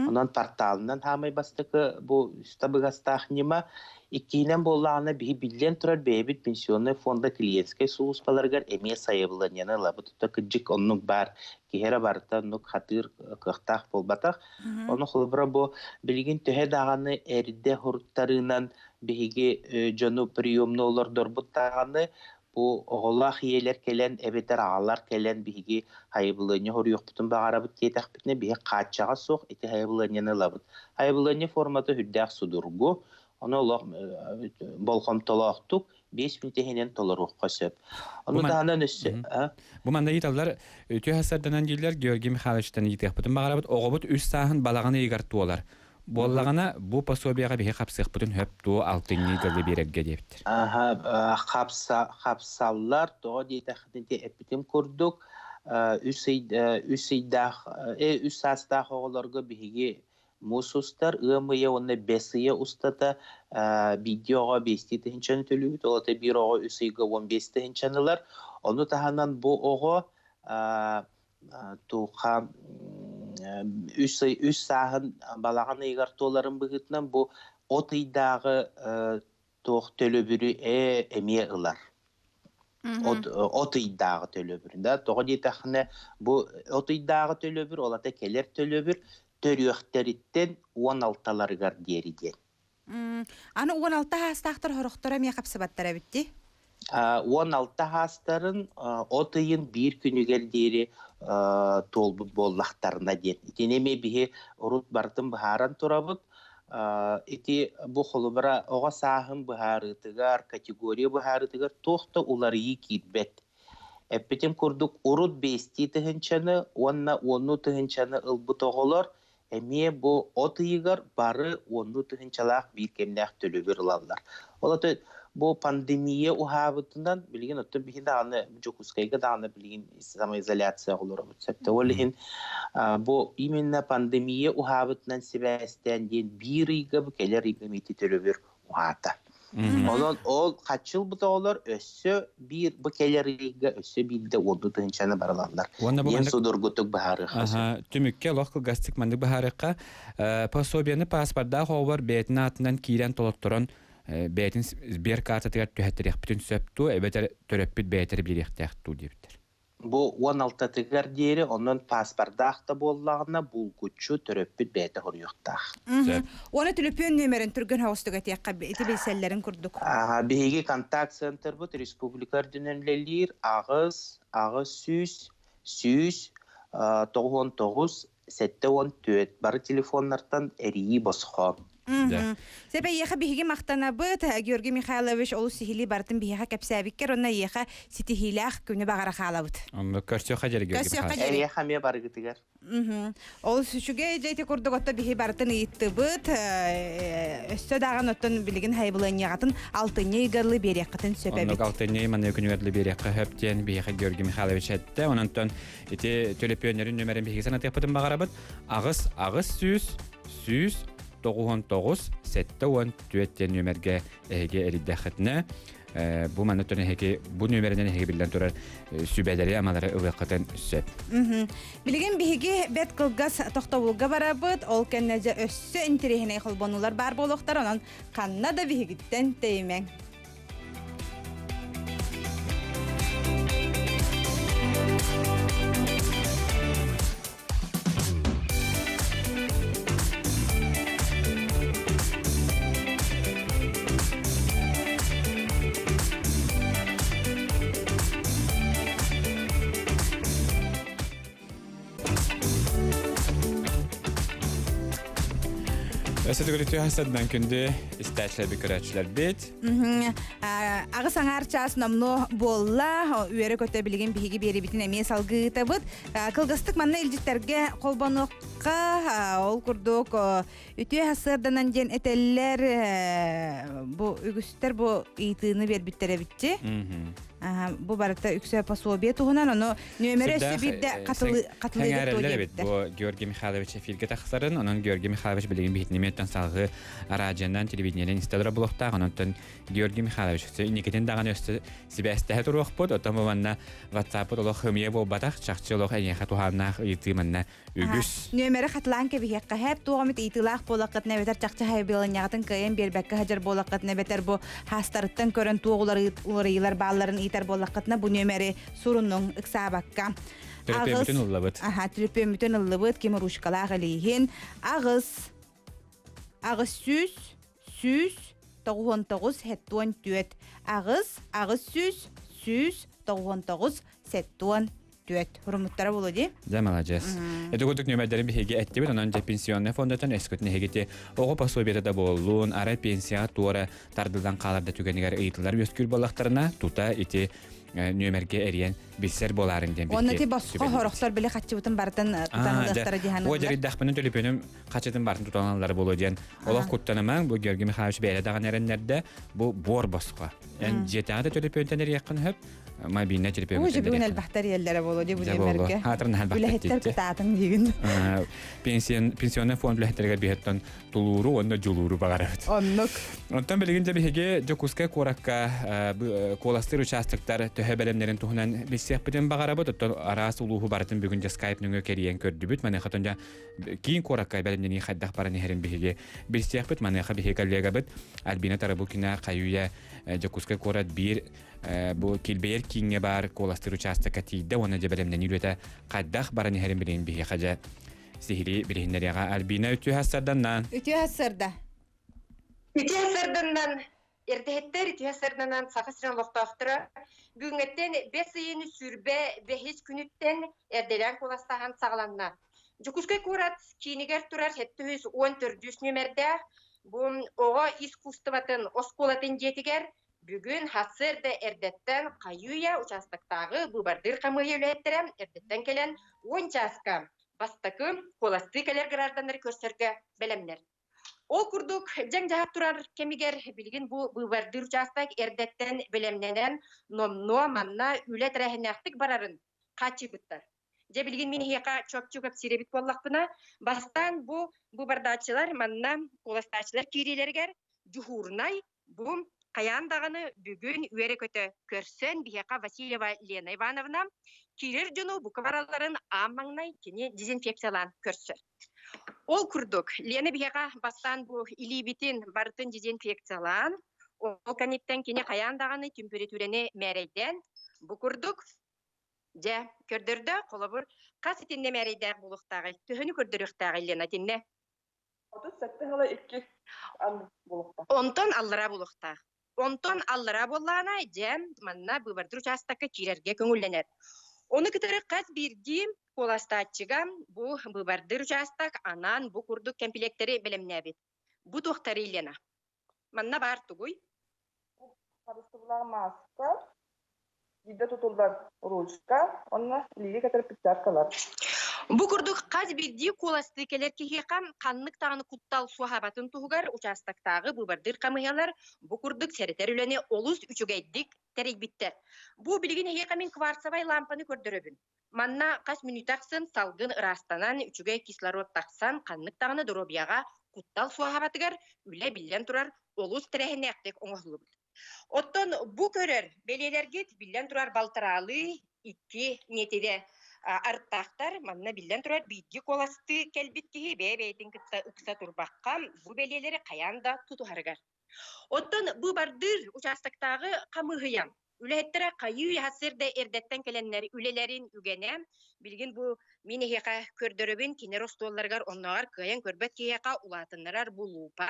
Онон порталынан хаамай бастакы бу табыгастаах ньыма Иккиһинэн буоллаҕына, биһи биллэн турар бэйэбит пенсионнай фонда клиентскэй сулууспаларыгар эмиэ сайабылыанньаны ылабыт. Тута кырдьык оннук баар. Киһи эрэ барыта оннук хатыыр кыахтаах буолбатах. Ону холобура бу билигин төһө даҕаны эрдэ хуруттарыынан биһиги дьону приемну олордорбут даҕаны бу оҕолоох ийэлэр кэлэн эбэтэр аҕалар кэлэн биһиги хайыбылыанньа хоруйуохпутун баҕарабыт диэтэхпитинэ биһи хааччаҕа суох ити хайыбылыанньаны ылабыт. Хайыбылыанньа формата сүрдээх судургу, Ону олох болҕомтолоохтук 5 мүнүүтэ иһинэн толоруохха сөп. Ону таһынан өссө Бу манна ыйыталлар үтүө хасарданан дииллэр Георгий Михайловичтан ыйытыахпытын баҕарабыт. Оҕобут үс сааһын балаҕан ыйыгар туолар. Буоллаҕына бу пособиеҕа биһи хапсыахпытын хөп туо алтынньы дьылы биэрэргэ диэбиттэр. Аха, хапса хапсаллар тоҕо диэтэххитинэ эппитим курдук үс ый үс ыйдаах үс саастаах оҕолорго биһиги Муус устар, ыам ыйа уонна бэс ыйа устата биирдии оҕо биэстии тыһыынчаны төлүүбүт, ол ата биир оҕо үс ыйга 15 тыһыынчаны ылар. Ону таһынан бу оҕо туха үс ый үс сааһын балаҕан ыйыгар туоларын быһыытынан бу от ыйдааҕы туох төлөбүрү эмиэ ылар. От, от ыйдааҕы төлөбүр. Да? Тоҕо диэтэххинэ, бу от ыйдааҕы төлөбүр, ол ата кэлэр төлөбүр төрүөхтэриттэн 16-ларыгар диэри диэн. Аны 16 хаастаахтар хорохторо эмиэ хапсыбаттар эбит дии. 16 хаастарын от ыйын биир күнүгэр диэри туолбут буоллахтарына диэн. Итини эмиэ биһи урут барытын быһааран турабыт. Ити бу холобура оҕо сааһын быһаарыытыгар, категория быһаарыытыгар туох да уларыйыы киирбэт. Эппитим курдук, урут биэстии тыһыынчаны уонна уоннуу тыһыынчаны ылбыт оҕолор эмиэ бу от ыйыгар бары уоннуу тыһыынчалаах биир кэмнээх төлөбүр ылаллар. Ол ото бу пандемия уһаабытынан билигин оттон биһи даҕаны Дьокуускайга даҕаны билигин самоизоляция олоробут сөптө. Ол иһин бу именно пандемия уһаабытынан сибээстээн диэн биир ыйга бу кэлэр ыйга мити төлөбүр уһаата. Онон ол хаччылбыт оҕолор өссө биир бу кэлэр ыйга өссө биирдэ уонду тыһыынчаны барылаллар. Диэн судургутук быһаарыахха сөп. Түмүккэ олох кылгастык маннык быһаарыахха. Пособиены паспордаах оҕолор бэйэтин аатынан киирэн толотторон бэйэтин сбер картатыгар түһэттэриэхпитин сөп дуо эбэтэр төрөппүт бэйэтэ биэриэхтээх дуу диэбиттэр. Бу 16-тыгар диэри онон паспордаах да буоллаҕына булгуччу төрөппүт бэйэтэ хоруйуохтаах. Уонна төлөпүөн нүөмэрин түргэн соҕустук этиэххэ ити билсэллэрин курдук. Биһиги контакт-центрбыт республика үрдүнэн үлэлиир аҕыс аҕыс сүүс 100 99 74 бары телефоннартан эрийии босхо. Сөп эйиэхэ биһиги махтанабыт Георгий Михайлович олус сиһилии барытын биһиэхэ кэпсээбиккэр уонна эйиэхэ ситиһиилээх күнү баҕара хаалабыт. Онно көрсүөххэ дьэри Георгий Михайлович. Эйиэхэ эмиэ барыгытыгар. Олус үчүгэй дьэ ити курдук отто биһи барытын ыйыттыбыт. Өссө даҕан оттон билигин хайбылыанньаҕатын алтынньы ыйгарлы биэриэххитин сөп эбит. Оннук алтынньы маннык күнүгэр биэриэххэ сөп диэн биһиэхэ Георгий Михайлович эттэ. Онон Ити төлөпүөннэрин нөмерин биһиги санатыахпытын баҕарабыт. 8 800 100 99 74 диэн нүөмэргэ эһиги эрийдэххитинэ бу манна тон эһиги бу нүөмэринэн эһиги биллэн турар сүбэлэри амалары ылыаххытын сөп. Билигин биһиги бэт кылгас тохтобулга барабыт, ол кэннэ дьэ өссө интэриэһинэй холбонулар баар буолуохтар, онон ханна да биһигиттэн тэйимэҥ. Өссө төгүл үтүө күндү истээчилэрбит көрөөччүлэрбит. Аҕыс аҥаар чаас номнуо буолла. Үөрэ көтө билигин биһиги биэрибитин эмиэ салгыытабыт. Кылгастык манна илдьиттэргэ холбонуохха ол курдук үтүө сарсыарданан диэн этэллэр бу үгүстэр бу ыйытыыны биэрбиттэр эбитчи. Бу барыта үксэ пособие туһунан, ону нүөмэрэ өссө биирдэ хатылыыр эбит. Бу Георгий Михайлович эфиргэ тахсарын, онон Георгий Михайлович билигин биһитинэмиэттэн салгыы араадьыйанан, телевидениенэн истэлэрэ булуохтаах, онон Георгий Михайлович инникитин даҕаны өссө сибээстэһэ туруохпут, оттон бу манна WhatsApp-пыт олох хымыйа буолбатах, чахчы олох эйиэхэ туһааннаах ыйытыы манна үгүс. Нүөмэри хатылаан кэбиһиэххэ хэп туох эмит ыйытыылаах буолаххытына эбэтэр чахчы хайбыаланньаҕытын кыайан биэрбэккэ сылдьар буолаххытына эбэтэр бу хаастарыттан көрөн туох уларыйыылар баалларын ыйытар буоллаххытына бу нүөмэри сурунуҥ ыксаабакка. Төлөпүөммүтүн ыллыбыт. Аха, төлөпүөммүтүн ыллыбыт, ким ручкалаах илииһин. Аҕыс, 800, 199, 74. 8, 800, 199, 74. Хурумуттара болу ди. Дьэ, маладьыас. Эти курдук нүөмэрдэрин биһиги эттибит, онон дьэ пенсионный фондатан өскөтүн эһигити оҕо пособиета да буоллун, арай пенсияҕа туора тардыллан хаалар да түгэнигэр ыйытылар үөскүүр буоллахтарына, тута ити нүөмэргэ эрийэн билсэр буолаарын диэн Онно ти босхо хорохтор били хаччыбытын барытын тутан ылыахтара диһан. О дьарыйдахпына төлөпүөнүм хаччытын барытын тутан ылаллар буолуо диэн олох куттанымаҥ бу Георгий Михайлович бэйэтэ даҕаны эрэннэрдэ бу буор босхо. Эн дьиэтээҕи да төлөпүөнтэн эрийэххин сөп мобильнай телефон Уже бүгүн элбэхтэр иэллэрэ буолуо дии бу нүөмэргэ. Үлэһиттэр кытаатыҥ диигин. Пенсионный фонд үлэһиттэригэр биһэттэн тулууру уонна дьулууру баҕарабыт. Оннук. Онтон билигин дьэ биһиги Дьокуускай куоракка куоластыыр участоктар төһө бэлэмнэрин туһунан билсиэхпитин баҕарабыт. Оттон араас улууһу барытын бүгүн дьэ скайп нөҥүө кэрийэн көрдүбүт. Маныаха дьэ киин куоракка бэлэмнэнии хайдах баран иһэрин биһиги билсиэхпит. Маныаха биһиги коллегабыт Альбина Тарабукина хайуя Дьокуускай куорат биир бу килбэйэр кииҥҥэ баар куоластыыр учаастакка тиийдэ уонна дьэ бэлэмнэнии үлэтэ хайдах баран иһэрин билигин биһиэхэ дьэ сиһилии билиһиннэриэҕэ. Альбина үтүө сарданнан. Үтүө сарда. Үтүө сарданнан эрдэһиттэр үтүө сарданан Саха сирин олохтоохторо бүгүҥҥэттэн бэс ыйын сүүрбэ бэһис күнүттэн эрдэлээн куоластааһын саҕаланна. Дьокуускай куорат киинигэр турар 714 нүөмэрдээх бу оҕо искусствотын оскуолатын дьиэтигэр Бүгүн сарсыарда эрдэттэн хайыы-үйэ участоктааҕы быыбардыыр хамыыһыйа үлэһиттэрэ эрдэттэн кэлэн 10 чааска бастакы куоластыы кэлэр гражданнары көрсөргө бэлэмнэр. Ол курдук, дьаҥ-дьаһах турар кэмигэр билигин бу быыбардыыр учаастак эрдэттэн бэлэмнэнэн номнуо манна үлэ тэрээһиннээхтик барарын хааччыйбыттар. Дьэ билигин мин эһиэхэ чопчу кэпсиир эбит буоллахпына, бастаан бу быыбардааччылар манна куоластааччылар киириилэригэр дьуһуурунай Бу хайаан даҕаны бүгүн үөрэ-көтө көрсөн биһиэхэ Васильева Лена Ивановна киирэр дьону бука баралларын аан маҥнай кини дезинфекциялаан көрсөр. Ол курдук, Лена биһиэхэ бастаан бу илиибитин барытын дезинфекциялаан, ол кэнниттэн кини хайаан даҕаны температураны мээрэйдээн, бу курдук дьэ көрдөрдө, холобур, хас итиннэ мээрэйдээх буолуохтааҕый, төһөнү көрдөрүөхтээҕий Лена итиннэ? 37 сыла икки буолуохтаах. Онтон аллараа буолуохтаах. Онтон аллараа буоллаҕына, дьэ, манна быыбардыыр учаастакка киирэргэ көҥүллэнэр. Ону кытары хас биирдии куоластааччыга бу быыбардыыр учаастак анаан бу курдук кэмпилиэктэри бэлэмнээбит. Бу туохтарый, Лена? Манна баар тугуй? Харыстабылаах мааска, биирдэ тутуллар ручка уонна илиигэ кэтэр перчаткалар. Бу курдук хас биирдии куоластыы кэлэр киһиэхэ ханнык даҕаны куттал суоһаабатын туһугар участоктааҕы быыбардыыр хамыыһыйалар бу курдук сэрэтэр үлэни олус үчүгэйдик тэрийбиттэр. Бу билигин эһиэхэ мин кварцевай лампаны көрдөрөбүн. Манна хас мүнүүтэ ахсын салгын ыраастанан, үчүгэй кислород тахсан, ханнык даҕаны доруобуйаҕа куттал суоһаабатыгар үлэ биллэн турар олус тэрээһиннээхтик оҥоһуллубут. Оттон бу көрөр бэлиэлэргит биллэн турар балтараалыы икки миэтирэ арыттаахтар. Манна биллэн турар биирдии куоластыы кэлбит киһи бэйэ-бэйэтин кытта ыкса турбакка бу бэлиэлэри хайаан да тутуһарыгар. Оттон быыбардыыр участоктааҕы хамыыһыйа. Үлэһиттэрэ хайыы сарсыарда эрдэттэн кэлэннэр үлэлэрин үгэнэ. Билигин бу мин эһиэхэ көрдөрөбүн, кинилэр остуолларыгар оннооҕор кыайан көрбөт киһиэхэ улаатыннарар бу луупа.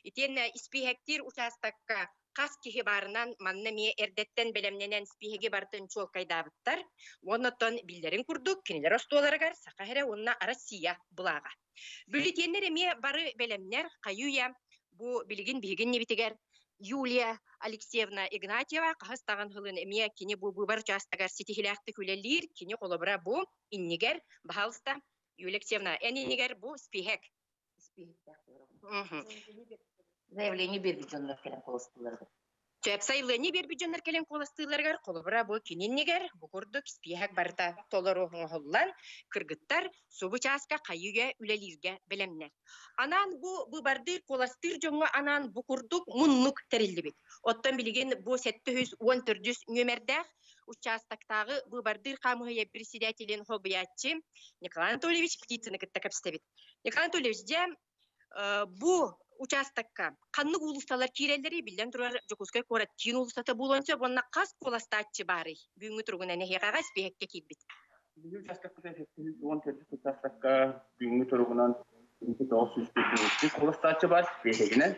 Итиэннэ испииһэктиир учаастакка хас киһи баарынан манна эмиэ эрдэттэн бэлэмнэнэн испииһэги барытын чуолкайдаабыттар. Уонна оттон биллэрин курдук кинилэр остуоларыгар Саха сирэ уонна Россия былааҕа. Бюллетеннэр эмиэ бары бэлэмнэр, хайыы-үйэ бу билигин биһиги иннибитигэр Юлия Алексеевна Игнатьева хаһыс даҕаны сылын эмиэ кини бу быыбар учаастагар ситиһиилээхтик үлэлиир. Кини холобура бу иннигэр, баһаалыста, Юлия Алексеевна, эн иннигэр бу спиһэк. Заявление биэрбит дьоннор кэлэн куоластыылларыгар. Сөп сайылыанньа биэрбит дьоннор кэлэн куоластыылларыгар холобура бу кини иннигэр бу курдук испииһэк барыта толору оҥоһуллан кыргыттар субу чааска хайыы үлэлииргэ бэлэмнэр. Анаан бу быбардыыр куоластыыр дьоҥҥо анаан бу курдук муннук тэриллибит. Оттон билигин бу 714 нүөмэрдээх участоктааҕы быыбардыыр хамыыһыйа председателин солбуйааччы Николай Анатольевич Птицыны кытта кэпсэтэбит. Николай Анатольевич, дьэ бу учаастакка ханнык уулуссалар киирэллэрий? Биллэн турар, Дьокуускай куорат киин уулуссата буолуон сөп уонна хас куоластааччы баарый? Бүгүҥҥү туругунан эһиэхэҕэ испииһэккэ киирбит. Биһиги учаастакпыт 714 учаастакка бүгүҥҥү туругунан 900 куоластааччы баар испииһэгинэн.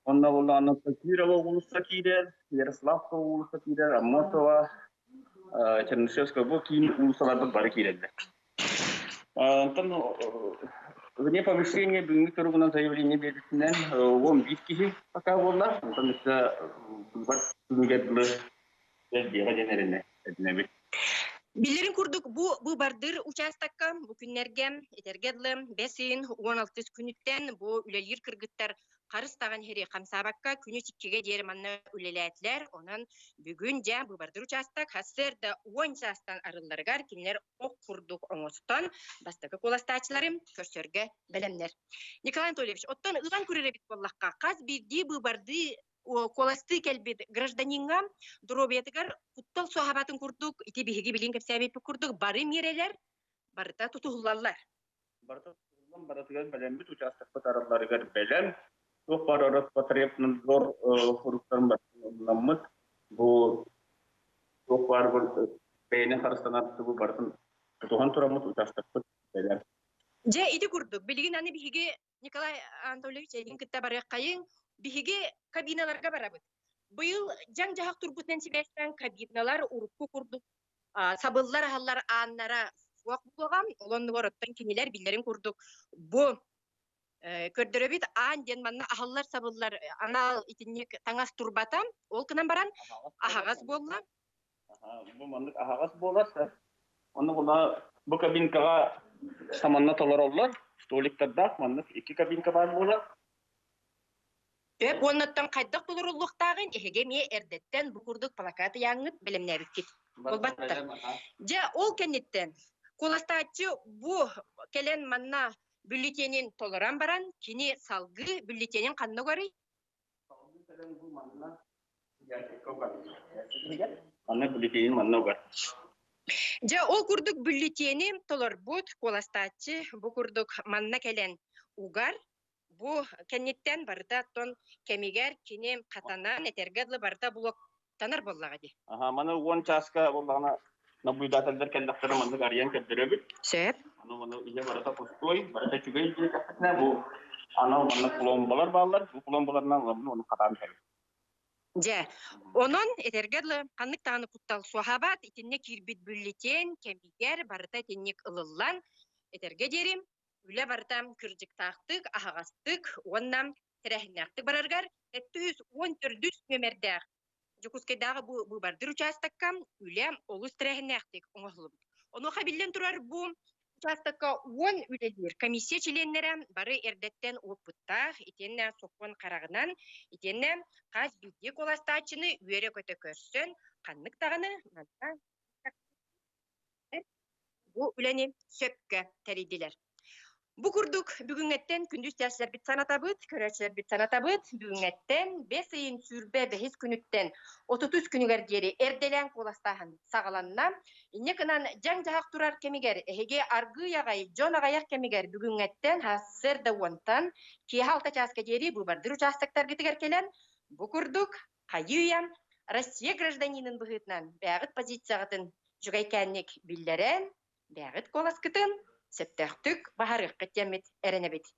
Онно буоллаҕына Кирова уулусса киирэр, Ярославка уулусса киирэр, Аммосова, Чернышевская бу киин уулуссаларбыт бары киирэллэр. Онтон вне повышения бүгүҥҥү туругунан заявление биэрбитинэн 11 киһи пока буолла. Онтон өссө быыбар күнүгэр дылы элбиэҕэ диэн эрэнэ эрэнэбит. Биллэрин курдук, бу быыбардыыр учаастакка бу күннэргэ этэргэ дылы бэс ыйын 16 күнүттэн бу үлэлиир кыргыттар харыс даҕан иһири хамсаабакка күнү чиккигэ диэри манна үлэлээтилэр. Онон бүгүн дьэ быыбардыыр учаастак сарсыарда 10 чаастан арылларыгар кинилэр ох курдук оҥостон бастакы куоластааччылары көрсөргө бэлэмнэр. Николай Анатольевич, оттон ылан көрөр эбит буоллахха, хас биирдии быыбардыы куоластыы кэлбит гражданиҥҥа доруобуйатыгар куттал суоһаабатын курдук ити биһиги билин кэпсээбиппит курдук бары миэрэлэр барыта тутуһуллаллар. Барыта тутуһуллан барытыгар бэлэммит учаастакпыт арылларыгар бэлэм. Туох баар Роспотребнадзор суруктарын барытын бу туох баар бэйэни харыстанар тугу барытын тутуһан тураммыт учаастакпыт бэлэм. Дьэ ити курдук билигин аны биһиги Николай Анатольевич эйигин кытта барыаххайыҥ. Биһиги кабиналарга барабыт. Быйыл дьаҥ-дьаһах турбутунан сибээстээн кабиналар урукку курдук сабыллар аһаллар ааннара суох буолуоҕа. Ол оннугар оттон кинилэр биллэрин курдук бу көрдөрөбүт аан диэн манна аһыллар сабыллар анал итинник таҥас турбата. Ол гынан баран аһаҕас буолла. Бу маннык аһаҕас буолар. Онно була бу кабинкаҕа саманна толороллор. Столиктардаах маннык икки кабинка баар буолар. Төп уоннаттан хайдах толоруллуохтааҕын эһиги эмиэ эрдэттэн бу курдук плакат ыйааҥҥыт бэлэмнээбиккит. Буолбаттар. Дьэ, ол кэнниттэн куоластааччы бу кэлэн манна бюллетенин толорон баран, кини салгыы бюллетенин ханна угарый? Салгыы кэлэн бу манна Манна бюллетенин манна угар. Дьэ, ол курдук бюллетени толорбут куоластааччы бу курдук манна кэлэн угар. Бу кэнниттэн барыта оттон кэмигэр кини хатанан этэргэ дылы барыта блоктанар буоллаҕа дии. Аха, маны 10 чааска буоллаҕына наблюдателлэр кэллэхтэрэ маннык арыйан көрдөрөбүт. Сөп. Аны маны иһэ барыта пустой, барыта үчүгэй диэтэхпитинэ бу анал манна пломбалар бааллар. Бу пломбаларынан ону хатаан иһэбит. Дьэ, онон этэргэ дылы ханнык даҕаны куттал суоһаабат, итиннэ киирбит бюллетень кэмигэр барыта итинник ылыллан, этэргэ диэри, үлэ барыта кырдьыктаахтык, аһаҕастык уонна тэрээһиннээхтик барарыгар 714 нүөмэрдээх Дьокуускайдааҕы бу быыбардыыр учаастакка үлэ олус тэрээһиннээхтик оҥоһуллубут. Онуоха биллэн турар бу учаастакка 10 үлэлиир комиссия чилиэннэрэ бары эрдэттэн уопуттаах, итиэннэ сокуон хараҕынан, итиэннэ хас биирдии куоластааччыны үөрэ-көтө көрсөн, ханнык даҕаны манна бу үлэни сөпкө тэрийдилэр. Бу курдук бүгүҥҥэттэн күндү истээччилэрбит санатабыт, көрөөччүлэрбит санатабыт. Бүгүҥҥэттэн бэс ыйын 25 күнүттэн 33 күнүгэр диэри эрдэлээн куоластааһын саҕаланна. Инньэ гынан дьаҥ-дьаһах турар кэмигэр эһиги аргыый аҕай, дьон аҕайах кэмигэр бүгүҥҥэттэн сарсыарда уонтан киэһэ алта чааска диэри быыбардыыр учаастактаргытыгар кэлэн бу курдук хайыы-үйэ Россия гражданинын быһыытынан бэйэҕит позицияҕытын үчүгэйкээнник биллэрэн, бэйэҕит куоласкытын сөптөөхтүк баһарыаххыт диэммит эрэнэбит.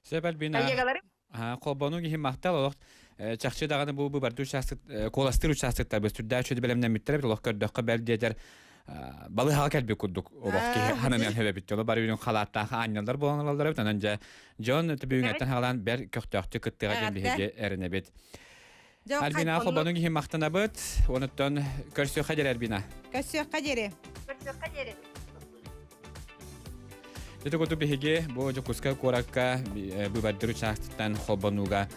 Сөп Альбина. Коллегаларым Холбонуу киһи махтал олох чахчы даҕаны бу быбардыы учаастак куоластыыр учаастактарбыт сүрдээх үчүгэй бэлэмнэммиттэр эбит олох көрдөххө бэл диэтэр балыыһаҕа кэлбит курдук олох киһи хананан эбит оло бары үүнүн халааттаах аанньаллар буолан ылаллар эбит онон дьэ дьон түбүүҥэттэн хаалаан бэр көхтөөхтүк кыттыаҕа диэн биһиги эрэнэбит Альбина холбонуу киһи махтанабыт онуттан көрсүөххэ диэри Альбина Көрсүөххэ диэри. Көрсүөххэ диэри. Ити курдук биһиги бу Дьокуускай куоракка быыбардыр учаастактан холбонууга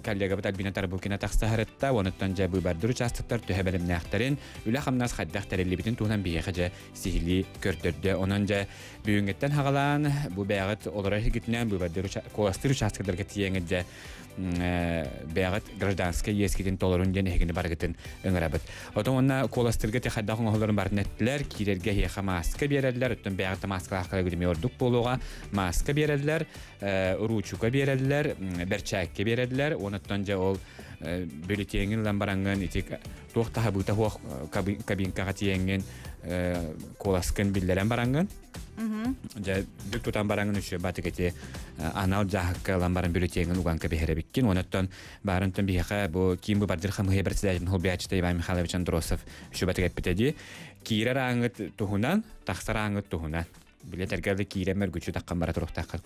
коллегабыт Альбина Тарбукина тахсаһарытта, онуттан дьэ быыбардыр учаастактар төһө бэлэмнээхтэрин, үлэ-хамнас хайдах тэриллибитин туһунан биһиэхэ дьэ сиһилии көрдөрдө. Онон дьэ бүгүҥҥүттэн хаҕалаан бу бэйэҕит олорор иһигитинэн быыбардыр куоластыыр учаастактарга тиийэҥҥит дьэ бэйэҕит гражданскай иэскитин толорун диэн эһигини барыгытын ыҥырабыт. Отон уонна куоластырга те хайдах оҥоһулларын барын эттилэр, киирэргэ эһиэхэ мааска биэрэллэр, оттон бэйэҕит да мааскалаахтара билими ордук буолуоҕа. Мааска биэрэллэр, уруучука биэрэллэр, бэрчээккэ биэрэллэр, уонуттан дьэ ол бюллетеҥин ылан бараҥҥын ити туох таһабыыта суох кабинкаҕа тиийэҥҥин куоласкын биллэрэн бараҥҥын Дьэ, бүк тутан бараҥын үчүгэй батык ити анал дьааһыкка ылан баран бюллетеҥин уган кэбиһэрэбиккин. Онуттан баарынтан биһиэхэ бу киин быбардыр хамыһыйа председателин холбуйааччыта Иван Михайлович Андросов үчүгэй батык эппитэ дии. Киирэр ааҥыт туһунан, тахсар ааҥыт туһунан. Билетэргэ да киирэн мөргүчү таххан бара туруохтаахха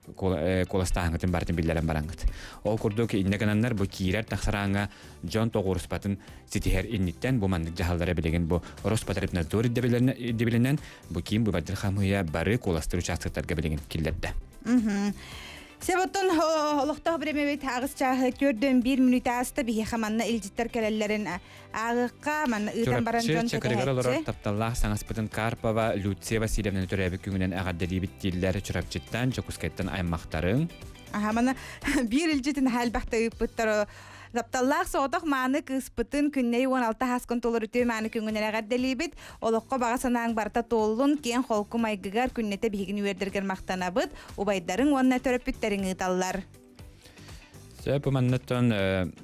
куоластааһыҥҥытын барытын биллэрэн бараҥҥыт. Ол курдук иннэ гынаннар бу киирэр тахсар ааҥҥа дьон тоҕуоруспатын ситиһэр инниттэн бу маннык дьаһаллара билигин бу Роспотребнадзор ирдэбилинэн бу киин быбардыр хамыыйа бары куоластыыр учаастактарга билигин киллэрдэ. Себоттон олохтоох биремэбит аҕыс чааһы төрдөн биир мүнүүтэ ааста биһиэхэ манна илдьиттэр кэлэллэрин ааҕыахха манна ыытан баран дьон Чакырыгар олорор тапталлаах саҥаспытын Карпова Люция Васильевнаны төрөөбүт күҥүнэн эҕэрдэлиибит дииллэр Чурапчыттан, Дьокуускайтан аймахтарыҥ. Аха мана биир илдьитин элбэхтэ ыыппыттар Тапталлаах соҕотох мааны кыыспытын күннэй 16 хаскын толору үтүө мааны күҥҥүнэн эҕэрдэлиибит. Олоххо баҕа санааҥ барыта туоллун, киэҥ холку майгыгар күннэтэ биһигини үөрдэргэр махтанабыт. Убайдарыҥ уонна төрөппүттэриҥ ыыталлар. Сөп, манныттан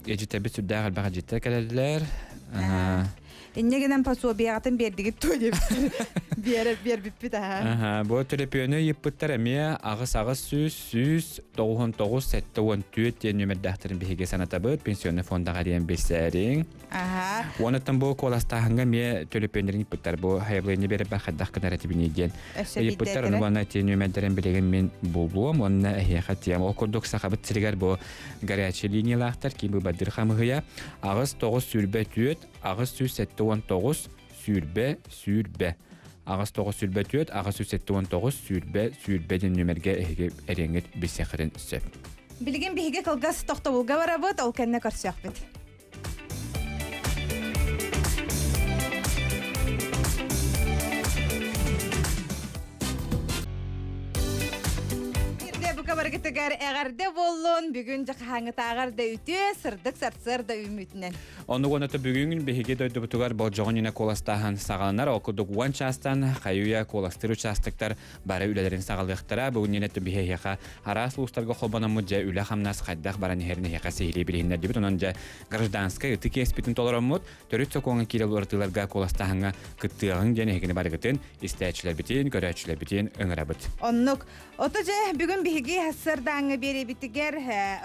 эдьитэбит сүрдээх элбэх эдьиттэр кэлэллэр. Инньэ гынан пособиеҕытын биэрдигит туо диэбиттэр. Биэрэр биэрбиппит аха. Аха, бу төлөпүөнү ыйыппыттар эмиэ 8 800 199 74 диэн нүөмэрдээхтэрин биһиги санатабыт. Пенсионный фондаҕа диэн билсээриҥ. Аха. Уонуттан бу куоластааһыҥҥа эмиэ төлөпүөннэрин ыйыппыттар. Бу хайабылыанньа биэрэрбэр хайдах гынар этибиний диэн Өссө ыйыппыттар. биирдэ Уонна ити нүөмэрдэрин билигин мин булуом уонна эһиэхэ тиэм. Ол курдук Сахабыт сиригэр бу горячай линиялаахтар киин быыбардыыр хамыһыйа 8 9 24 879 20 20 8 9 24 879 20 20 диэн нүөмэргэ эһиги эриэҥҥит билсиэххитин сөп. Билигин биһиги кылгас тохтобулга барабыт, ол кэннэ көрсүөхпүт. Бирде бука барыгытыгар эҕэрдэ буоллун, бүгүн дьахаһаҥҥытааҕар да үтүө, сырдык сарсыарда үүммүтүнэн. Оннук уонна бүгүн биһиги дойдубутугар болдьоҕун инэ куоластааһын саҕаланар. Ол курдук уон чаастан хайуя куоластыыр учаастактар бары үлэлэрин саҕалыахтара. Бүгүн инэ биһиэхэ араас улуустарга холбономмут дьэ үлэ-хамнас хайдах баран иһэрин эһиэхэ сиһилии билиһиннэрдибит. Онон дьэ гражданскай ытык иэспитин толороммут, төрүт сокуоҥҥа киирэр уларытыыларга куоластааһыҥҥа кыттыаҕыҥ диэн эһигини барыгытын истээччилэрбитин, көрөөччүлэрбитин ыҥырабыт. Оннук. Ото дьэ, бүгүн биһиги сарсыардааҥҥы биэриэбитигэр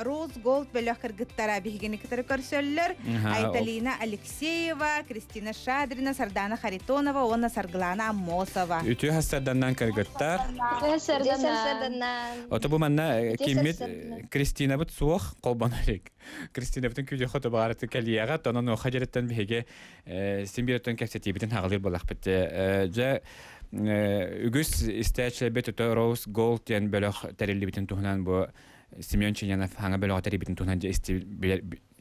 Rose Gold бөлөх кыргыттара биһигини кытары көрсөллөр. Айталина Алексеева, Кристина Шадрина, Сардана Харитонова уонна Саргылана Аммосова. Үтүө сарсыарданнан кыргыттар. Үтүө сарсыарданнан. Ото бу манна киммит Кристинабыт суох холбоно илик. Кристинабытын күүтүөххэ хоту баҕарыты кэлиэҕэ, тонон уоха дьэриттэн биһиги син биир кэпсэтиибитин хаҕалыыр буоллахпыт. Дьэ үгүс истээччилэрбит өтө Rose Gold диэн бөлөх тэриллибитин туһунан бу Семен Ченянов хаҥа бөлөҕө тэрийбитин туһунан дьэ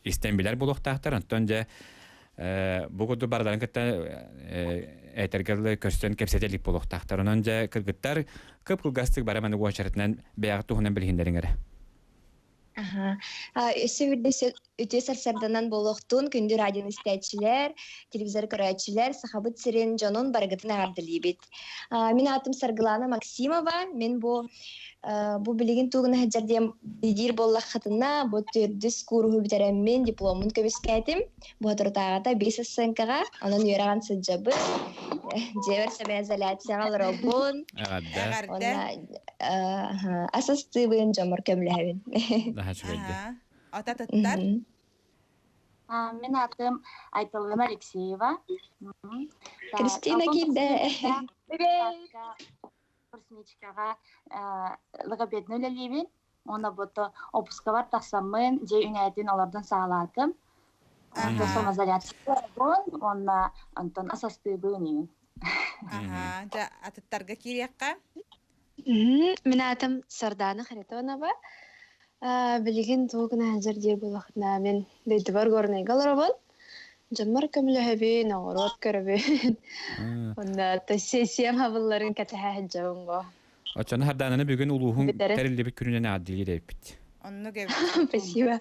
истэн билэр буолуохтаахтар. Онтон дьэ бу курдук барыларын кытта этэргэ көрсөн кэпсэтэ илик буолуохтаахтар. Онон дьэ кыргыттар кып-кылгастык бары маны уочаратынан бэйэҕит туһунан билиһиннэриҥ эрэ. Аха. Өссө Үтүө сарсыарданан буолуохтун, күндү радионы истээччилэр, телевизор көрөөччүлэр, Сахабыт сирин дьонун барыгытын эҕэрдэлиибит. Мин аатым Саргылана Максимова. Мин бу бу билигин тугун сылдьар диэн диир буоллаххытына, бу төрдүс кууруһу бүтэрэммин дипломмун көмүскээтим. Бу соторутааҕыта биэс сыаҥкаҕа, онон үөрэҕин сылдьабын. Дьиэбэр самоизоляцияҕа олоробун. Эҕэрдэ. Уонна ас астыыбын, дьоммор көмөлөһөбүн. Наһаа үчүгэйдик. Ата тыттар. Мин атым Айталына Алексеева. Кристина киирдэ. Курсничкаҕа логопедны үлэлиибин. Уонна бото опускабар тахсаммын, дьиэ үҥээтин олордон саҕалаатым. Онтон самоизоляция уонна онтон ас астыыбын иин. Аха, дьэ атыттарга киириэххэ. Мин аатым Сардаана Харитонова. Билигин тугу гына сылдьар диир буоллахпына, мин дойдубар Горнайга олоробун. Дьоммор көмөлөһөбүн, оҕуруот көрөбүн. Онно сессиям хабылларын кэтэһэ сылдьабын бу. Оччону Сардаананы бүгүн улууһун Бүтэрин. тэриллибит күнүнэн ааддыыр эбиппит. Оннук эбит. Спасибо.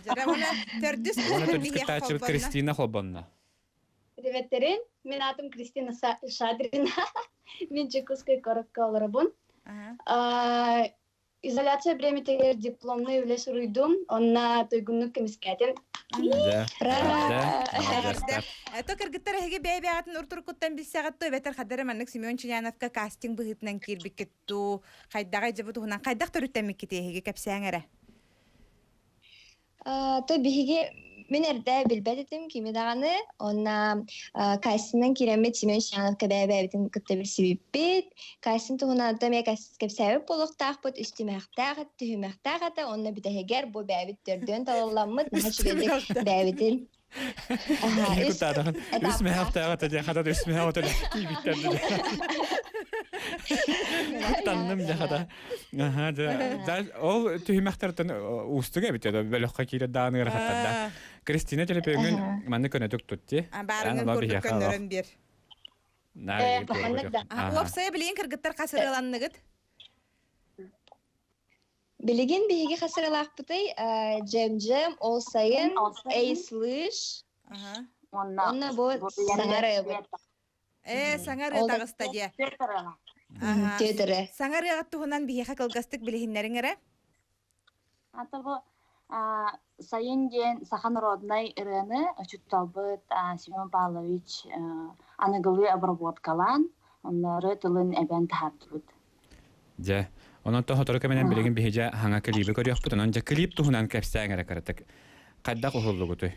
Дьара уонна төрдүс Уонна кыыһын төрдүс биһиэх кыттааччыбыт холбонно. Кристина холбонно. Приветтерин, мин аатым Кристина Шадрина. Мин Чекускай куоракка олоробун. Изоляция бириэмэтигэр дипломнай үлэ суруйдум, онно туйгуннук көмүскээтим. То кыргыттар эһиги бэйэ-бэйэҕитин уртуруккуттан билсэҕит туу эбэтэр хадары маннык Семен Чуняновка кастинг быһыытынан киирбиккит туу хайдаҕай дьэ бу туһунан хайдах төрүттэммиккит эһиги кэпсээҥ эрэ. То биһиги мин эрдэ билбэт этим кими даҕаны. Онно кастинан киирэммит Семен Чановка бэйэ-бэйэбитин кытта билсибиппит. Кастинг туһунан эмиэ кэпсээбит буолуохтаахпыт, үстүмэхтээх, түһүмэхтээх этэ. Онно бүтэһигэр бу бэйэбит төрдүөн талылламмыт, наһаа үчүгэйдик бэйэбитин Куттаатаҕын үс мэһэхтээҕэ этэ диэн хата үс мэһэх отон тиийбиттэр Куттанным дьэ хата. Аха дьэ ол түһүмэхтэртэн уустук эбит бөлөххө киирэр даҕаны ыарахаттарда. Кристина төлөпүөҥүн манны көнөтүк тутти. Баарыҥын курдук көннөрөн биэр. Уопсайа билигин кыргыттар хас ырыаланныгыт? Билигин биһиги хасыралаахпытый Джем-Джем, Ол сайын, Эй слышь. Онно бу саҥа ырыабыт. Ээ, саҥа ырыа таҕыста диэ. Тетэрэ. Саҥа ырыаҕыт туһунан биһиэхэ кылгастык билиһиннэриҥ эрэ. Ата бу сайын диэн саха народнай ырыаны учууталбыт Семен Павлович аныгылыы обработкалаан, онно ырыа тылын эбэн таһаардыбыт. Дьэ, онон сотору кэминэн билигин биһиги хаҥа клиби көрүөхпүт. Онон дьэ клип туһунан кэпсээҥ эрэ кыратык. Хайдах уһуллугутуй?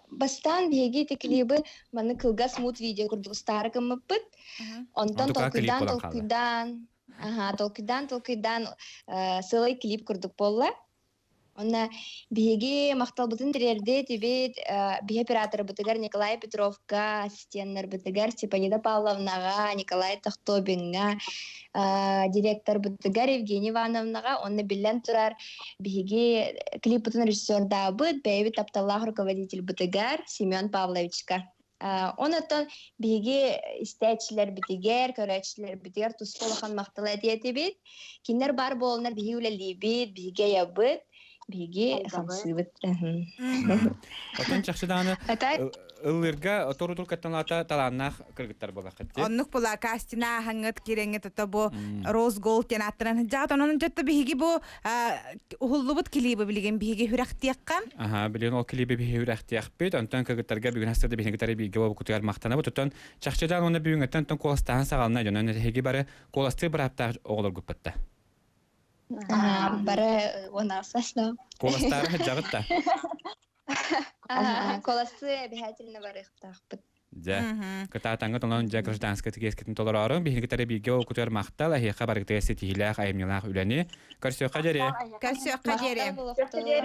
Бастаан биһиги ити клибы маны кылгас мут видео курдук устаары гыммыппыт. Онтон толкуйдаан толкуйдаан, аха, толкуйдаан толкуйдаан сылай клип курдук буолла. Онно биһиги махталбытын тириэрдиэтибит биһи операторбытыгар Николай Петровка, ассистеннарбытыгар Степанида Павловнаҕа, Николай Тохтобиҥҥа, директорбытыгар Евгения Ивановнаҕа уонна биллэн турар биһиги клиппытын режиссердаабыт бэйэбит тапталлаах руководительбытыгар Семен Павловичка. Онон биһиги истээччилэрбитигэр, көрөөччүлэрбитигэр туспа улахан махтал этиэтибит. Кинилэр баар буоланнар биһиги үлэлиибит, биһиги айабыт, биһиги хамсыыбыт. Отон чахчы даҕаны ыллыырга торутур катталаата талааннаах кыргыттар буолаххыт дии. Оннук була кастина аһаҥыт кирэҥҥит ото бу Rose Gold диэн ааттанан сылдьаҕыт. Онон дьэ биһиги бу уһуллубут клибы билигин биһиги хүрэхтиэххэ. Аха, билигин ол клиби биһиги үрэхтиэхпит. Онтон кыргыттарга бүгүн хастарда биһиги кытары бииргэ буолбуккутугар махтанабыт. Оттон чахчыдаан уонна бүгүҥҥэттэн оттон куоластааһын саҕалана дьонон эһиги бары куоластыы бырааптаах оҕолоргуппутта. Бары уонасасно. Куоластаары сылдьаҕыт да. Куоластыы обязательно барыахтаахпыт. Дьэ, кытаатаҥҥыт онон дьэ гражданскай тигиэскитин толороору биһиги кытары бииргэ окутугар махтал, эһиэхэ барыгытыгар ситиһиилээх айымньылаах үлэни. Көрсүөххэ диэри. Көрсүөххэ диэри.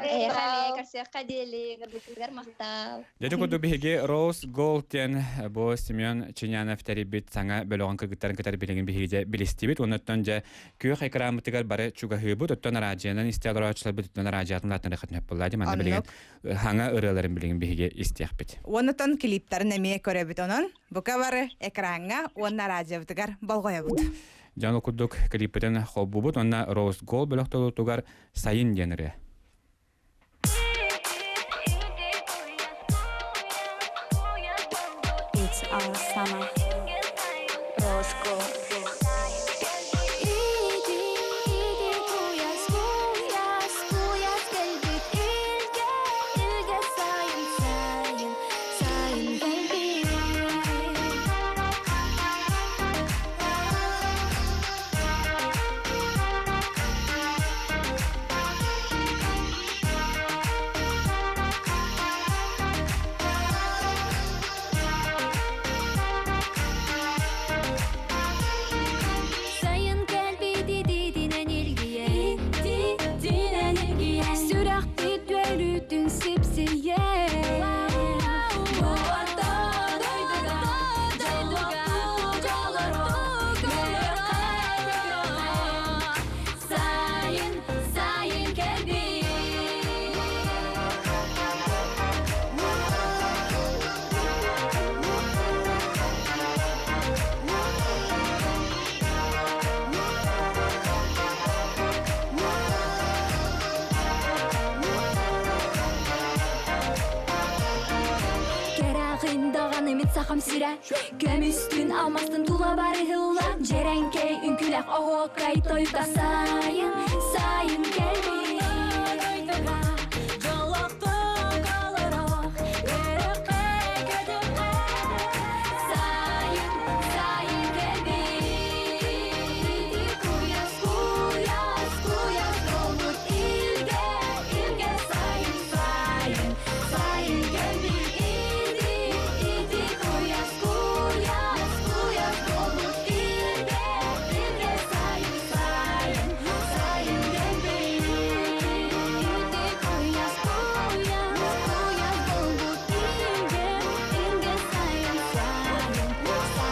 Эһиэхэ көрсүөххэ диэри. Көрбүтүгэр махтал. Дьэ курдук биһиги Rose Gold диэн бу Семен Чинянов тэрийбит саҥа бөлөҕүн кыргыттарын кытары билигин биһиги дьэ билистибит. Оннуттан дьэ күөх экраммытыгар бары чугаһыыбыт. Оттон араадьыйанан истэ олорооччуларбыт оттон араадьыйатын улаатыннарыаххытын сөп буолла. Дьэ манна билигин хаҥа ырыаларын билигин биһиги истиэхпит. Уоннатон клиптарын эмиэ көрөбүт онон бука бары экраҥҥа уонна радиобытыгар болҕойобут. Дьон курдук клиппитин холбуубут уонна Rose Gold бөлөх толуутугар Сайын диэн ырыа. Иди, иди, куяс, куяс, куяс кэлбит илгэ, илгэ сайын, сайын, сайын кэлбит. Сайын кэлбит итиитинэн илгийэн, итиитинэн илгийэн, сүрэхпит үөрүүтүн сипсийэн. Орто дойдуга, дьоллоох дьоллоро, Сайын, сайын кэлбит. Кэрэҕин даҕаны мин сахам сирэ Көмүстүн алмастын тула барыһылла Дьэрэҥкэй үҥкүүлээх оһуокай тойука сайын сайын кэлбит Сайын, сайын кэлбит Куйас, куйас, куйас буолбут илгэ, илгэ сайын, сайын, сайын кэлбит Иди, иди, куйас, куйас, куйас буолбут илгэ, илгэ сайын, сайын, сайын кэлбит Иди, куйас, куйас, куйас буолбут илгэ, илгэ сайын, сайын,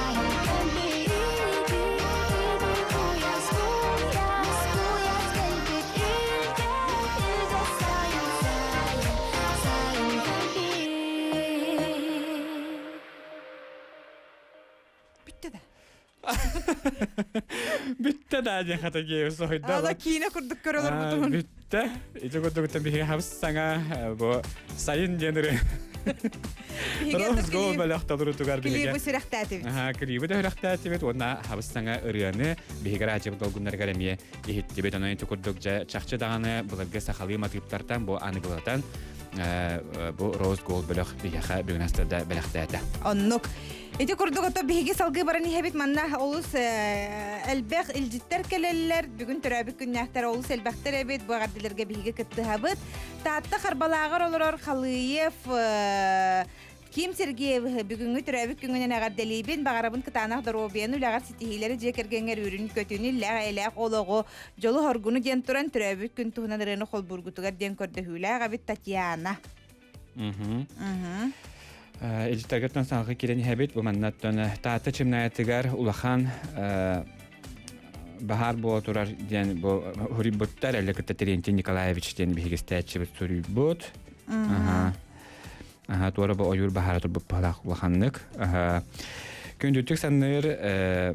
сайын кэлбит Иди, иди, куйас, куйас, куйас кэлбит илгэ, илгэ сайын, сайын, сайын кэлбит Бүттэ да. Бүттэ да диэн хата киһи соһуйда. Ала киинэ курдук көрө олорбутун. Бүттэ. Ити курдук биһиги хабыс саҥа бу сайын диэн ырыа. Rose Gold бөлөх толорутугар биһиги. Клибы сүрэхтээтибит. Аха, клибы да сүрэхтээтибит уонна хабыс саҥа ырыаны биһиги радио долгуннарыгар эмиэ иһиттибит. Онон ити курдук дьэ чахчы даҕаны былыргы сахалыы матыыптартан бу аныгылатан бу Rose Gold бөлөх биһиэхэ бүгүн астарда бэлэхтээтэ. Оннук. Ити курдук ото биһиги салгыы баран иһэбит манна олус элбэх илдьиттэр кэлэллэр. Бүгүн төрөөбүт күннээхтэр олус элбэхтэр эбит. Бу эҕэрдэлэргэ биһиги кыттыһабыт. Таатта Харбалааҕар олорор Халыев Ким Сергеевиһы бүгүҥҥү төрөөбүт күҥүнэн эҕэрдэлиибин. Баҕарабын кытаанах доруобуйаны, үлэҕэр ситиһиилэри, дьиэ кэргэҥҥэр үөрүүнү-көтүүнү, иллээх-эйэлээх олоҕу, дьолу-соргуну диэн туран төрөөбүт күн туһунан ырыаны холбуургутугар диэн көрдөһүүлээх эбит Татьяна. Илдьиттэргиттэн салгыы киирэн иһэбит. Бу маннаттан Таатта Чымнаайатыгар улахан баһаар буола турар диэн бу суруйбуттар. Эллэ кытта Терентий Николаевич диэн биһиги истээччибит суруйбут. Аха, туора бу ойуур баһаара турбут баһалаах улаханнык. Күндүтүк санныыр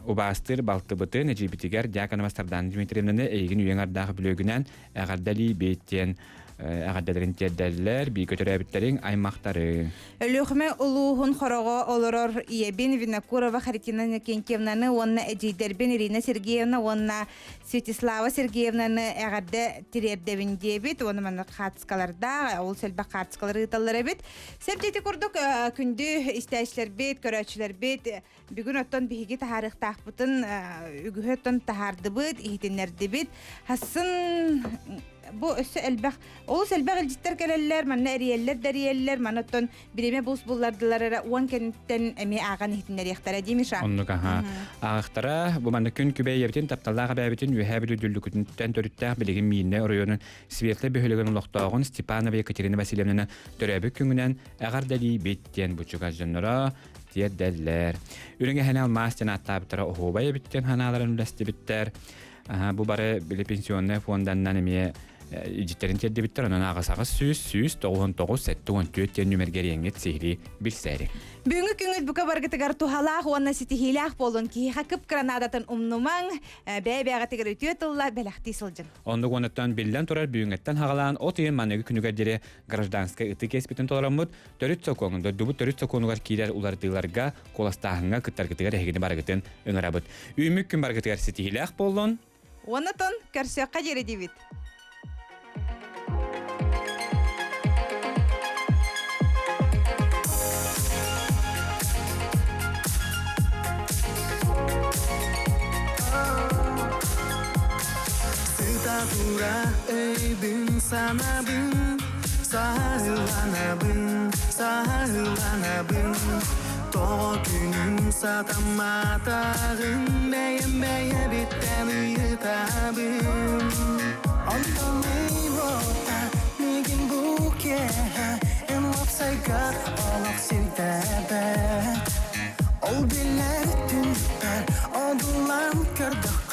убаастыыр балтыбытын эдьиийбитигэр Дьяконова Сардаана Дмитриевнаны эйигин үйэҥ ардаах бүлүөгүнэн эҕэрдэлиибит диэн эҕэрдэлэрин тиэрдэллэр, бииргэ төрөөбүттэриҥ аймахтарыҥ. Өлүөхүмэ улууһун хороҕо олорор ийэбин Винокурова Харитина Иннокентьевнаны уонна эдьиийдэрбин Ирина Сергеевна уонна Светислава Сергеевнаны эҕэрдэ тириэрдэбин диэбит уонна маннык хаартыскалардаах, ол элбэх хаартыскалары ыыталлар эбит. Сэрдити курдук күндү истээччилэрбит, көрөөччүлэрбит Бүгүн оттон биһиги таһаарыахтаахпытын үгүһү оттон таһаардыбыт, иһитиннэрдибит. Хассын бу өссө элбэх, олус элбэх илдьиттэр кэлэллэр, манна эрийэллэр да эрийэллэр, манна оттон бириэмэ булс буллардылар эрэ уон кэнниттэн эмиэ ааҕан иһитиннэриэхтэрэ дии Миша. Оннук аха. Ааҕахтара бу манна күн күбэй ийэбитин тапталлаах эбээбитин Үөһээ Бүлүү Дүллүкүтүттэн төрүттээх билигин Миирнэй оройуонун Светлэй бөһүөлэгин олохтооҕун Степанова Екатерина Васильевнаны төрөөбүт күҥүнэн эҕэрдэлиибит диэн бучугас дьонноро тиэрдэллэр. Үрүҥ эһэни алмаас диэн ааттаабыттара оһуобай эбит диэн санааларын үллэстибиттэр. Бу бары били пенсионнай фонданнан эмиэ Илдьиттэрин тиэрдибиттэр, онон ааҕасаҕас 100 199 74 диэн нүмергэ эриэҥҥит сиһилии билсээри. Бүгүҥҥү күҥҥүт бука баргытыгар туһалаах уонна ситиһиилээх буолун киһиэхэ кып-кыранаадатын умнумаҥ, бэйэ-бэйэҕитигэр үтүө тылла бэлэхтии сылдьыҥ. Оннук уонуттан биллэн турар бүгүҥҥэттэн хаҕалаан от ыйын маныгы күнүгэр диэри гражданскай ытык иэспитин толороммут төрүт сокуон, дойдубут төрүт сокуонугар киирэр уларытыыларга куоластааһыҥҥа кыттаргытыгар эһигини барыгытын ыҥырабыт. Үүммүт күн барыгытыгар ситиһиилээх буоллун. Уоннатон көрсүөххэ диэри диибит. Сыта өйбүн санабын Саһыланабын, саһыланабын Тоҕо күнүм сатамматаҕын Бэйэм бэйэбиттэн ыйытабын Онтон уота миигин бу киэһэ Эн уопсайгар олох сирдээбэт Ол биллэр түннүкпэр одуулаан көрдөххө.